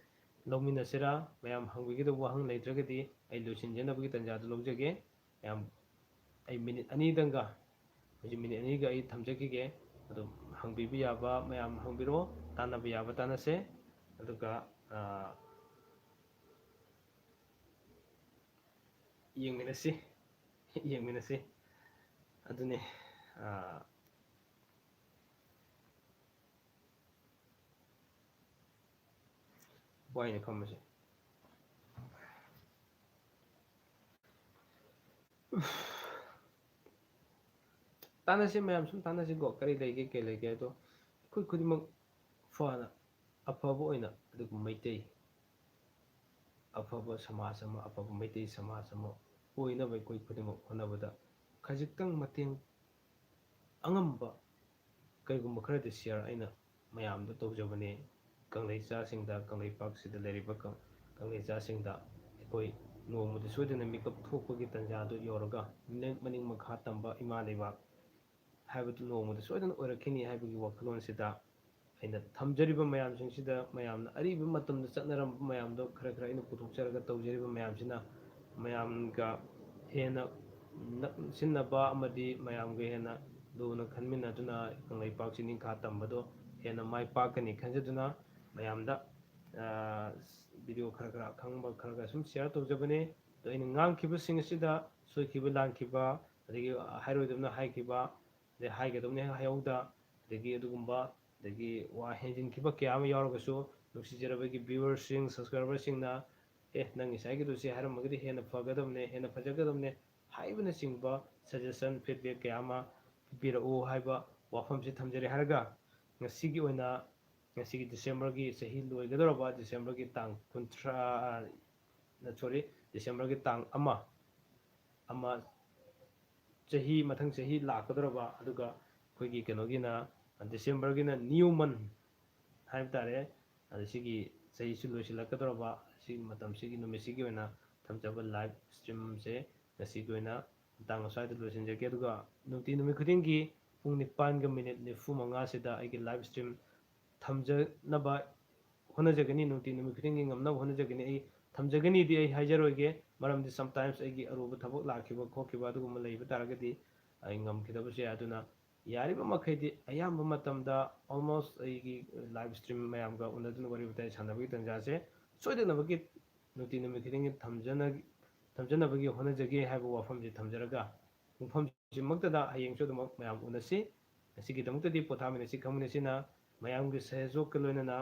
ꯂꯧꯃꯤꯟꯅꯁꯤꯔꯥ? ꯃꯌꯥꯝ ꯍꯪꯕꯤꯒꯗꯧꯕ ꯋꯥꯍꯪ ꯂꯩꯇ꯭ꯔꯒꯗꯤ ꯑꯩ ꯂꯣꯏꯁꯤꯟꯖꯅꯕꯒꯤ ꯇꯥꯟꯖꯥꯗꯨ ꯂꯧꯖꯒꯦ꯫ ꯃꯌꯥꯝ, ꯑꯩ minute ꯑꯅꯤꯗꯪꯒ, ꯍꯧꯖꯤꯛ minute ꯑꯅꯤꯒ ꯑꯩ ꯊꯝꯖꯈꯤꯒꯦ꯫ ꯑꯗꯨꯝ ꯍꯪꯕꯤꯕ ꯌꯥꯕ ꯃꯌꯥꯝ ꯍꯪꯕꯤꯔꯛꯑꯣ, ꯇꯥꯟꯅꯕ ꯌꯥꯕ ꯇꯥꯟꯅꯁꯦ꯫ ꯑꯗꯨꯒ, ꯑ, ꯌꯦꯡꯃꯤꯟꯅꯁꯤ, ꯌꯦꯡꯃꯤꯟꯅꯁꯤ꯫ ꯑꯗꯨꯅꯤ, ꯑ, ꯋꯥꯏꯅꯦ ꯐꯝꯕꯁꯦ꯫ ꯇꯥꯟꯅꯁꯤ ꯃꯌꯥꯝ, ꯁꯨꯝ ꯇꯥꯟꯅꯁꯤꯀꯣ, ꯀꯔꯤ ꯂꯩꯒꯦ, ꯀꯩ ꯂꯩꯒꯦ꯫ ꯑꯗꯣ ꯑꯩꯈꯣꯏ ꯈꯨꯗꯤꯡꯃꯛ ꯐꯅ, ꯑꯐꯕ ꯑꯣꯏꯅ, ꯑꯗꯨꯒ ꯃꯩꯇꯩ, ꯑꯐꯕ ꯁꯃꯥꯖ ꯑꯃ, ꯑꯐꯕ ꯃꯩꯇꯩ ꯁꯃꯥꯖ ꯑꯃ ꯑꯣꯏꯅꯕ ꯑꯩꯈꯣꯏ ꯈꯨꯗꯤꯡꯃꯛ ꯍꯣꯠꯅꯕꯗ ꯈꯖꯤꯛꯇꯪ ꯃꯇꯦꯡ, ꯑꯉꯝꯕ ꯀꯩꯒꯨꯝꯕ ꯈꯔꯗꯤ share ꯑꯩꯅ ꯃꯌꯥꯝꯗ ꯇꯧꯖꯕꯅꯤ꯫ ꯀꯪꯂꯩꯆꯥꯁꯤꯡꯗ, ꯀꯪꯂꯩꯄꯥꯛꯁꯤꯗ ꯂꯩꯔꯤꯕ ꯀꯪ-, ꯀꯪꯂꯩꯆꯥꯁꯤꯡꯗ ꯑꯩꯈꯣꯏ ꯅꯣꯡꯃꯗꯤ ꯁꯣꯏꯗꯅ ꯃꯤꯀꯞ ꯊꯣꯛꯄꯒꯤ ꯇꯥꯟꯖꯥꯗꯨ ꯌꯧꯔꯒ ꯃꯅꯤꯡ, ꯃꯅꯤꯡ ꯃꯈꯥ ꯇꯝꯕ ꯏꯃꯥ ꯂꯩꯕꯥꯛ ꯍꯥꯏꯕꯗꯨ ꯅꯣꯡꯃꯗꯤ ꯁꯣꯏꯗꯅ ꯑꯣꯏꯔꯛꯈꯤꯅꯤ ꯍꯥꯏꯕꯒꯤ ꯋꯥꯈꯜꯂꯣꯟꯁꯤꯗ ꯑꯩꯅ ꯊꯝꯖꯔꯤꯕ ꯃꯌꯥꯝꯁꯤꯡꯁꯤꯗ, ꯃꯌꯥꯝꯅ ꯑꯔꯤꯕ ꯃꯇꯝꯗ ꯆꯠꯅꯔꯝꯕ ꯃꯌꯥꯝꯗꯣ ꯈꯔ ꯈꯔ ꯑꯩꯅ ꯄꯨꯊꯣꯛꯆꯔꯒ ꯇꯧꯖꯔꯤꯕ ꯃꯌꯥꯝꯁꯤꯅ ꯃꯌꯥꯝꯒ ꯍꯦꯟꯅ ꯅꯛꯁꯤꯟꯅꯕ ꯑꯃꯗꯤ ꯃꯌꯥꯝꯒ ꯍꯦꯟꯅ ꯂꯨꯅ ꯈꯟꯃꯤꯟꯅꯗꯨꯅ ꯀꯪꯂꯩꯄꯥꯛꯁꯤ ꯅꯤꯡꯈꯥ ꯇꯝꯕꯗꯣ ꯍꯦꯟꯅ ꯃꯥꯏ ꯄꯥꯛꯀꯅꯤ ꯈꯟꯖꯗꯨꯅ ꯃꯌꯥꯝꯗ, ꯑ, video ꯈꯔ ꯈꯔ ꯑꯈꯪꯕ ꯈꯔ ꯈꯔ ꯁꯨꯝ share ꯇꯧꯖꯕꯅꯦ꯫ ꯑꯗꯣ ꯑꯩꯅ ꯉꯥꯡꯈꯤꯕꯁꯤꯡ ꯑꯁꯤꯗ ꯁꯣꯏꯈꯤꯕ ꯂꯥꯟꯈꯤꯕ, ꯑꯗꯒꯤ ꯍꯥꯏꯔꯣꯏꯗꯕꯅ ꯍꯥꯏꯈꯤꯕ, ꯑꯗꯩ ꯍꯥꯏꯒꯗꯕꯅ ꯍꯥꯏꯍꯧꯗ, ꯑꯗꯒꯤ ꯑꯗꯨꯒꯨꯝꯕ, ꯑꯗꯒꯤ ꯋꯥ ꯍꯦꯟꯖꯤꯟꯈꯤꯕ ꯀꯌꯥ ꯑꯃ ꯌꯥꯎꯔꯒꯁꯨ ꯅꯨꯡꯁꯤꯖꯔꯕꯒꯤ viewerꯁꯤꯡ, subscriberꯁꯤꯡꯅ, "ꯑꯦ, ꯅꯪ ꯉꯁꯥꯏꯒꯤꯗꯨ ꯁꯤ ꯍꯥꯏꯔꯝꯃꯒꯗꯤ ꯍꯦꯟꯅ ꯐꯒꯗꯕꯅꯦ, ꯍꯦꯟꯅ ꯐꯖꯒꯗꯕꯅꯦ" ꯍꯥꯏꯕꯅꯆꯤꯡꯕ suggestion, feedback ꯀꯌꯥ ꯑꯃ ꯄꯤꯕꯤꯔꯛꯎ ꯍꯥꯏꯕ ꯋꯥꯐꯝꯁꯤ ꯊꯝꯖꯔꯦ ꯍꯥꯏꯔꯒ, ꯉꯁꯤꯒꯤ ꯑꯣꯏꯅ, ꯉꯁꯤꯒꯤ Decemberꯒꯤ ꯆꯍꯤ ꯂꯣꯏꯒꯗꯧꯔꯕ Decemberꯒꯤ ꯇꯥꯡ ꯀꯨꯟꯊ꯭ꯔꯥ, sorry, Decemberꯒꯤ ꯇꯥꯡ ꯑꯃ, ꯑꯃ, ꯆꯍꯤ, ꯃꯊꯪ ꯆꯍꯤ ꯂꯥꯛꯀꯗꯧꯔꯕ, ꯑꯗꯨꯒ ꯑꯩꯈꯣꯏꯒꯤ ꯀꯩꯅꯣꯒꯤꯅ, Decemberꯒꯤꯅ new month ꯍꯥꯏꯕ ꯇꯥꯔꯦ꯫ ꯑꯗ ꯁꯤꯒꯤ ꯆꯍꯤꯁꯨ ꯂꯣꯏꯁꯤꯜꯂꯛꯀꯗꯧꯔꯕ, ꯁꯤꯒꯤ ꯃꯇꯝꯁꯤꯒꯤ ꯅꯨꯃꯤꯠꯁꯤꯒꯤ ꯑꯣꯏꯅ ꯊꯝꯖꯕ live streamꯁꯦ ꯉꯁꯤꯒꯤ ꯑꯣꯏꯅ ꯃꯇꯥꯡ ꯑꯁ꯭ꯋꯥꯏꯗ ꯂꯣꯏꯁꯤꯟꯖꯒꯦ꯫ ꯑꯗꯨꯒ ꯅꯨꯡꯇꯤ ꯅꯨꯃꯤꯠ ꯈꯨꯗꯤꯡꯒꯤ ꯄꯨꯡ ꯅꯤꯄꯥꯟꯒ minute ꯅꯤꯐꯨ ꯃꯉꯥꯁꯤꯗ ꯑꯩꯒꯤ live stream ꯊꯝꯖꯅꯕ ꯍꯣꯠꯅꯖꯒꯅꯤ, ꯅꯨꯡꯇꯤ ꯅꯨꯃꯤꯠ ꯈꯨꯗꯤꯡꯒꯤ ꯉꯝꯅꯕ ꯍꯣꯠꯅꯖꯒꯅꯤ꯫ ꯑꯩ ꯊꯝꯖꯒꯅꯤꯗꯤ ꯑꯩ ꯍꯥꯏꯖꯔꯣꯏꯒꯦ, ꯃꯔꯝꯗꯤ sometimes ꯑꯩꯒꯤ ꯑꯔꯨꯕ ꯊꯕꯛ ꯂꯥꯛꯈꯤꯕ ꯈꯣꯠꯈꯤꯕ ꯑꯗꯨꯒꯨꯝꯕ ꯂꯩꯕ ꯇꯥꯔꯒꯗꯤ ꯑꯩ ꯉꯝꯈꯤꯗꯕꯁꯨ ꯌꯥꯏ꯫ ꯑꯗꯨꯅ ꯌꯥꯔꯤꯕ ꯃꯈꯩꯗꯤ ꯑꯌꯥꯝꯕ ꯃꯇꯝꯗ almost ꯑꯩꯒꯤ live stream ꯃꯌꯥꯝꯒ ꯎꯅꯗꯨꯅ ꯋꯥꯔꯤ ꯋꯥꯇꯥꯏ ꯁꯥꯟꯅꯕꯒꯤ ꯇꯥꯟꯖꯥꯁꯦ ꯁꯣꯏꯗꯅꯕꯒꯤ ꯅꯨꯡꯇꯤ ꯅꯨꯃꯤꯠ ꯈꯨꯗꯤꯡꯒꯤ ꯊꯝꯖꯅ-, ꯊꯝꯖꯅꯕꯒꯤ ꯍꯣꯠꯅꯖꯒꯦ ꯍꯥꯏꯕ ꯋꯥꯐꯝꯁꯤ ꯊꯝꯖꯔꯒ, ꯄꯨꯡꯐꯝꯁꯤꯃꯛꯇꯗ ꯍꯌꯦꯡꯁꯨ ꯑꯗꯨꯃꯛ ꯃꯌꯥꯝ ꯎꯅꯁꯤ꯫ ꯉꯁꯤꯒꯤꯗꯃꯛꯇꯗꯤ ꯄꯣꯊꯥꯃꯤꯟꯅꯁꯤ, ꯈꯪꯃꯤꯟꯅꯁꯤꯅ ꯃꯌꯥꯝꯒꯤ ꯁꯍꯌꯣꯒꯀ ꯂꯣꯏꯅꯅ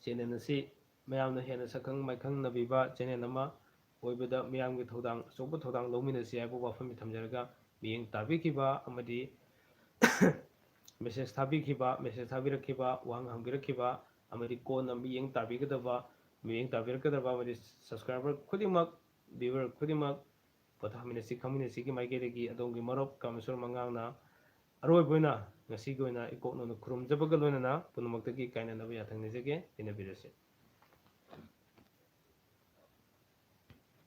channel ꯑꯁꯤ ꯃꯌꯥꯝꯅ ꯍꯦꯟꯅ ꯁꯛꯈꯪ ꯃꯥꯏꯈꯪꯅꯕꯤꯕ channel ꯑꯃ ꯑꯣꯏꯕꯗ ꯃꯤꯌꯥꯝꯒꯤ ꯊꯧꯗꯥꯡ, ꯑꯆꯧꯕ ꯊꯧꯗꯥꯡ ꯂꯧꯃꯤꯟꯅꯁꯤ ꯍꯥꯏꯕ ꯋꯥꯐꯝꯁꯤ ꯊꯝꯖꯔꯒ, ꯃꯤꯠꯌꯦꯡ ꯇꯥꯕꯤꯈꯤꯕ ꯑꯃꯗꯤ message ꯊꯥꯕꯤꯈꯤꯕ, message ꯊꯥꯕꯤꯔꯛꯈꯤꯕ, ꯋꯥꯍꯪ ꯍꯪꯕꯤꯔꯛꯈꯤꯕ ꯑꯃꯗꯤ ꯀꯣꯟꯅ ꯃꯤꯠꯌꯦꯡ ꯇꯥꯕꯤꯒꯗꯕ ꯃꯤꯠꯌꯦꯡ ꯇꯥꯕꯤꯔꯛꯀꯗꯕ ꯑꯃꯗꯤ subscriber ꯈꯨꯗꯤꯡꯃꯛ, viewer ꯈꯨꯗꯤꯡꯃꯛ ꯄꯣꯊꯥꯃꯤꯟꯅꯁꯤ ꯈꯪꯃꯤꯟꯅꯁꯤꯒꯤ ꯃꯥꯏꯀꯩꯗꯒꯤ ꯑꯗꯣꯝꯒꯤ ꯃꯔꯨꯞ ꯀꯥꯃꯦꯁꯣꯔ ꯃꯉꯥꯡꯅ ꯑꯔꯣꯏꯕ ꯑꯣꯏꯅ ꯉꯁꯤꯒꯤ ꯑꯣꯏꯅ ꯏꯀꯣꯛ ꯅꯧꯅ ꯈꯨꯔꯨꯝꯖꯕꯒ ꯂꯣꯏꯅꯅ ꯄꯨꯝꯅꯃꯛꯇꯒꯤ ꯀꯥꯏꯅꯅꯕ ꯌꯥꯊꯪ ꯅꯤꯖꯒꯦ꯫ ꯍꯩꯅꯕꯤꯔꯁꯤ꯫